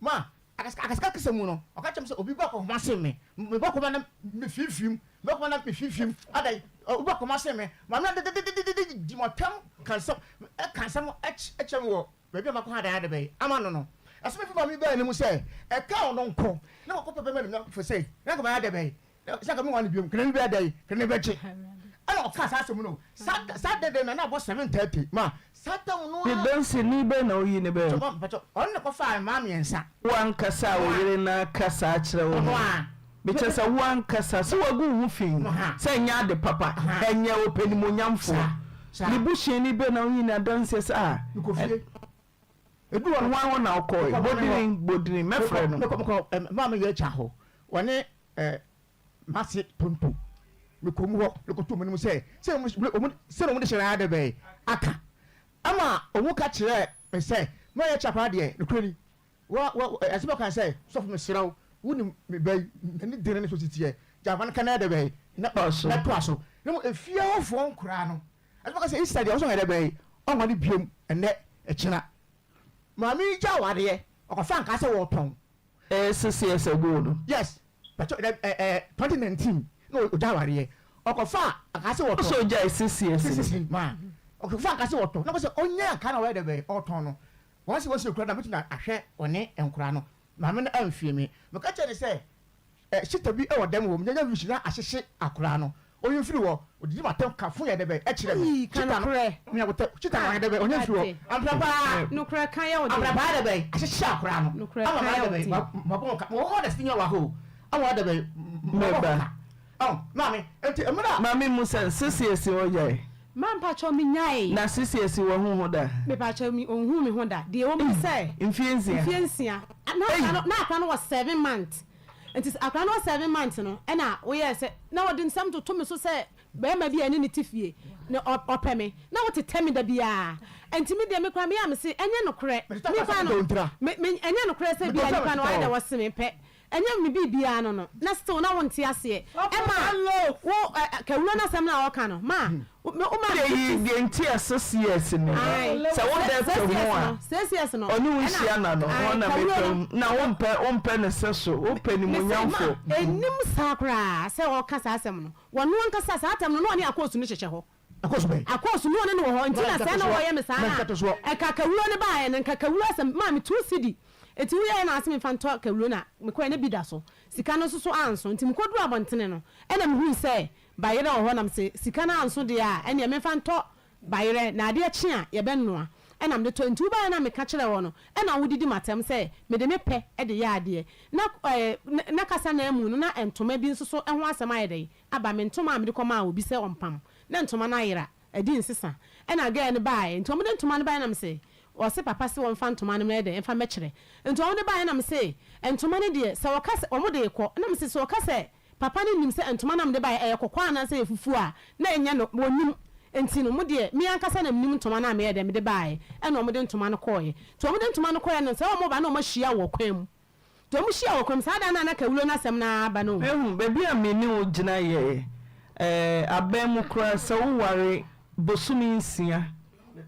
Ma, Akasakasa mu no, ɔka kyerɛɛ me sɛ obi bɔ akɔnhoma sen me. Mebɔ akɔnhoma na mefimfim, mebɔ akɔnhoma na mefimfim. Adɛn? Obi bɔ akɔnhoma sen me. Maame no dedededede di m'atɛm ka nsɛm, ka nsɛm kyerɛ me wɔ baabi a makɔha dan ade bɛn ama no no. Ɛsɛ mefi maame baa ne mu sɛ ɛka ɔno nko na wakɔpɛ bɛma no fo sɛ na nka mayɛ adɛ bɛn. Sɛ anka menware no bio, nka n'ani bɛyɛ dɛn? Nka n'ani bɛgye. Ɛna ɔkaa saa asɛm no. Saa saa dɛdɛ na na abɔ 7:30 ma saa tam no Ne ara. danseni bɛn na woyii no bɛɛ? Mpakyɛ mpakyɛ ɔno na kɔfaa mmaa mmiɛnsa. Wo ankasa a wo yere no aka saa akyerɛ wo Ɔno no, a. mekyerɛ sɛ wo ankasa, sɛ woagu wo ho fi, sɛ ɛnyɛ ade papa, ɛnyɛ ɔpɛnimuonyamfoɔ, ne busuani bɛn na woyii no adanseɛ sɛ ah, Mekɔ fie. Edu hɔ no. Hwan hɔ na wokɔe? Bodini, Bodini, mɛfrɛ no. Mekɔ mekɔ maame yɛ akya hɔ. Wɔne eh, m'ase tonto. Mekɔ mu hɔ mekɔto wɔn anim sɛ, sɛ wɔn sɛ wɔn de hyɛ n'ayɛ bɛn aka. Ɛma wɔn ka kyerɛɛ me sɛ, mɛyɛ kyɛ koraa deɛ, nokorɛ ni. Wɔ wɔ ɛsɛ bɛka sɛ, sɔfo mesrɛ wo, wonim me ba yi, n'ani dene ne so siteɛ, gya ma no ka n'ayɛ dɛ bɛn na na toa so. Na mmom efie hɔfoɔ nkoraa no, ɛsɛ bɛka sɛ Easter deɛ, ɔsɛ ɔyɛ dɛ bɛn, ɔnware biom ɛnnɛ, ɛkyena. Maame yi gya awareɛ, ɔkɔfa nkaa sɛ wɔretɔn. Ɛyɛ 6 years ago no. Yes pakyɛ dɛ ɛ ɛ 2019 na ogya awareɛ ɔkɔfa ankaa sɛ wɔtɔn. Ɔsɛ ogyae 6 years ni. 6 years ma ɔkɔfa ankaa sɛ wɔtɔn na ɔkɔ sɛ ɔnya ankaa na ɔyɛ dɛ bɛn ɔtɔn no wɔn sɛ wɔsi ekura na betumi ahwɛ ɔne nkora no. Maame no amfie me. Meka kyerɛɛ no sɛ, Ɛ, hyeta bi wɔ dɛm hɔ, menya vision na ahyehye akwadaa no. Ɔyi mfiri hɔ. Ɔdidi m'atɛm ka fo yɛ dɛ bɛn kyerɛ me. Eii, ka Hyeta no, nokorɛ. menya wotɛ, hyeta no wanyɛ dɛ bɛn, ɔnya mfiri hɔ. Mate. Amprapaa. Nokorɛ ka yɛ wo den. Amprapaa dɛ bɛn, ahyehye akwadaa no. Nokorɛ Ama ka mayɛ yɛ dɛ wo bɛn, den. ma, mabɔ ho ka. Mewɔ hɔ na senior wɔ ha o. Ama wayɛ dɛ bɛn, mabɔ ho Meba. ka. Ɔn, maame, nti mmerɛ a. Maame mu sɛ, sisi esi hɔ gyae. Ma mpakyɛw me nyae. Na sisi esi wahu ho da? Mepakyɛw me onhuu me ho da. Deɛ ɛwɔ mu ne sɛ. Mfie nsia. Mfie nsia. Na akora no na akora no wɔ seven months. Nti akora no wɔ seven months no ɛna woyɛɛ sɛ na ɔde nsɛm toto me so sɛ barima bi a ɛne ne te fie na ɔpɛ me na wotetɛ me da biara. Nti me deɛ me koraa meyɛ a mese ɛnyɛ nokorɛ. Me koraa no me me ɛnyɛ nokorɛ sɛ bia nipa no wayɛ dɛ wɔse me pɛ. Ɛnyɛ me biribiara no no na still na wonte aseɛ ɛma wo ɛ kawuro no asɛm no a ɔka no ma wo ma Deɛ yi deɛ nti a six years ni sɛ wo dɛ te ho a ɔne wo nhyia na no hɔ na mepɛ na wompɛ wompɛ ne sɛ so wopɛ nimonyamfo. Ɛnim saa koraa sɛ ɔka saa asɛm no wɔno ankasa saa atɛm no na ɔne akoosu no hyehyɛ hɔ. Akoosu bɛn? Akoosu no ɔne no wɔ hɔ nti na sɛɛ na wɔyɛ me saa na nka kawuro no baeɛ no nka kawuro asɛm maa me 2 cedi nti woyɛɛ na ase memfa ntɔ kawuro na mekɔɛ na bi da so sika no nso so anso nti mekɔduru abɔntene no ɛna mehuu sɛ bayerɛ wɔ hɔ na mese sika no anso deɛ a ɛneɛ memfa ntɔ bayerɛ na adeɛ kye a yɛbɛnoa ɛna mede tɔ nti wobaeɛ na meka kyerɛɛ wɔ no ɛna wodidi m'atɛm sɛ mede me pɛ de yɛ adeɛ na ɛɛ na kasa no amu no na ntoma bi nso so ho asɛm ayɛ dɛn aba me ntoma a mede kɔmaa obi sɛ ɔmpam na ntoma no ayera, adi nsesa. Ɛna girl no baeɛ, nti wɔde ntoma no baeɛ na mese, ɔse papa se wɔmfa ntoma no mmrɛ dɛn, mfa mmɛkyerɛ. Nti wɔde baeɛ na mese, ntoma no deɛ sɛ wɔka sɛ, wɔde rekɔ, na mese sɛ wɔka sɛ papa no nim sɛ ntoma no a mede baeɛ ɛyɛ kɔkɔɔ anaasɛ ɛyɛ fufuo a, na ɛnyɛ no, wɔnnim. Nti no, mo deɛ, me ankasa na menim ntoma no a meyɛɛ dɛn, mede baeɛ. Ɛna wɔde ntoma no kɔeɛ. Nti wɔde ntoma no kɔeɛ no, sɛ wɔreba na wɔahyia wɔ kwan mu. Nti ɔmo hyia wɔ kurom saa da no a na Kawulo no asɛm no ara aba no. Mehu, baabi a me ne wo gyina yɛ eh, abɛn mu koraa sɛ wo ware bosome nsia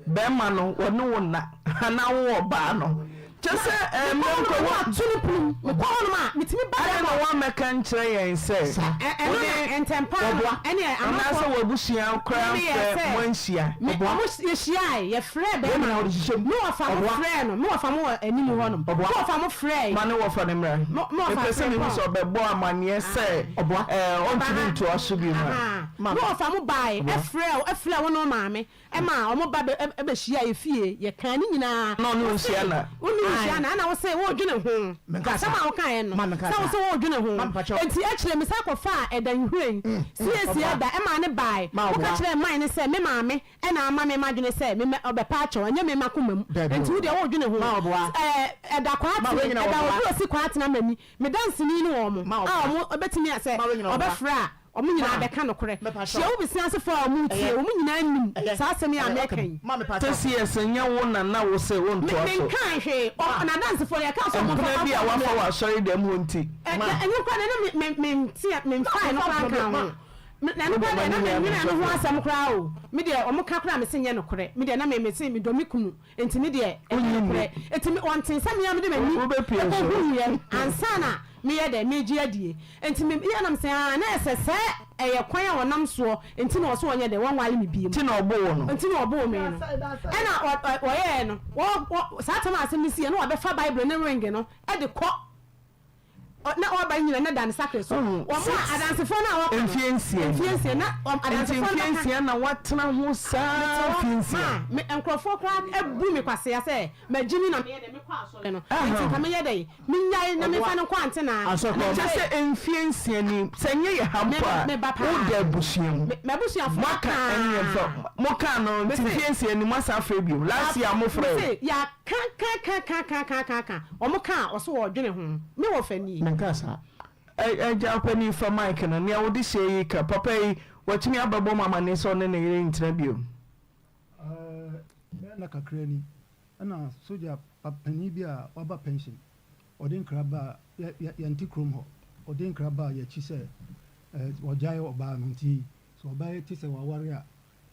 bɛɛma no wɔne wo nna anaa wo ɔbaa no kyɛ sɛ eh, Mekɔ mmerɛ hɔnom nkɔ a na wo wato no pum, mekɔ hɔnom a metumi ba Adɛn dɛm na hɔ. woammɛka nkyerɛ yɛn sɛ Ɛ ɛno wo na ne ntɛmpa no wɔboa ɛne anaasɛ amanfoɔ w'abusua koraa me meyɛɛ mfrɛ sɛ moanhyia? me ɔmo yɛhyiae yɛfrɛɛ bɛɛma no me wɔfa mo frɛɛ no me wɔfa mo wɔ anim hɔ nom me wɔfa mo frɛɛ Ma ne wɔfa no mmra. Me wɔfa Mepɛ sɛ mehu Frimpong sɛ ɔbɛbɔ amanneɛ sɛ ɛɛ ɔntumi ntoa so bio a. Me wɔfa mo bae ɛfrɛɛ ɛfrɛɛ wo ne wo maame ɛma ɔmo ba bɛ bɛhyia yɛ fie yɛ kaa ne nyinaa Na ɔne wo wo se nhyia na. wo ne wo nhyia na ɛna wo se wo dwene ho asɛm a wo kaeɛ no sɛ wo se wo dwene ho enti akyire me san kɔ faa ɛda nhwiren siesie ɛda ɛmaa ne bae wo ka kyerɛɛ man no sɛ me maame ɛna ama me madwene sɛ me mɛ ɔbɛpa akyɛw ɛnyɛ me makoma mu enti wo deɛ wo dwene ho ɛɛ ɛda kwaakyene ɛda obi osi kwaakyene ama ni me danseni ne wɔn a wɔn bɛtumi a sɛ ɔbɛfrɛ a wɔn nyinaa bɛka nokorɛ hyia wo besia asefoɔ a wɔn retie wɔn nyinaa nim saa asɛm yi a mɛka yi. Six years nyɛ wo na na wo se wo ntoa so. Menkaa hwee ɔ n'adansefoɔ no yɛkaa sɛ wɔn mfa Mpena bi a nkɔ wafa mmra. wɔ asɔre dɛm hɔ nti. Ɛ na ɛno koraa deɛ na me me mente memfae no koraa nkaa ho. Me na ɛno koraa deɛ na mennwene ɛno ho asɛm koraa o. Me deɛ wɔn ka koraa mese nyɛ nokorɛ. Me deɛ na me mese medɔ me kunu nti me deɛ ɛnyɛ nokorɛ. Nti me wɔntee sɛ me ara mede m'ani kɔhunuiɛ ansa na meyɛ dɛn megye adie. Nti me yɛ na mese aa na ɛsɛ sɛ ɛyɛ kwan a wɔnam soɔ nti na wɔse wɔnyɛ dɛn wɔnware me biom. Nti na ɔboo wo no. Nti na ɔboo me no. Ɛna ɔ ɔ wɔyɛɛ no wɔ wɔ saa tam a asɛm no siiɛ no wɔabɛfa Bible ne ring no de kɔ. Na ɔba nyina na da ne sakre so. Wɔn a adansefoɔ no a wɔka no. Mfie nsia. Mfie nsia na adansefoɔ no Nti mfie nsia na watena ho saa mfie nsia. Ma me nkurɔfoɔ koraa abu me kwasea sɛ magye mi na meyɛ dɛ mekɔ asɔre no. Nti nka meyɛ dɛ menyae na memfa no nkɔ antenaa. Kyɛ sɛ mfie nsia ni sɛ nyɛ yɛ ha mpo a woda abusua mu. M'abusuafoɔ Moaka ɛne ɛmfa mokaa no nti mfie nsia ni moasan afrɛ bio last year mofrɛ. Mese yɛaka ka ka ka ka ka ka wɔn ka a ɔso ɔdwene ho me wɔ fɛ nie. Menkaa saa. Agya ɔpanin fa mic no nea wode hyɛ yi ka papa yi watumi abɛbɔ mo amaneɛ sɛ ɔne ne yere ntena bio. Bɛyɛ nna kakra ni ɛna sogya panin bi a waba pension ɔde nkra baa yɛnte kurom hɔ ɔde nkra baa yɛn akyi sɛ wɔgyae ɔbaa no nti sɛ ɔbaa yi te sɛ waware a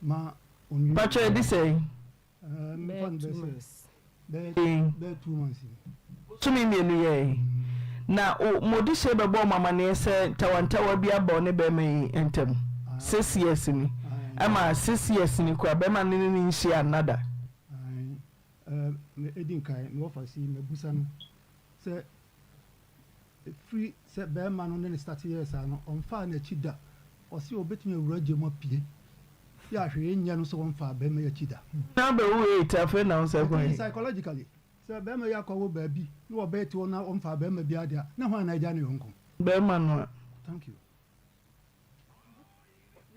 ma ɔnwie. Pakyɛ ɛdi sɛn? Bosome mmienu yɛe na Modise bɛbɔɔ mo amaneɛ sɛ ntawantawa bi aba ɔne bɛrima yi ntam six years ni. Ɛma six years ni koraa bɛrima no ne no nhyia nna da. Ɛdi nkan, me wɔfa si mabusa no sɛ. Ɛfiri sɛ barima no ne no starte yɛɛ saa no, ɔmfaa n'akyi da. Ɔse ɔbɛtumi awura gya mu apue. Yɛ a hwee nyɛ no sɛ ɔmfaa barima yi akyi da. Na abɛwo eight afei na wo sɛ kwan yi. Psychologically, sɛ barima yi akɔwo baabi na ɔbɛɛ te hɔ na ɔmfaa barima biara deɛ a, na hwan na agya ne yɔnko? Barima no a. Thank you.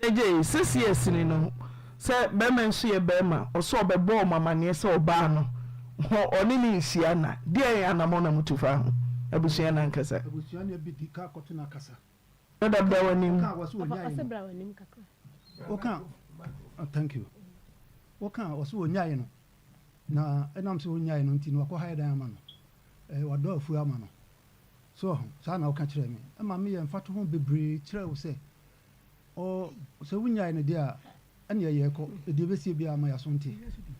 Gyei, sisi asini no, sɛ bɛrima nso yɛ bɛrima, ɔsɛ ɔbɛbɔ wɔn amaneɛ sɛ ɔbaa no ho ɔne no nhyia nna, deɛn anamɔn na motu faa ho? Abusua no ankasa. Abusua no bi di ka kɔto no akasa. Dada bra w'anim. Woka a wɔse ɔnyae Ɔse no. bra w'anim kakra. Woka a, thank you. Woka a wɔse ɔnyae no, na ɛnam sɛ ɔnyae no nti no wakɔ hire dan ama no, eh, wadɔ afuo ama no. So wahu? Saa na woka kyerɛɛ me. Ɛma meyɛɛ mfatoho bebree kyerɛɛ wo sɛ, ɔ, sɛ wonyae no deɛ a, ɛnneɛ yɛrekɔ. Deɛ ɛbɛsie biara ma yɛaso nte.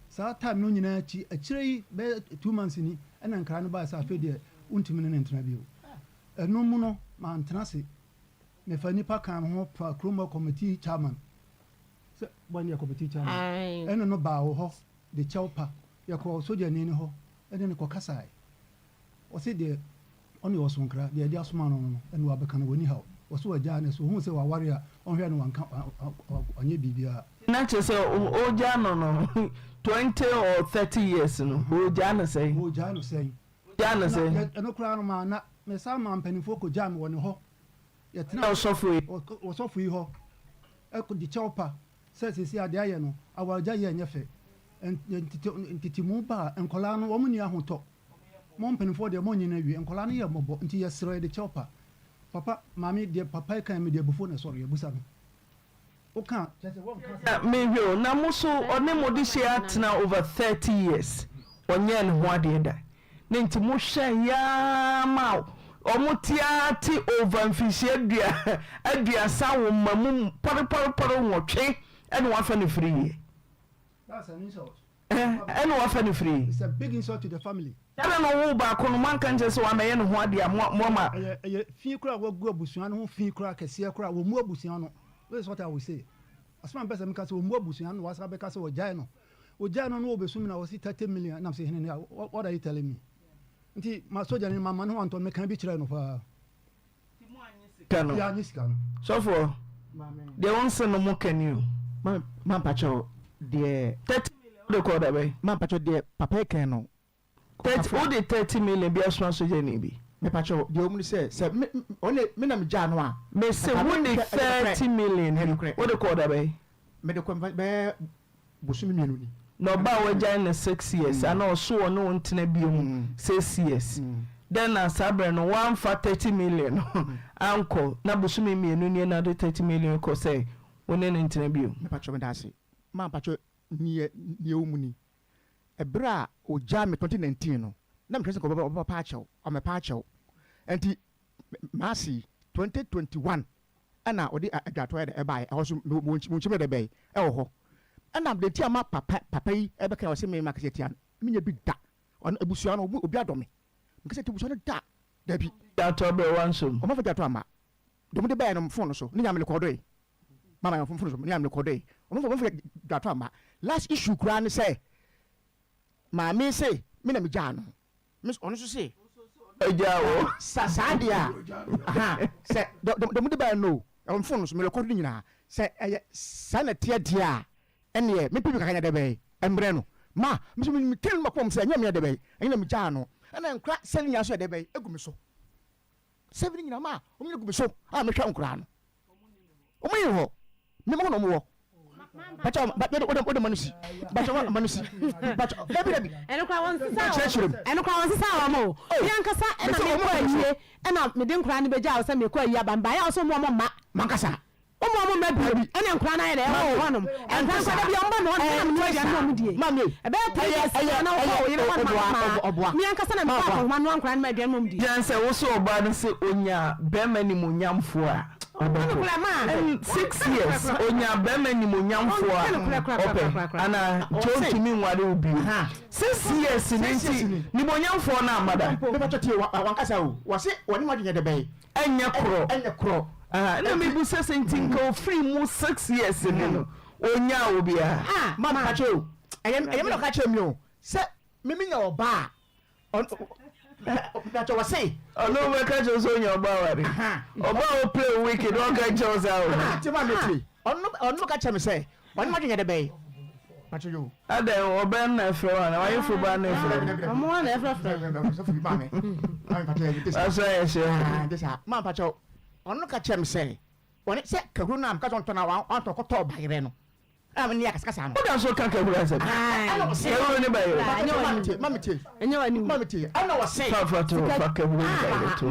Saa time no nyinaa akyi, akyire yi bɛyɛ 2 months ni, ɛna nkra no baeɛ sɛ afei deɛ wontumi ne no ntena bio. Ɛno mu no, mantena ase. Mefaa nnipa kaa me ho faa kurom hɔ committee chairman, sɛ bɔ ne yɛ committee chairman, Ae. ɛne no baa wo hɔ de kyɛw pa. Yɛkɔɔ sogyani no hɔ ne no kɔkasaeɛ. Ɔse deɛ ɔne ɔsonkra, deɛ yɛde asoma no no ɛna wabɛka no, wɔnni haw. Ɔse wagyaa no, sɛ ohuu sɛ waware a ɔnhwɛ no wanka wanyɛ biribiara. Na kyerɛ sɛ ɔgyaa no no 20 or 30 years no ɔgyaa no sɛn? Ɔgyaa no sɛn? Ɔgyaa no sɛn? Ɛno koraa no maa na mesan maa mpanimfoɔ kɔgyaa me wɔ ne hɔ. Yɛtena Ɔsɔfo yi? Ɔsɔfo yi hɔ de kyɛw pa sɛ seesei adeɛ ayɛ no awaregya yɛ nyɛ fɛ. Ntetemu ba a nkwadaa no wɔn nni ahotɔ. Mo mpanimfoɔ deɛ monnye no awie. Nkwadaa no yɛ mmɔbɔ nti yɛsrɛ yɛde kyɛw pa. Papa, maame deɛ papa yi kae mede abufuo na ɛsɔreɛ. Busa no. Woka kyerɛ sɛ wɔnka Na asɛm. mehwɛ o, na mo so ɔne mo de hyɛ atena over 30 years ɔnyɛɛ ne ho adeɛ da ne nti mo hwɛ yaa ma ɔmo te ara te over mfinhyia dua aduasa wo mma mu pɔrepɔrepɔre nwɔtwe ɛna wafa no firi yie. That's an insult. Ɛna wafa no firi. It's a big insult to the family. Ɛna na ɔwoo baako no moanka nkyerɛ sɛ wamɛyɛ ne ho adeɛ a mo moama. Ɛyɛ ɛyɛ fi koraa a wagu abusua no ho fi koraa kɛseɛ koraa wɔmmu abusua no this is what I will say asɛm a mepɛ sɛ meka sɛ wɔmmu abusua no na wasan bɛka sɛ wɔgyae no wɔgyae no na wɔbɛsu me na wɔsi 30 million nam sɛ hene ne what are you telling me nti ma sogyani no mamma ne ho antɔ no meka bi kyerɛɛ no paa. Sika no. Yɛanye sika no. Sɔfoɔ, deɛ wo nse no mo ka ni o. Ma ma mpakyɛw deɛ. 30 million wode kɔɔ da bɛn? Ma mpakyɛw deɛ papa yi kan no. 30 wode 30 million bi asoma sogyani bi? Mepakyɛw deɛ ɔmu ne sɛ sɛ me ɔne me na me gyaa no a. Me se wode 30 million bi wode kɔɔ da bɛn? Mede kɔ bɛyɛ bosome mienu ni. Na ɔbaa a wagyae no 6 years anaa ɔso ɔne wo ntena biom 6 years dɛn na saa berɛ no woamfa 30 million no ankɔ na bosome mienu nie na wode 30 million kɔ sɛ wo ne no ntena biom. Mepakyɛw medaase ma mpakyɛw neɛ neɛ ɛwɔ mu ni ɛberɛ a ɔgyaa me 2019 no na mehwɛ sɛ nka ɔbɛpa akyɛw ɔmɛpa akyɛw ɛnti maase yi 2021 ɛna ɔde adwatoɔ yɛ dɛ ɛbaeɛ ɛhɔ so mewɔ nkyɛmu yɛ dɛ bɛn ɛwɔ hɔ ɛna deɛ nti ama papa papa yi ɛbɛka ɔsɛ me makasa tia no menyɛ bi da ɔno abusua no obi adɔ me mekasa tia abusua no da dabi. Dwatoɔ berɛ wansom. Ɔmo afa dwatoɔ ama deɛ ɔmo de baeɛ no phone no so ne nyame rekɔdoe mama phone no so ne nyame rekɔdoe ɔmo fa ɔmo fa dwatoɔ ama last issue koraa ne sɛ maame se me na megyaa no. Me ɔno nso se. Agya wo. Sa saa deɛ a, aha, sɛ dɛ dɛ mode baeɛ no o, ɛwɔ me phone no so, me record ne nyinaa. Sɛ ɛyɛ saa na ɛteɛ deɛ a, ɛnneɛ mepɛ bi kakra nyɛ dɛ bɛn, mmerɛ no. Ma, me nso me tiri no m'akoma mu sɛ ɛnyɛ me yɛ dɛ bɛn, ɛnyɛ na megyaa no. Ɛna nkora sɛ ne nyinaa nso yɛ dɛ bɛn, egu me so. Sɛ ne nyinaa ma wɔn nyinaa gu me so a mehwɛ nkoraa no. Wɔn nni hɔ. Me hɔ na wɔn wɔ. Bàtà wode wode ma no si. Bàtà wode ma no si. Bàtà dabi dabi. Ɛno koraa wɔn sesa wɔn. Kyerɛkyerɛ mu. Ɛno koraa wɔn sesa wɔn o. Mi ankasa ɛna mi kɔ ayie ɛna mi de nkoraa no bɛ gya sɛ mi kɔ ayie aba mba yɛ ɔsɛ wɔn wɔn mma. Mankasa. Wɔn wɔn mma bio ɛna nkoraa no ayɛ dɛ ɛwɔ wɔ hɔnom. Nkora nkora da bi wɔn ba mi hɔ nom ɛna mi nua aduane na wɔn die. Ɛbɛyɛ 3 days koraa na wokɔ wo yere hɔ nom a maa mi ankasa na mi kɔ akɔhoma noa nkoraa no ma aduane ma wɔn die. Gyina sɛ wo sɛ ɔbaa no sɛ onya bɛrima nimonyamfoɔ a ɔbɛkɔ and 6 years onya bɛrima nimonyamfoɔ a ɔpɛ anaa nti ɔntumi nware wo bio 6 years no nti nimonyamfoɔ no amma da. Mepakyɛ tie wankasa o wɔse wɔne wadwene yɛ dɛ bɛn. Ɛnyɛ korɔ. Ɛnyɛ korɔ. Ɛna mebu sɛ sɛ nti nka ɔfiri mu 6 years ni no ɔnyaa obiara. Ah ma mepakyɛ o ɛyɛ ɛyɛ me na ɔka kyerɛ me o sɛ me menya ɔbaa a ɔno. Mpakyɛ wɔ se. Ɔno bɛka kyerɛ wo sɛ onya ɔba aware. Ɔba a wo play wicked ɔnka nkyerɛ wo saa o. Tie ma me tie. Ɔno ɔno bɛka kyerɛ me sɛ ɔne m'adwene yɛ dɛ bɛn. Mpakyɛ yoo. Adɛn ɔbɛn na ɛfrɛ wo anaa w'ayeforo ba na ɛfrɛ wo. Ɔmo ara na ɛfrɛfrɛ me. Sɔfo bi maa me. Maame mpakyɛ yɛ de saa. Asɔ ayɛ hyɛ. De saa. Maa mpakyɛ ɔno ka kyerɛ me sɛ ɔne sɛ kahuro no a meka sɛ ɔntɔ no a wantɔ kɔtɔɔ bayerɛ no. A me ne akasakasa no. Woda so ka kahuro asɛm. Ɛna ɔse. Kahuro ne bayerɛ. Mami tie, mami tie. Ɛnyɛ w'ani wu. Mami tie. Ɛna ɔse. Fa fa to fa kahuro ne bayerɛ to.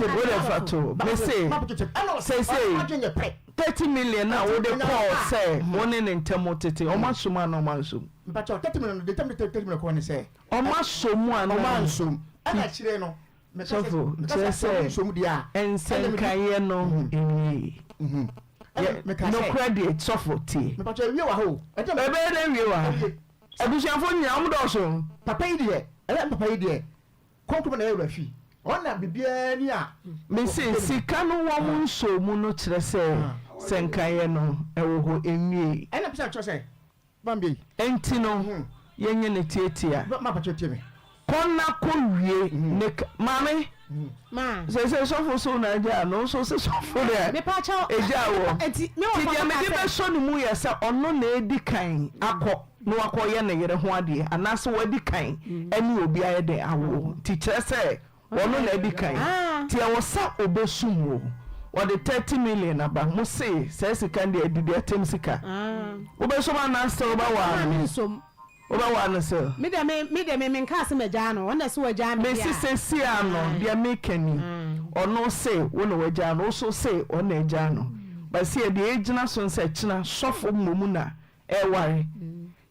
Wo de fa to. Me se. Seesei 30 million a wode kɔɔ sɛ wo ne ne ntam tete ɔmo asom anaa ɔmo ansom? Mpakyɛw 30 million no de tam de 30 million kɔɔ ne sɛ. Ɔmo asom mu anaa? Ɔmo ansom. Ɛna akyire no. Sɔfo kyerɛ sɛ nsɛnkaeɛ no nwiei. Nokorɛ deɛ sɔfo tie. Ɛbɛyɛ dɛ nwie wɔ ha. Abusuafoɔ nyinaa wɔn dɔɔso. Papa yi deɛ ɛyɛ papa yi deɛ kɔnkɔn na ɛyɛ wura fi ɔn na biribiara ni a. Mese sika no wɔn nsɔɔ mu no kyerɛ sɛ sɛnkaeɛ no ɛwɔ hɔ ɛnwiei. Ɛna pɛ sɛ kyerɛ sɛ Bambi. Enti no, yɛnyɛ no tiatia. Ma pakyɛ tie me. Kɔ na kɔ wie ne ka. Maame, seesei sɔfo so na agyaa no, wo nso se sɔfo na egyaa wɔ. Nti deɛ mede bɛsɔ ne mu yɛ sɛ ɔno na adi kan akɔ na wakɔyɛ ne yere ho adeɛ anaasɛ wadi kan ne obi ayɛ dɛn awo. Nti kyerɛ sɛ Ɔno na adi kan. Nti ɛwɔ sɛ ɔbɛsum wo. Ɔde 30 million aba. Mo se saa sika no deɛ adidi atɛm sika. Wobɛsum anaa still wobɛwaa no? Wobɛwaa no still? Me deɛ me me deɛ me menkaa sɛ magyaa no. Ɔno na ɛse wagyaa me deɛ a. Mese seesei ara no deɛ meka ni. Ɔno se wo na wagyaa no, wo nso se ɔno na agyaa no. But seɛ deɛ ɛgyina so ne sɛ kyena sɔfo mmom na ɛreware.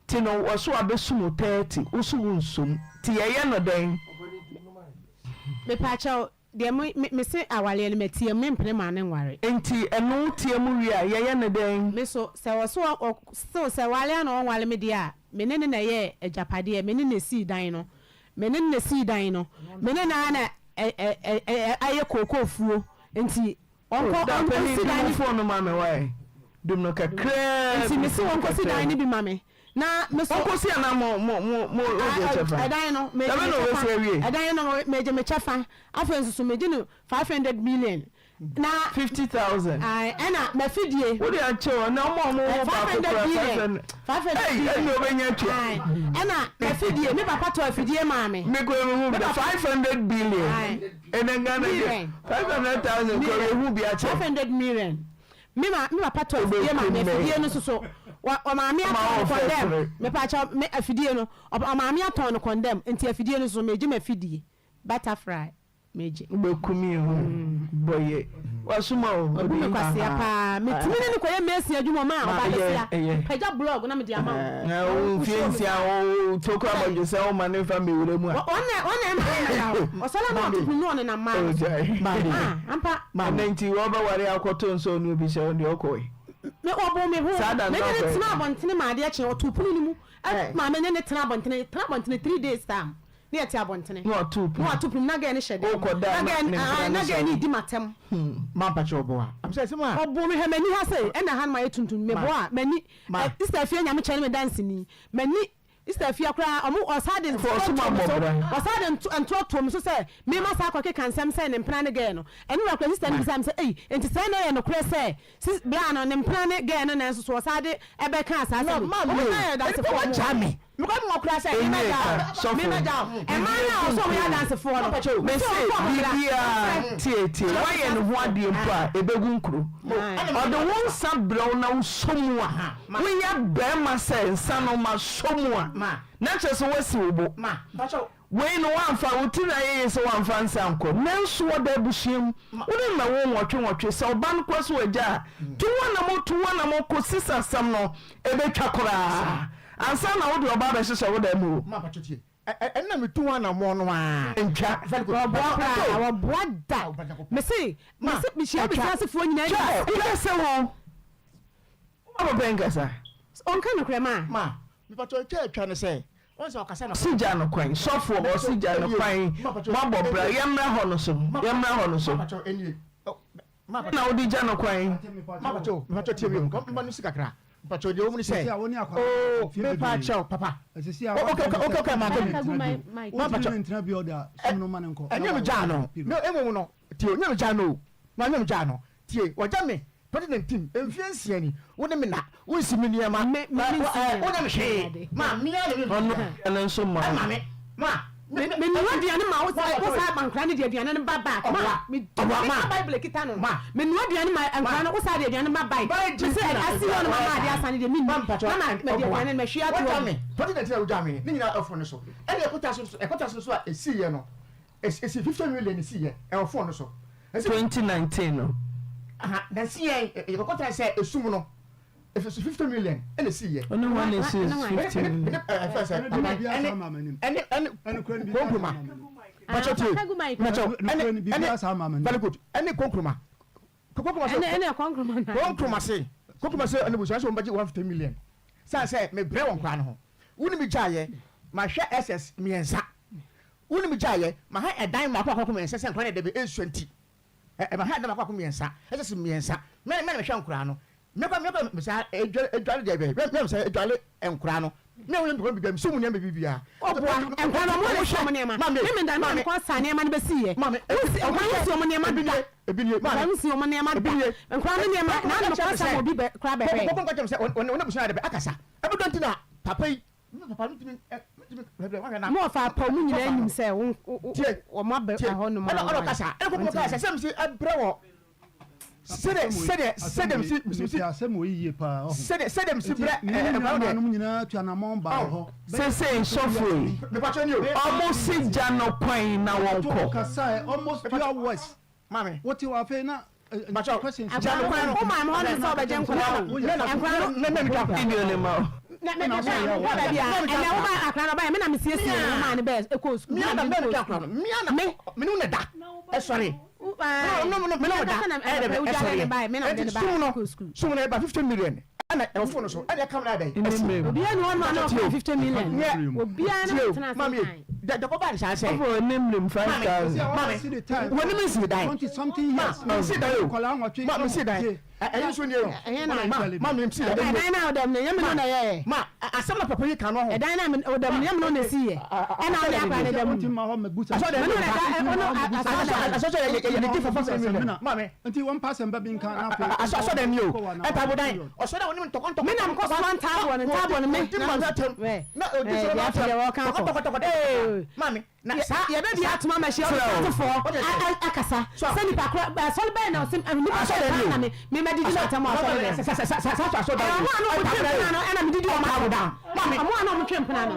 Nti no wɔse wabɛsum wo 30 wo so wo nsom nti yɛyɛ no dɛn? Mepaakyɛw deɛ me me mese awareɛ no matia mu mempene maa no nware. Nti ɛno wo tia mu wie a yɛyɛ no dɛn? Me so sɛ ɔse ɔ ɔ still sɛ ware a na ɔnware me deɛ a me ne no na ɛyɛɛ agyapadeɛ me ne no na esii dan no me ne no na esii dan no me ne no ara na ɛ ɛ ɛ ɛ ayɛ kookoo fuo nti Oh Ɔnkɔ da panin ɔnkɔsi dum dan wo no. phone no ma me wai dum no kakraa Nti bi mese dum no ɔnkɔsi kakraa dan bi. no bi ma me na me so. Ɔnkɔsi anaa mo mo mo mo wogye kyɛfa? Ɛdan no Da megye bɛn me na kyɛfa ɔbɛsi awie? ɛdan no megye me kyɛfa afei nso so megye no 500 million na. 50,000. Ae ɛna m'afidie. Wode akyɛ o ɛnɛ ɔmo a ɔmo wɔ baako 500 koraa billion 500 500 Ei billion ɛnna ɔbɛnya atua. Ae ɛna m'afidie me papa tɔ afidie maa me. Me kura me hu Me da papa 500 billion. Ae. Ɛnɛ Ghana deɛ 500,000 kɔ yɛhu bi akyɛ. 500 million me ma me papa tɔ afidie ma me afidie no soso wa ɔmaame atɔn no kɔndɛm mepa kyɛw me afidie no ɔmaame atɔn no kɔndɛm nti afidie no soso megye m'afidie butterfly megye. Wobɛku me o bɔyɛ wasoma o. Wabu me kwasea paa metumi ne no kɔyɛ mason adwuma ɔma a ɔba bɛsia pagya blog na mede ama wo. Na wo mfie nsia wo tokura abɔdwesɛ sɛ woma ne mfa mmɛwura mu a. Ɔna ɔna ɛma ne mmɛda hɔ ɔsɔre na ɔto pono na ɔnenam mmaa no so ah ampa. Ɛnɛ nti wɔbɛware akɔto nso ɔne obi hyɛ wo deɛ ɔkɔe. Me ɔbo me ho me ne ne tena abɔntene ma adeɛ kye ɔto pono no mu ma me ne ne tena abɔntene tena abɔntene 3 days time ne yɛte abɔntene Na wato pono. Na wato pono mu na girl no hyɛ dan mu Wokɔ da na na girl ne ae mpena na no girl no sɔre. redi m'atɛm. Mampakyɛ ɔbɔ a. I'm sɛ asɛm a. Ɔboo me hwɛ m'ani ha sei ɛna ha nom ayɛ tuntum Ma. meboa a m'ani Ma. ɛ Sister Afia Nyamekyɛ ne me danseni m'ani Sister Afia koraa ɔmo ɔsaa de Fɔ ntorɔ ɔsom too me so abɔ bra. ɔsaa de nto ntorɔ too me so sɛ mema saa akɔkeka nsɛm sɛ ne mpena ne girl no ɛno wura koraa sister no Ma. bisaa me sɛ ei enti sɛɛ na ɛyɛ nokorɛ sɛ Sis bra no ne mpena ne girl no nanso so ɔsan de ɛbɛkaa saa No asɛm yi ma ɔmo me nyinaa yɛ o adansefoɔ nipa ɔmo wagyaa me mekɔ me kora sɛ me Ɛnyɛ mɛgya ka wo sɔfo me mɛgya wo ɛmaa no a ɔsɛ ɔmo yɛ adansefoɔ no Mpakyɛ o. Mese ɔsɛ ɔmo bra biribiaa ɔmfrɛ tie tie woayɛ ne ho adeɛ mpo a ɛbɛgu nkuro ɔde wo nsa brɛ wo na wosɔ mu a woyɛ barima sɛ nsa no masɔ mu a na kyerɛ sɛ woasi wo bo Ma mpakyɛ o. Wei no woamfa wo tiri ayɛ yie sɛ woamfa nsa ankɔ nanso wɔda abusua mu wo ne mma wo nwɔtwe nwɔtwe sɛ ɔba no kɔ so agya a tu ho anamɔ tu ho anamɔ kɔsi sɛ asɛm no ɛbɛtwa koraa ansa na wode ɔba abɛhyehyɛ wo dan mu o. Ma mpakyɛ tie ɛ ɛnna me tu ho anamɔ no aa. Ntwa. Very good. Wɔboa koraa wɔboa da mese mese mehyia Ɛtwa. abusuasefoɔ nyinaa Hwɛ woyɛ sɛ wo wo papa nkasa. Ɔnka nokorɛ maa. Ma mepakyɛ ɛtwa ɛtwa ne sɛ Ɔse gya no kwan sɔfoɔ ɔse gya no kwan moabɔ bra yɛmmra hɔ no so yɛmmra hɔ no so na wode gya no kwan. Mpakyɛw deɛ ɛwɔ mu ne sɛ oo mepakyɛw papa ok ok ok maa ka bi ma mpakyɛw ɛnyɛ me gyaa no no mmom no tie o nyɛ me gyaa no o ma nyɛ me gyaa no tie wɔgya me 2019 mfie nsia ni wo ne me na wo nsi me nneɛma wo nyɛ me hwee ma mea na me ɔno aduane nso ma ɛma me ma Menoa aduane ma wo sɛ wo saa ma nkora no de aduane no ba back ma me ka bible kita no menoa aduane ma nkora no wo saa de aduane ma back me sɛ asi hɔ no ma ma ade asa no deɛ menni na ma mede aduane no mahwie ato hɔ me tɔte na ntina wogya me ne nyinaa ɛfo no so ɛne ɛkɔta so ɛkɔta so so a ɛsiiɛ no ɛsi 50 million ɛsiiɛ ɛwɔ fon no so 2019 no na ɛsiiɛ yɛkɔkɔta sɛ ɛsum no Efi 50 million ɛna esi yɛ. Ɔne wɔn na esi 50 million. Ɛne ɛfɛ sɛ papa ɛne ɛne ɛne konkuruma. Pàṣẹ tie pàṣẹ ɛne ɛne very good ɛne konkuruma. Konkuruma se ɛne konkuruma na. Konkuruma se konkuruma se ɛne busua sɛ wɔn bɛgye 150 million. San sɛ mɛ brɛ wɔn koraa no ho. Wuni mi gya yɛ ma hwɛ ss mmiɛnsa. Wuni mi gya yɛ ma ha ɛdan mako akɔkɔ mmiɛnsa sɛ nkora ne dɛbɛ esua nti. Ɛ ma ha ɛdan mako akɔ mmiɛnsa ss mmiɛnsa mɛ mɛ na mehwɛ nkoraa no. Me kɔ me kɔ me saa edwale edwale deɛ bɛ me me saa edwale nkora no me wɔn bɛ bɛ so mu nneɛma bi bia. Ɔboa nkora no ɔmo na ɛhwɛ ɔmo nneɛma me me da me kɔ saa nneɛma no bɛ si yɛ wosi nkora no si ɔmo nneɛma da ebi nie nkora no si ɔmo nneɛma da nkora no nneɛma na na kɔ saa obi bɛ kora bɛ hwɛ. Kɔkɔ nkɔkyɛm sɛ ɔne ɔne busua yɛ de bɛ akasa ɛbɛ dɔn ti na papa yi Mo ɔfa apaw mu nyinaa nim sɛ wɔn aba hɔ nom a wɔn sɛdeɛ sɛdeɛ sɛdeɛ msi msi msi asɛm wɔ yie paa ɔho sɛdeɛ sɛdeɛ msi brɛ ɛɛ ɛɛ nuanom nyinaa tu anamɔn baa hɔ sese nsɔfo yi ɔmo si gya no kwan na wɔn kɔ. Kasaɛ almost 2 hours. Maame. Wote hɔ afei na Mpakyɛw, questions. gya no kwan no. Wo maame hɔ no sɛ ɔbɛgye nkwadaa no. Nkwadaa no. Na na metwa nkwadaa. Video ne ma o. Na me me me kɔ baabi a ɛnɛ wo ba akwadaa no ɔbaeɛ me na me siesie no maa ne bɛɛ ɛkɔɔ sukuu. Mia na me twa nkwadaa no. Mia na me me ne wo na da ɛsɔre. No no no me ne wo da ɛyɛ dɛ ɛsɔre yɛ. Eti sum no sum no ɛba 50 million ɛna ɛwɔ phone so ɛna ɛka mi na ɛdɛ ɛsi. Obiara ni hɔ no a na ɔka 50 million. Obiara ne tena ase kan. Dɛ kɔ ba ne saa sɛ. Ɔfɔ onim nim 5,000. Maame wɔnim nsi dan. 20 something years. Ma nsi dan o. Ma nsi dan. Ɛyɛ nso nie o. Ma ma mi nsi dan. Ɛdan na ɔdam no nyɛ mi no na yɛ. Ma asɛm na papa yi kan no ho. Ɛdan na ɔdam no nyɛ mi no na esi yɛ. Ɛna ɔde akora ne dam. Asɔ dɛ ɛno na ɛda ɔno asɔ dɛ. Asɔ dɛ yɛ yɛ ne di fafa sɛ mi Maame. Nti wɔn pa asɛm ba bi nka na afei. Asɔ asɔ dɛ mi o. Ɛntaabodan ɔsɔ dɛ onim ntɔkɔ ntɔkɔ. Mi na mkɔ so ntaaboɔ no ntaaboɔ no mi. Odi ma atɛm. Na odi so ma atɛm. Tɔkɔtɔkɔtɔkɔ. Maame na saa. Yɛbɛ bi atoma ma hyia ɔsɔfoɔ akasa sɛ nipa koro asɔre bɛyɛ na ɔsɛ nipa sɛ paa na me me ma didi na atɛm asɔre dɛ. Sa sa sa sa sa asɔ dan. Ɛwɔ a na ɔmo twe mpena no ɛna me didi ɔmo atɛm. Ɔmo a na ɔmo twe mpena no.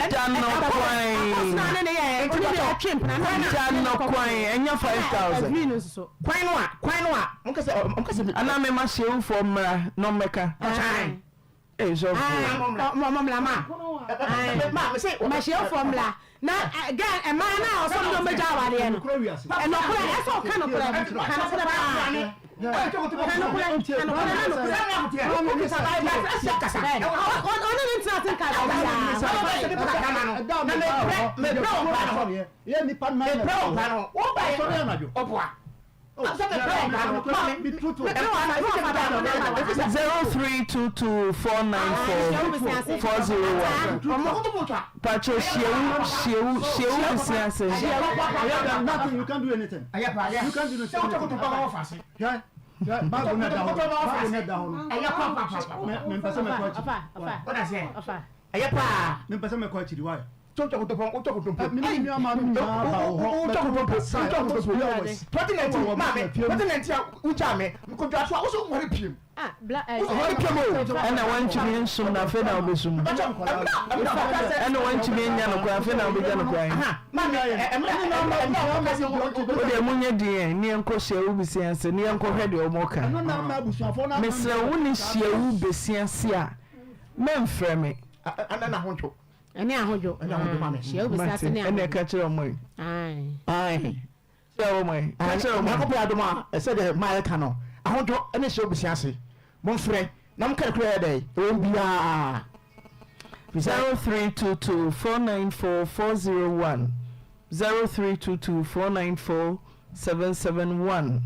Gya no kwan. Akɔsena ne ne yɛ ɔne ne ɔtwe mpena no. Gya no kwan ɛnyɛ 5,000. Ɛgree no nso. Kwan no a kwan no a mo kasa mo kasa. Anaa me ma hyewufoɔ mmra na ɔmmɛka. Ee sɔfo. Mo mo mmla ma. Ma me se. Ma hyewufoɔ mmla na girl mmaa na ɔsɔm de ɔmɛgya awadeɛ no. Ɛnɔkorɛ ɛsɛ ɔka nokorɛ ka nokorɛ paa. Ka nokorɛ ka nokorɛ na nokorɛ. Ɔne ne ntena ase nka 0322494401 Pacho hyewu hyewu hyewu besi ase. Nothing, you can't do anything. You can't do anything. Bible na da hɔ. Bible na da hɔ no. Mempɛ sɛ mɛkɔ akyiri. Ɛyɛ paa. Mempɛ sɛ mɛkɔ akyiri why? Wotwa kotopɔ wotwa kotompo. Me ne nua maa no nyinaa ba wɔ hɔ. Wotwa kotompo wotwa kotompo. 2019 maame 2019 a wogyaa me mekɔdwa so a wo so nware piem. Woware piem o. Ɛna wantumi nsum na afei na wobɛsum. Ɛna wantumi anya no kwan afei na wobɛgya no kwan. Wodeɛ monyɛ din ɛ ne yɛnkɔ hyiawu besia ase ne yɛnkɔhwɛ deɛ wɔka. Mesrɛ wo ne hyiawu besia ase a mɛmfrɛ me. Ɛna ahodwo. Ɛne ahodwo. Ɛne ahodwo ma me. Hyia wo besia ase ne ahodwo. Ɛna ɛka kyerɛ ɔmo yi. Ae. Kyerɛ ɔmo yi. Ka kyerɛ ɔmo. Nyankopɔn adom a ɛsɛ deɛ maa yɛka no ahodwo ɛne hyia wo besia ase. Momfrɛ na monka nokorɛ yɛ dɛn ɛwɔ mu biara. 0322 494 401 0322 494 771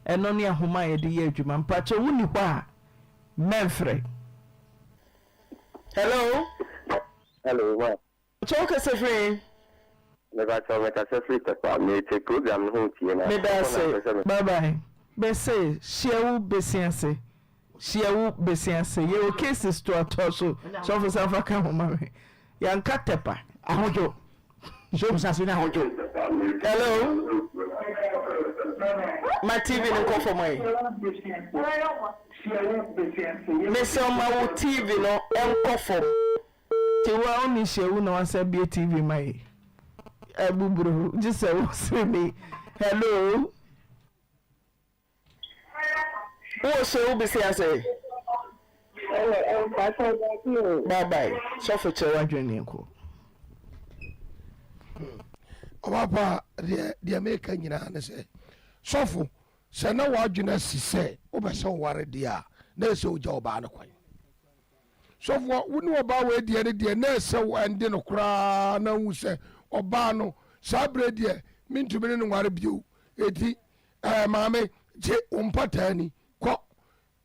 ɛno ne ahoma a yɛde yɛ adwuma. Mpakyɛ wonni hɔ a. Mɛmfrɛ. Hello. Hello, ma. Kyɛ wo kasa firi he? Mepakyɛw me kasa firi Tɛkwa. Me te program no ho tie na Meda ɛhɔ na ase. mpɛ sɛ me. Bye bye. Mese hyia wo besi ase hyia wo besi ase yɛwɔ cases toatoa so sɔfo san fa ka ho ma me yɛnka Tɛpa. Ahodwo. Hyia wo besi ase ne ahodwo. Hello. Ma TV no nkɔ fam ɛ. Mesɛ ma wo TV no nkɔ fam. Nti wo a wonni hyewu na wasa bie TV ma yi abuburo gye sɛ wo sere me hello wowɔ hyewu bisi ase bye bye sɔfo kyerɛ w'adwene ne nkɔ. Ɔbapa deɛ deɛ meka nyinaa ne sɛ sɔfo sɛ na w'adwene asi sɛ wobɛ sɛ woware deɛ a na ɛsɛ wogya ɔbaa no kwan. Sɔfoɔ, wo ne ɔbaa wei deɛ no deɛ na ɛsɛ wo ɛnde no koraa na wohu sɛ ɔbaa no saa berɛ deɛ mentumi ne no nware bio enti ɛɛ maame gye wo mpataa ni kɔ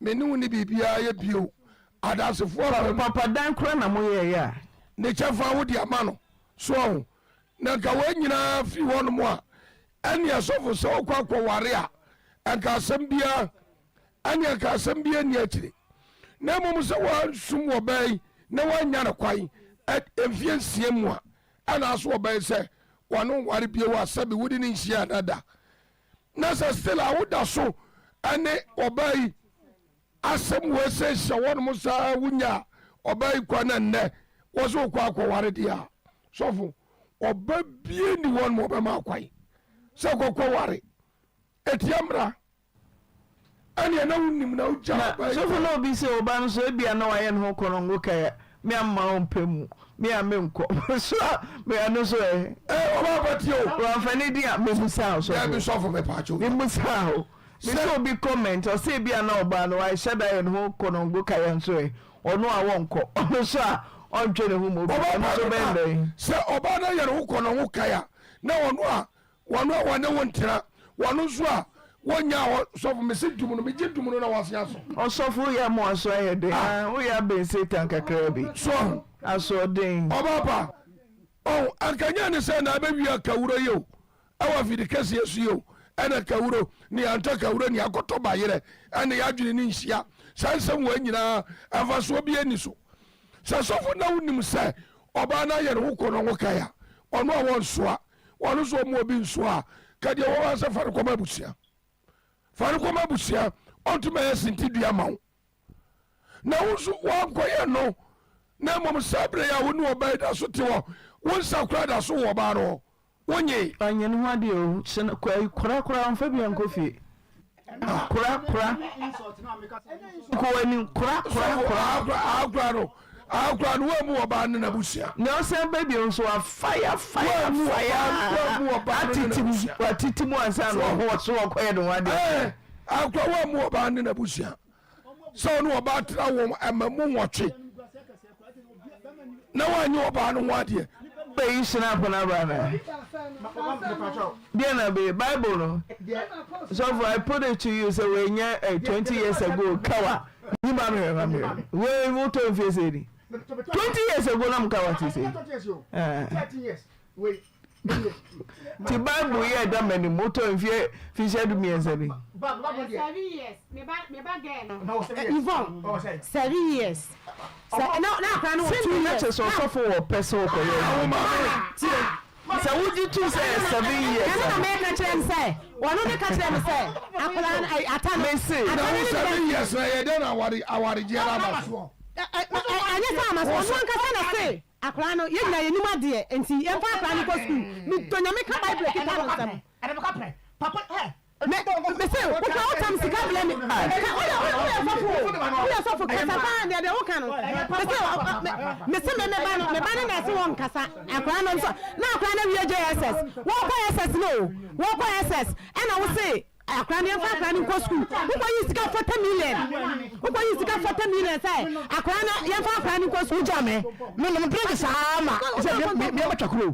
me ne wo ne biribiara yɛ bio adansefoɔ Pa, papa dan koraa na moyɛeɛ a. Ne kyɛfa wode ama no so ɔho na nka wei nyinaa firi hɔnom a ɛneɛ sɔfo sɛ wokɔ akɔware a ɛnka asɛm biara Ɛnneɛ anka asɛm biara nni akyire, na mmom sɛ woansum ɔbaa yi na woannya no kwan mfeɛ nsia mu a, ɛna aso ɔbaa yi sɛ wɔne nware bio a sɛbi wode ne nhyia na da. Na sɛ still a woda so ne ɔbaa yi asɛm wei sɛ hyɛ wɔnom saa wonya ɔbaa yi kwan na nnɛ wɔ sɛ wokɔ akɔware deɛ a, sɔfo ɔba bie ni wɔnom ɔbɛma akwan sɛ kɔkɔ ware ɛtia mmara. Ɛnneɛ na wonim na wogyaa Na ɔbaa yi sɔfo kwan. na obi se ɔba no so ebia na wayɛ ne ho kɔnɔngo kaya me a mma ɔmpɛ mu me a menkɔ so a me ɛno so ɛ. Ee ɔbaa pa tie o. Wamfa ne din a mebusaa wo sɔfo. Dabi sɔfo mepaakyɛw. Mebusaa wo. Me sɛ obi comment ɔse ebia na ɔbaa no wahyɛ da yɛ ne ho kɔnɔngo kaya nso ɛ ɔno a wɔnkɔ ɔno so a ɔntwe ne ho ma obi Ɔbaa ɔno pa so bɛn dɛn. Sɛ ɔbaa no ayɛ ne ho kɔnɔngo kaya na ɔno a Wɔn a wɔne wo ntena, wɔn nso a wonnyaa hɔ. Sɔfo, mese dum no, megye dum no na wɔase aso. Ɔsɔfo, woyɛ ama w'aso ayɛ den. Ah, woyɛ abɛn Satan kakraa bi. So ahu? Asoɔden. Ɔbaa pa, ɔho, anka nyɛ ne sɛ na abɛwia kawuro yi o, ɛwɔ afidi kɛseɛ so yi o, ɛna kawuro, ne yɛantɔ kawuro, ne yɛakɔtɔ bayerɛ, ɛne yɛadwene ne nhyia. Saa nsɛm wei nyinaa, mfasoɔ biara nni so. Sɛ sɔfo na wonim sɛ ɔbaa no ayɛ ne ho kɔnɔngo kae a, ɔno a wɔnsoa. Wɔn nso wɔn mu obi nso a, ka deɛ wɔwɔ sɛ fa no kɔma abusua. Fa no kɔma abusua, ɔntumi ɛyɛ sintidua ma wo. Na wo nso woankɔyɛ no, na mmom saa berɛ yi a wo ne ɔbaa yi da so te hɔ, wo nsa koraa da so wɔ ɔbaa no hɔ, wonyee. Ɔnyɛ ne ho adeɛ o, hyɛ no kora koraa ɔmfa bi nkɔ fie. Kora kora kɔ w'anim kora kora kora. Akora no akora no wɔn mu ɔbaa ne n'abusua. Nea ɔsan ba bio nso wafaya faya faya atete mu watete mu ansa na ɔho ɔso ɔkɔyɛ ne ho adeɛ. Ɛɛ akora wɔn mu ɔbaa ne n'abusua. Sɛ ɔne ɔbaa tena wɔn ɛma mu nwɔtwe na wanyɛ ɔbaa no ho adeɛ. Bɛyi snap no aba anaa? Deɛ na bɛyɛ Bible no sɔfo I put it to you sɛ wei nyɛ eh, 20 years ago kawa nyi ma mehwɛ ma mehwɛ wei wotɔ mfie sɛ ni 20 years ago na mo kawa te sɛ Ti Bible yi a ɛda m'anim wotɔ mfeɛ mfinhyia du mmiɛnsa ni. Yvonne, seven years. Sɛ na na akora no wɔ two Sɛnea na years. kyerɛ sɛ ɔsɔfo wɔ pɛ sɛ ɔkɔyɛ adwuma. Sɛ wogye tom sɛ ɛyɛ seven years Ɛno na a. meka kyerɛ no sɛ ɔno ne ka kyerɛ me sɛ akora no ɛy ata no. Mese. Ata Na no wo ne seven bɛ. years na ɛyɛ dɛn na aware awaregyeɛ no aba soɔ? Ɛ ɛ ɛ ɛnyɛ sɛ ama so ɔno ankasa na se Akwadaa no, yɛn nyinaa yɛnim adeɛ, enti yɛmfa akwadaa no nkɔ sukuu. Medɔ Nyame ka Bible ɛkita no nsam. Me, mese, wokura wotam sika brɛ me. Ka, woyɛ, woyɛ sɔfo o, woyɛ sɔfo, kasa paa, deɛ deɛ woka no. Mese, mese me me ba no, me ba no na ɛse wɔnkasa. Akwadaa no nso, na akwadaa no awie JSS, wɔkɔ SS no o, wɔkɔ SS, ɛna wose, Akora no yɛmfa akora no nkɔ sukuu wokɔ yi sika 40 million wokɔ yi sika 40 million sɛ akora no yɛmfa akora no nkɔ sukuu. Wogya me me nom drink saa ma sɛ me me ma twa kuro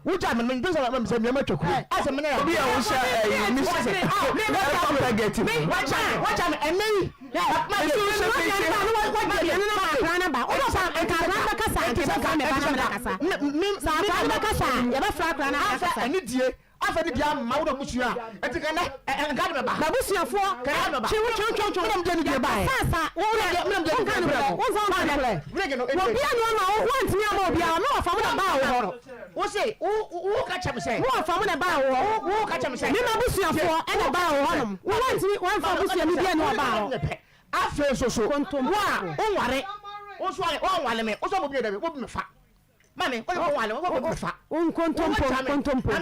wogya me me drink saa ma sɛ me ma twa kuro asɛ me na yɛ Obi a wohyɛ ɛyi mi hyɛ ɛfa pɛgɛti mu. Wagya me wagya me ɛnɛ yi. Ɛsɛ wohyɛ mi kyɛ. Momfrɛ me ba na mene kasa. Sɛ akwadaa no bɛkasa a, yɛbɛfrɛ akwadaa no ama no akasa. Amfa anidie amfa anidie amma wo na abusua a, enti nka nnɛ nka de bɛba. M'abusuafoɔ, twe wo twe twe twe. Me na mede anidie baeɛ. Yɛkasa sa, wo na wonka nokorɛ, wonsa wonka nokorɛ. Obiara nni hɔ ma wo, woantumi amma obiara, me wɔfa mo na ɛbaa wo hɔ. Wo se, wo wo ka kyerɛ me sɛ. Me wɔfa mo na ɛbaa wo hɔ. Wo ka kyerɛ me sɛ. Me m'abusuafoɔ na ɛbaa wo hɔnom. Wo woantumi, woamfa abusuani biara nni hɔ baa hɔ. Afei nso so, wo a wonware, wo nso a woanware me, wo nso a wobi wobi me fa. Maame, wo wonware, wo wobi me fa. Wo nkontompo, nkontompo,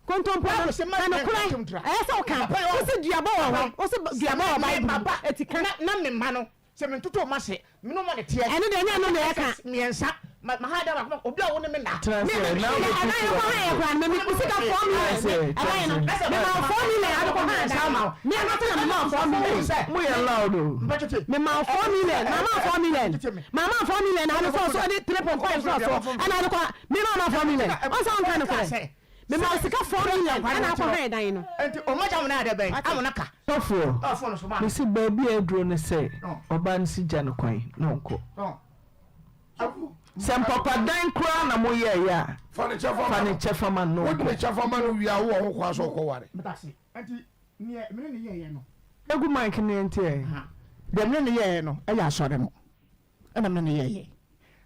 nkontompo no, ka nokorɛ, ɛyɛ sɛ woka, wo se duabɔ wɔ hɔ, wo se duabɔ wɔ Bible mu, eti ka. Na me mma no, sɛ mentoto wɔn ase, me ne wɔn na ɛteɛ. Ɛno deɛ ɛnyɛ ɛno na yɛka. Mmiɛnsa, ma ma ha da baako, obi a wo ne me nna. Tena Me ase, me na me wobɛtu ɛdan yɛ kɔ ha yɛ koraa no, me me sika 4 million, ɛdan no, me ma wo 4 million ade kɔ ha dan, me ankasa na me ma wo 4 million. Mo yɛ loud o. Me ma wo 4 million, ma ma wo 4 million, ma ma wo 4 million na ade kɔ so ɛde 3.5 sɔ so ɛna ade kɔ me ma ma 4 million, ɔnsa ɔnka no korɛ, me ma wo sika 4 million ɛna akɔ ha dan no. Nti ɔmo agya amena ayɛ dɛ bɛn amena ka. Sɔfoɔ, mese baabi a aduro ne sɛ ɔbaa no si gya no kwan na ɔnkɔ. Sɛ mpapadan koraa na moyɛeɛ a, Fa ne kyɛfa fa ma ne no. kyɛfa ma no na Wode ne ɔnkɔ. kyɛfa ma no wie a, wowɔ ho kwan sɛ ɔkɔware. Medase. Nti neɛ me ne no yɛeɛ no. Egu mic no yɛnte ɛ. Deɛ me ne no yɛeɛ no yɛ asɔre no ɛna me ne no yɛeɛ.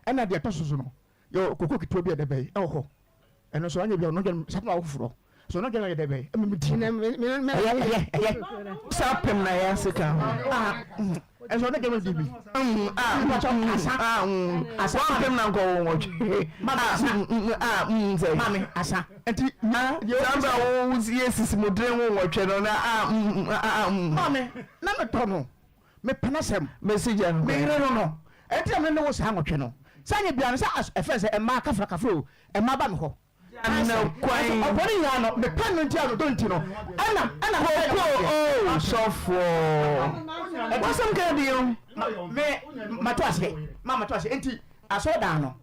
Ɛna deɛ ɛtɔ so so no, yɛwɔ koko ketewa bi a ɛdɛ bɛn ɛwɔ hɔ. Ɛno nso anyɛ bi a ɔno dwene saa na ɔfoforɔ. So ɔno dwene yɛ dɛ bɛn ɛma me di. Ɛyɛ ɛyɛ ɛyɛ. Saa pem na yɛ ase ka ho. Ah ɛnso ɔno dwene di bi. Ah asa ah asa. Wɔn pem na nkɔ wɔn wɔtwe. Maame asa. Ah sɛ. Maame asa. Nti saa bɛ wo yɛ sisi mu dene wo wɔtwe no na ah ah. Maame na me tɔ no. Mepɛ n'asɛm. Mesi gya no Me kwan. yere no no. Ɛnti na me ne wo saa nwɔtwe no. Sɛ anyɛ biara no sɛ ɛfɛn sɛ mmaa kafra kafra o, mmaa ba me hɔ. Gya no kwan. Nanso ɔbɔ ne nyinaa no, mepɛ no nti a dodɔ nti no, ɛna ɛna mepɛ no Koko o sɔfoɔ. Wasɛm ka deɛ o. Me mato aseɛ, ma mato aseɛ. Nti asɔredan no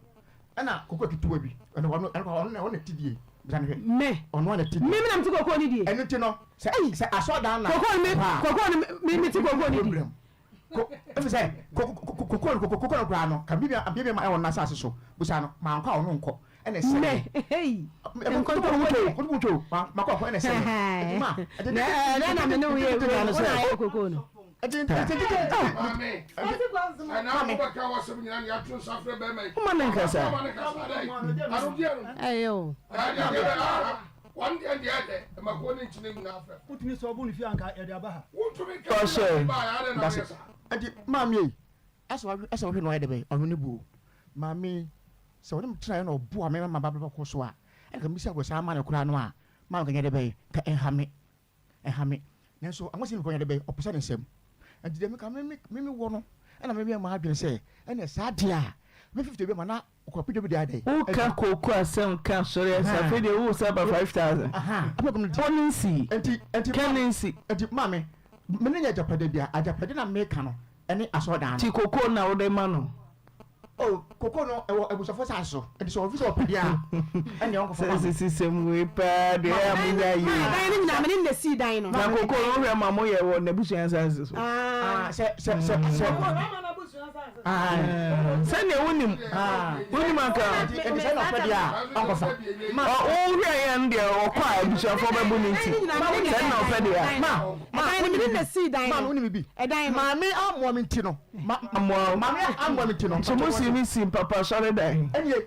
ɛna koko ketewa bi, ɛno ɔno ɛno ɔno na ɔno na ti die. Bisa no hwɛ. Me. Ɔno na ti die. Me me na mete koko no die. Ɛno nti no sɛ sɛ asɔredan na. Koko no me koko no me me te koko no di. Ko efi sɛ koko no koko no koraa no ka bibi bibi ma ɛwɔ n'asase so bisa no maa nkɔ a ɔno nkɔ ɛna ɛsɛ me. Hey. Nkontompo nkontompo two ma ma kɔ ɛna ɛsɛ me. Ɛti ma ɛti Na ɛdɛ na me ne wo yɛ wei no wo na ayɛ koko no. Ɛti ɛti ɛti Maame, ɛna wobɛka w'asɛm nyinaa ne ato nsa frɛ bɛrima yi. Woma ne nkasa. Woma ne nkasa dɛ. Anodeɛ no. Ɛyɛ o. Ɛdeɛ deɛ bɛ aha. Wɔn deɛ deɛ ɛdɛ. Ɛmakuo ne nkyene nyinaa frɛ. Wotumi sɛ ɔbo ne fie anka yɛde aba ha. Wontumi nka sɛ na baayɛ adɛn na woyɛ saa. Ɛti maame yi ɛsɛ wahwɛ ɛsɛ wahwɛ na ɔyɛ dɛ bɛn ɔhwɛ ne buo maame yi sɛ ɔne me tenaeɛ na ɔboa me ma ma ba kɔ so a ɛnka mesi akɔ saa ama no koraa no a maame ka nyɛ dɛ bɛn ka ɛnha me ɛnha me nanso anwɔsɛ mi kɔ nyɛ dɛ bɛn ɔpɛ sɛ ne nsam nti deɛ meka me me me wɔ no ɛna me meyɛ m'adwene sɛ ɛnna saa deɛ a me 50 bi ma na ɔkɔ bi deɛ adɛn. Woka kooko asɛm ka asɔre asɛm afei deɛ wo sɛ aba 5000 bɔ ne nsi ka ne nsi. Nti maame me ne nyɛ agyapade bia agyapade na meka no ɛne asɔredan no. Ti koko na wode ma no. Oh koko no ɛwɔ abusuafo saase so nti sɛ ɔfi sɛ ɔpɛ deɛ a ɛnneɛ ɔnkɔfa ma me. Sɛ sisisɛm wei paa deɛ ɛyɛ a monya yie. Maa dan no nyinaa me ne no na esii dan no. Na koko no wohwɛ ma moyɛ wɔ n'abusua asaase so. Ah sɛ sɛ sɛ sɛ. Sɛdeɛ wonim wonim anka. Nti sɛ na ɔpɛ deɛ a ɔnkɔfa. Wohwɛ yɛn deɛ ɔkɔ a abusuafoɔ bɛbo ne nti sɛ na ɔpɛ deɛ a. Ma ɛdan no mene na sii dan no. Maame wonim bi. Ɛdan no. Maame amoa me nti no. Amoa wo. Maame amoa me nti no. Nti mo si ne si papa sɔre dan. Ɛnnie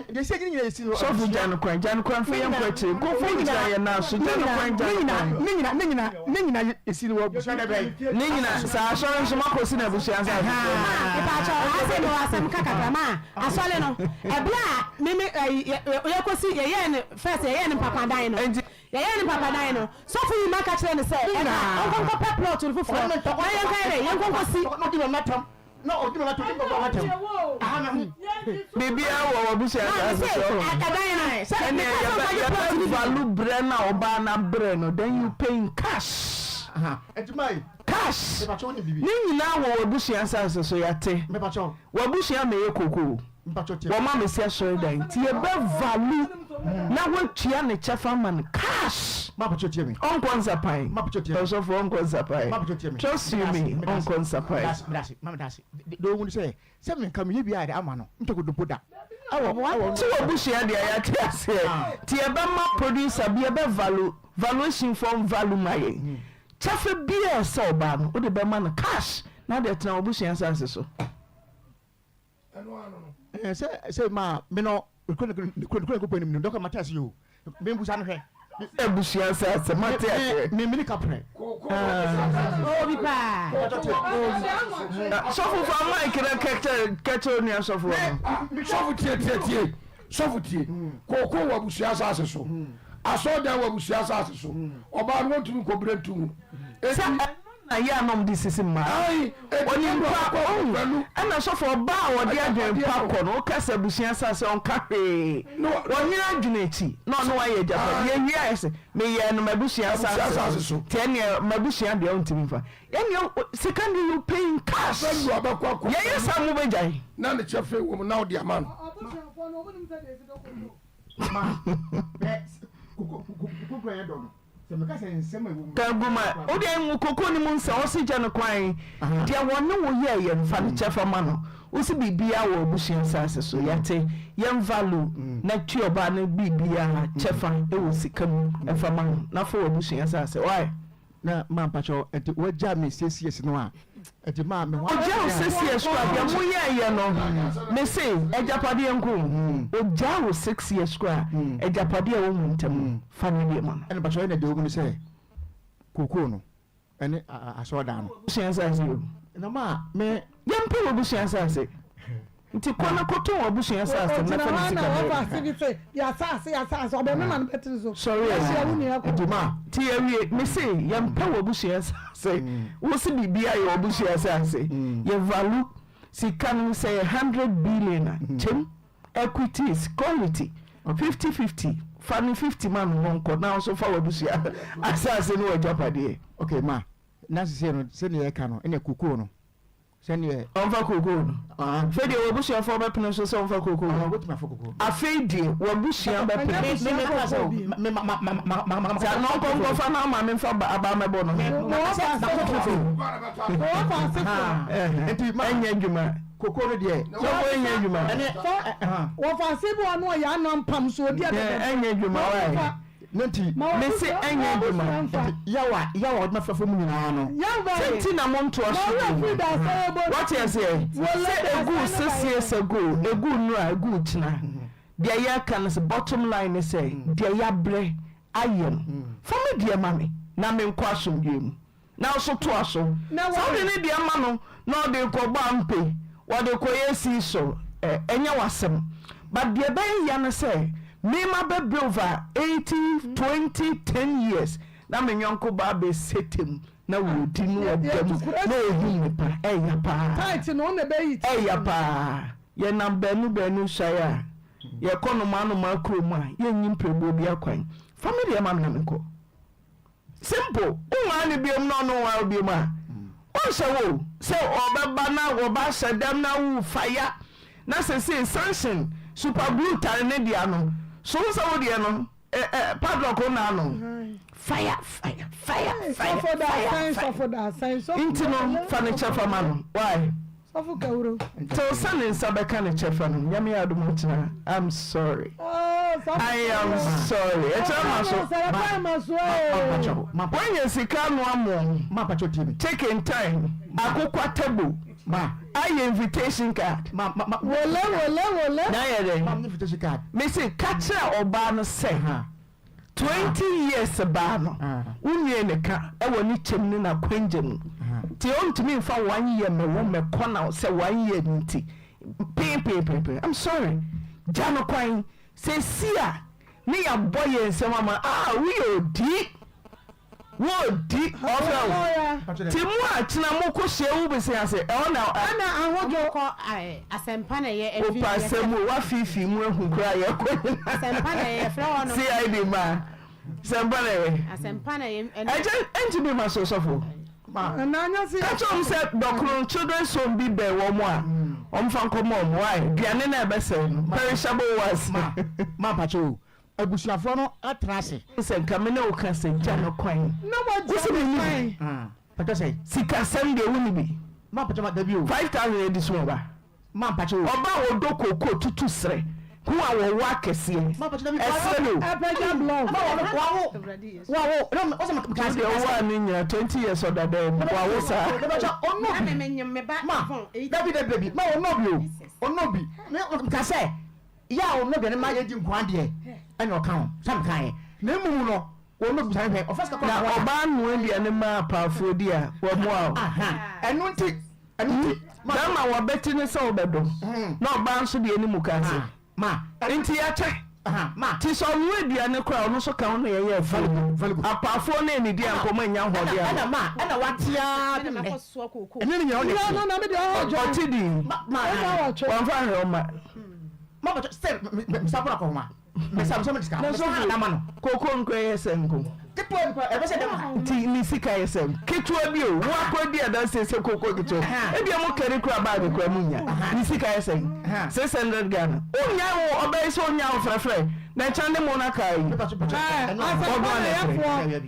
deɛ sɛ nyina yɛsi no. Sɔfo gya no kwan gya no kwan fɛ yɛn kɔ akyire nkurɔfoɔ gyina yɛn nan so gya no kwan gya no kwan. Ne nyina ne nyina ne nyina yɛsi no wɔ abusua dɛ bɛn. Ne nyina saa asɔre nso makɔ si na abusua nsa ase. Mepaakyɛw asɛ mewɔ asɛm ka kakra ma asɔre no ɛberɛ a meme yɛkɔsi yɛyɛɛ no first yɛyɛɛ no mpapadan no Yɛyɛɛ no mpapadan no, sɔfo yi mma ka kyerɛɛ no sɛ ɛka ɔnkɔ nkɔpɛ plɔt no foforɔ na yɛnka yɛ dɛ, yɛnkɔ nkɔsi. Biribiara wɔ w'abusua asase so. Ɛnna yɛbɛ value brɛ na ɔbaa na brɛ no then you pay in cash. Cash. Ne nyinaa wɔ w'abusua asase so yɛate. W'abusua mɛyɛ koko. Wɔma me si asɔredan nti yɛbɛ value na watua ne kyɛfa ama no cash. Ɔnkɔ nsapan. Ɔsɔfo ɔnkɔ nsapan. Trust you me ɔnkɔ nsapan. Sɛ menka meyɛ biara de ama no ntɔ kodompo da. Sɛ w'abusua deɛ yɛate aseɛ nti yɛbɛma producer bi yɛbɛ value valuation form value ma yɛn kyɛfa biara ɛsɛ ɔbaa no wode bɛma no cash na wode atena w'abusua asase so. Ɛɛ sɛ sɛ maa me no kuro ne kuro ne kuro anim no dɔkɔ mate ase o me mbusa no hwɛ. Abusua asase mate aseɛ. Me me ni kaprɛ. Obi paa. Sɔfo fa mic na kɛkyɛ kɛkyɛ onua sɔfo no. Sɔfo tie tie tie sɔfo tie kooko wɔ abusua asase so asɔɔdan wɔ abusua asase so ɔbaa no wɔntumi nkɔ bere ntu mu. Sɛ ɛno na yɛ a na wɔde sisi mmaa. Ae, Onim pa ohu ɛna sɔfo ɔbaa a ɔde adwene pa kɔ no woka sɛ abusua asase ɔnka hwee ɔnyere adwene akyi na ɔne wayɛ agyapadeɛ yɛwie ayɛ sɛ meyɛɛ no m'abusua asase so nti ɛneɛ m'abusua deɛ ɔntumi mfa ɛneɛ sika deɛ you pay in cash yɛyɛ saa mobɛgyae. Na ne kyɛfa wɔ mu na wode ama no. Ma bɛ koko koko kura yɛ dɔ no. Taguma, wo deɛ ngu koko no mu nsa, ɔse gya no kwan, deɛ wɔne wo yɛɛyɛ no fa no kyɛfa ma no, wose biribiaa wɔ abusua nsaase so, yɛate, yɛn value na tua ɔbaa no biribiaa kyɛfa wɔ sika mu fa ma no na fa w'abusua nsaase, why? Na ma mpakyɛw nti wagya me siesie no a nti ma me ho Ogya wo six years koraa deɛ mo yɛɛyɛ no mese agyapadeɛ nko o ogyaa wo six years koraa agyapadeɛ a ɛwɔ mo ntam no fa ne deɛ ma no. Ɛna mpakyɛw ɛna deɛ ɛwɔ mu ne sɛ kookoo no ɛne asɔɔdan no. Abusua nsaase o. Na ma me. Yɛmpɛ w'abusua nsaase. Nti kɔ na kɔtɔn w'abusua asase no na fa ne sika brɛ me. Sɔre ɛ. Nti yɛwie, mese yɛmpɛ w'abusua asase, wo se biribiara yɛ w'abusua asase, yɛ value sika no sɛ yɛ 100 billion a, kyɛm, equity, security, 50 50, fa ne 50 ma no na ɔnkɔ na wo nso fa w'abusua asase ne w'agyapadeɛ. Okay ma, na sesei no sɛdeɛ yɛka no ɛna kokoo no Sɛdeɛ. Ɔmfa kookoo no. Afei deɛ w'abusuafoɔ bɛpene so sɛ ɔmfa kookoo no. Wɔbɛtumi afa kookoo. Afei deɛ w'abusua bɛpene so. Sɛ ano ɔnkɔ nkɔfa na ama me mfa aba mmɛbɔ no. Ɛnyɛ adwuma. Kookoo no deɛ. Sɔfo ɛnyɛ adwuma. Wɔfa ase bi wɔ ano ɔyɛ ano ampam so odi ɛdɛdɛ. Ɛnyɛ adwuma wae. Ne nti. Mese ɛnyɛ adwuma. Nti yaw a yaw a wɔde ma fɛfo mu nyinaa no. Sɛ nti na montoa so bio no. Woate aseɛ? Sɛ ɛguu six years ago, ɛguu nnora, ɛguu kyena. Deɛ yɛreka no sɛ bottom line ne sɛ, deɛ yɛabrɛ ayɛ no, fa me deɛ ma me na menkɔ asomdwoeɛ mu. Nanso toa so. Sɛ wode ne deɛ ma no na ɔde rekɔbɔ ampe, wɔde rekɔyɛ seesaw ɛ, ɛnyɛ w'asɛm. But deɛ ɛbɛyɛ ya ne sɛ, me mabɛbrɛ over 80, 20, 10 years na me yɔnko ba abɛsɛ mu na wɔredi no ɔda mu na ɔhim me pa. Ɛya paa. Ɛya paa. Yɛnam baanu baanu suae a, yɛkɔ nnomaa nnomaa kurom a, yɛnyi mprɛbuo biara kwan. Fa me deɛ ma me na menkɔ. Simple, wonwaa no biom na ɔno nwaa wo biom a, ɔnhyɛ wo o, sɛ ɔbɛba na wɔba ahyɛ dɛm na wo fire na sesei sanction super glue tare ne dea no, so wohu sɛ wo deɛ no ɛ ɛ padlock wo na ano fire fire fire fire fire fire nti no fa ne kyɛfa ma no why? Sɔfo Kawuro. Till sɛ ne nsa bɛka ne kyɛfa no Nyame adom ɔkyena I'm sorry I am sorry ɛkyerɛ ma so Wanya sika anoa mo chicken time akokɔ atabo ayɛ invitation card Wole wole wole. Na ayɛ dɛn Mese ka kyerɛ ɔbaa no sɛ 20 years baa no wo nwie ne ka wɔ ne kyɛm ne n'akwangya mu nti ɔntumi nfa one year mɛwo mɛkɔ na sɛ one year no nti peepeepeepe I'm sorry gya no kwan sɛsi a ne yɛabɔ yɛn nsam ama ah woyɛ odi Wɔredi ɔfɛ o. Nti mo a kyena mo kɔ hyia wo bese ase ɛhɔ na. Ɛna ahodwo. Kɔ asɛmpa na ɛyɛ ɛfi. Opa asɛm o wafiifi mu ehu koraa yɛ kɔ nyina. Asɛmpa na ɛyɛ frɛ hɔ no. CID ma asɛmpa na ɛyɛ. Asɛmpa na ɛyɛ. Ɛkyɛ ɛntumi ma so sɔfo. Ka kyerɛ wɔn sɛ dɔkono children's home bi bɛn wɔn a wɔn fa nkɔmɔ wɔn why aduane na ɛbɛsɛe no perishable ones. Ma ma mpakyɛ o Abusuafoɔ no atena ase. Sɛ nka me ne wo ka sɛ gya no kwan. Na Wo wagya se me menni bi. kwan. Mpakyɛ sɛn? Sikasɛm deɛ wonni bi. Ma mpakyɛ ma dabi o. 5000 adi so ɔba. Ma mpakyɛ o. Ɔba a ɔdɔ kookoo tutu serɛ. Hu a wɔwɔ akɛseɛ. Ɛsere o. Wo deɛ wowɔ a ne nyina 20 years ɔda dɛn mu wawo saa. Dabi dabi dabi ma ɔnɔ bi o ɔnɔ bi ka sɛ yɛ a ɔnɔ bi ne ma yɛ di nkoa deɛ ɛna ɔka ho sɛ meka yɛ na mmom no ɔnɔ bi sɛ hwɛ ɔfa sika kɔ Na ɔbaa noa aduane ma apaafoɔ di a wɔmoa o. Ɛno nti ɛno nti. Bɛrima wabati ne sɛ wobɛdɔ na ɔbaa nso deɛ ne mukaase nti yɛakyɛ nti sɛ ɔnoa aduane koraa ɔno nso ka ho na yɛyɛ afuo mu apaafoɔ no anidi a nkɔmɔ anya ahoɔden ɛna ma ɛna watea bi nnɛ ɛne ne nyina ɔne ɔte din wamfa nhwɛ ɔma ma bɛtɔ sɛ mesa bɔra kɔhoma mesa mesa mede sika na sɔfo ama no koko nkora yɛ sɛ nko ketewa bi kora ɛbɛsɛ dɛm ha nti ne sika yɛ sɛ ketewa bi o wo akɔ di adanse sɛ koko ketewa ebi a mo kari kora baage kora mo nya ne sika yɛ sɛ 600 Ghana wonya wo ɔbɛyɛ sɛ onya wo frɛfrɛ na ɛkyɛn ne mo na kaa yi ɔno ana ɛfrɛ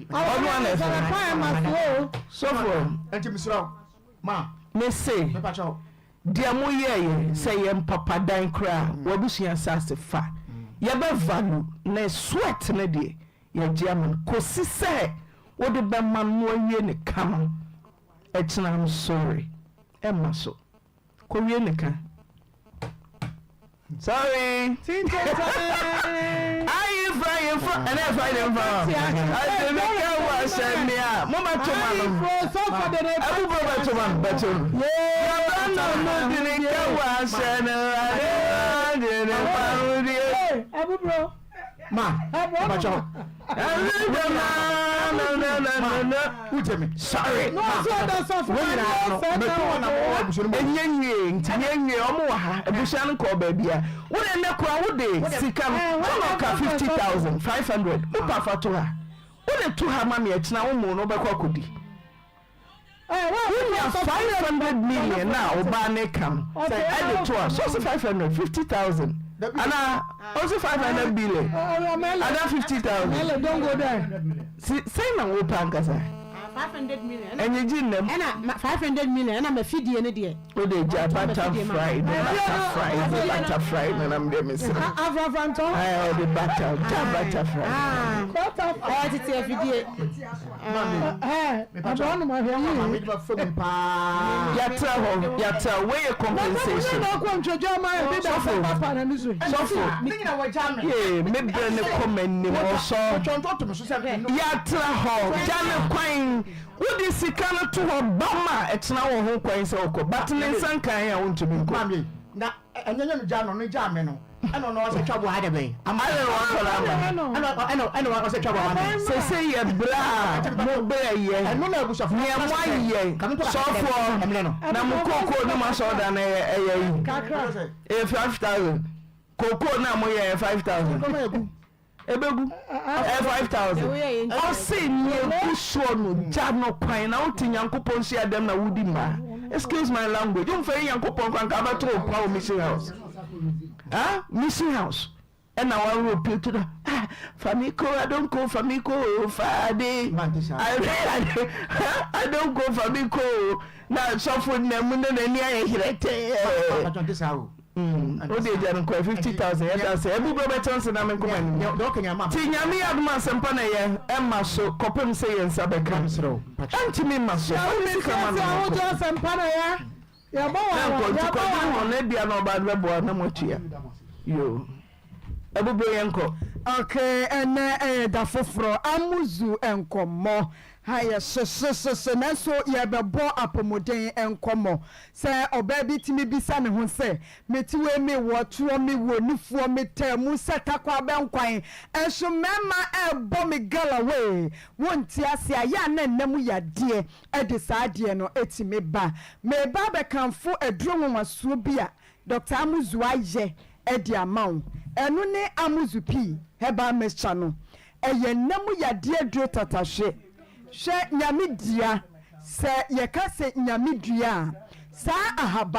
ɔno ana ɛfrɛ sɔfo nti mesrɛ ma me se Deɛ mo yɛɛyɛ sɛ yɛ mpapadan koraa w'abusua asase fa yɛbɛ value ne sweat no deɛ yɛgye ama no kɔsi sɛ wode bɛma no awie ne ka no ɛkyena I'm sorry ɛmma so kɔwie ne ka. Sorry. Ayi fra yi fra ɛnɛ Friday nfa wa. Ase mi ka wa hyɛ mi a mo bɛ to ma no. Ɛbu bro bɛ to ma no bɛ to no. Yaba no no di ni ka wa hyɛ no ade ade ne fa ho die. Ɛbu bro. Ma mpakyɛw. Sorry. Ɛnyɛ nwie nti nyɛ nwie ɔmo wɔ ha abusua no nkɔɔ baabi a wo de nnɛ kora wo de sika no tɔnɔ ka 50,500 wo pa fa to ha wo de to ha ma me ɛkyena wo mo no wobɛkɔ akɔdi. Wonya 500 million a ɔbaa no ka no ɛde to a so ɔse 500 50,000 anaa ɔse 500 billion anaa 50,000 sɛn na wopɛ ankasa ɛnyegye nnam ɛna 500 million ɛna mafidie no deɛ Wode gya butter fry ne butter fry ne butter fry ne nam deɛ mesrɛ. Afrafrantɔ. Ɛɛ ɔde butter gya butter fry. Butter fry. Ɛyɛ tete afidie. Ɛɛ abɔn ma hwɛ yie. Yɛatra hɔ yɛatra hɔ wei yɛ compensation. Sɔfo sɔfo yee me brɛ ne kɔ m'anim ɔsɔ yɛatra hɔ gya ne kwan. Wode sika no to hɔ bam a ɛkyena wɔ ho kwan sɛ wokɔ but ne nsa nkae a wontumi nkɔ. Maame na ɛnyɛ nyɛ no gya no no gya me no ɛna ɔno ɔsɛ twa boa adɛ bɛn ama Adɛn na wakɔ no ama no ɛna ɛna ɛna ɔsɛ twa boa ama me. Sese yɛ brɛ a mo brɛ yɛ ɛno na abusuafo neɛ mo ayɛ sɔfoɔ na mo kookoo ne mo asɔredan no ɛyɛ ɛyɛ yi ɛyɛ 5000 kookoo no a mo yɛ ɛyɛ 5000. Ebegu ɛyɛ 5000. Ɔse nea egu soɔ no gya no kwan na wote Nyankopɔn hyiadɛm na wodi mmaa. Excuse my language womfɛre Nyankopɔn koraa nka wobɛto wo pa wɔ mission house. Ah mission house ɛna waworɔ pie to na ah famiko adonko famiko faade adonko famiko na sɔfo nam na n'ani ayɛ herɛtɛɛ. Wode agya no kɔɛ 50000 yɛda sɛ ɛbu bɛ bɛkyɛ nse na me nkoma nim nti nyame yɛ adom asɛmpa na yɛ ɛma so kɔpem sɛ yɛn nsa bɛka ɛntumi mma so fa ne sika ma no nkɔ na nkɔ nti kɔdwene ho na ebia na ɔbaa no bɛboa na moatua yoo Abuburo yɛnkɔ. Ok ɛnɛ ɛyɛ da foforɔ Amuzu nkɔmmɔ ha yɛ hyehyehyehye nanso yɛrebɛbɔ apɔmuden nkɔmmɔ. Sɛ ɔbaa bi tumi bisa ne ho sɛ, Mete wei mewɔ toɔ, mewɔ nufoɔ, metaa mu sɛ takwa abɛnkwan, nso mmarima rebɔ me galloway, wonte aseɛ a, yɛ a na nna mu yadeɛ de saa adeɛ no tumi ba. Mereba abɛkamfo aduro nwanwasoɔ bi a Dɔkta Amuzu ayɛ de ama wo. Ɛno ne Amuzu Pii Herbal Mixture no. Ɛyɛ nna mu yadeɛ aduro tatahwe. Hwɛ Nyame dua. Sɛ yɛka sɛ Nyame dua a, saa ahaban.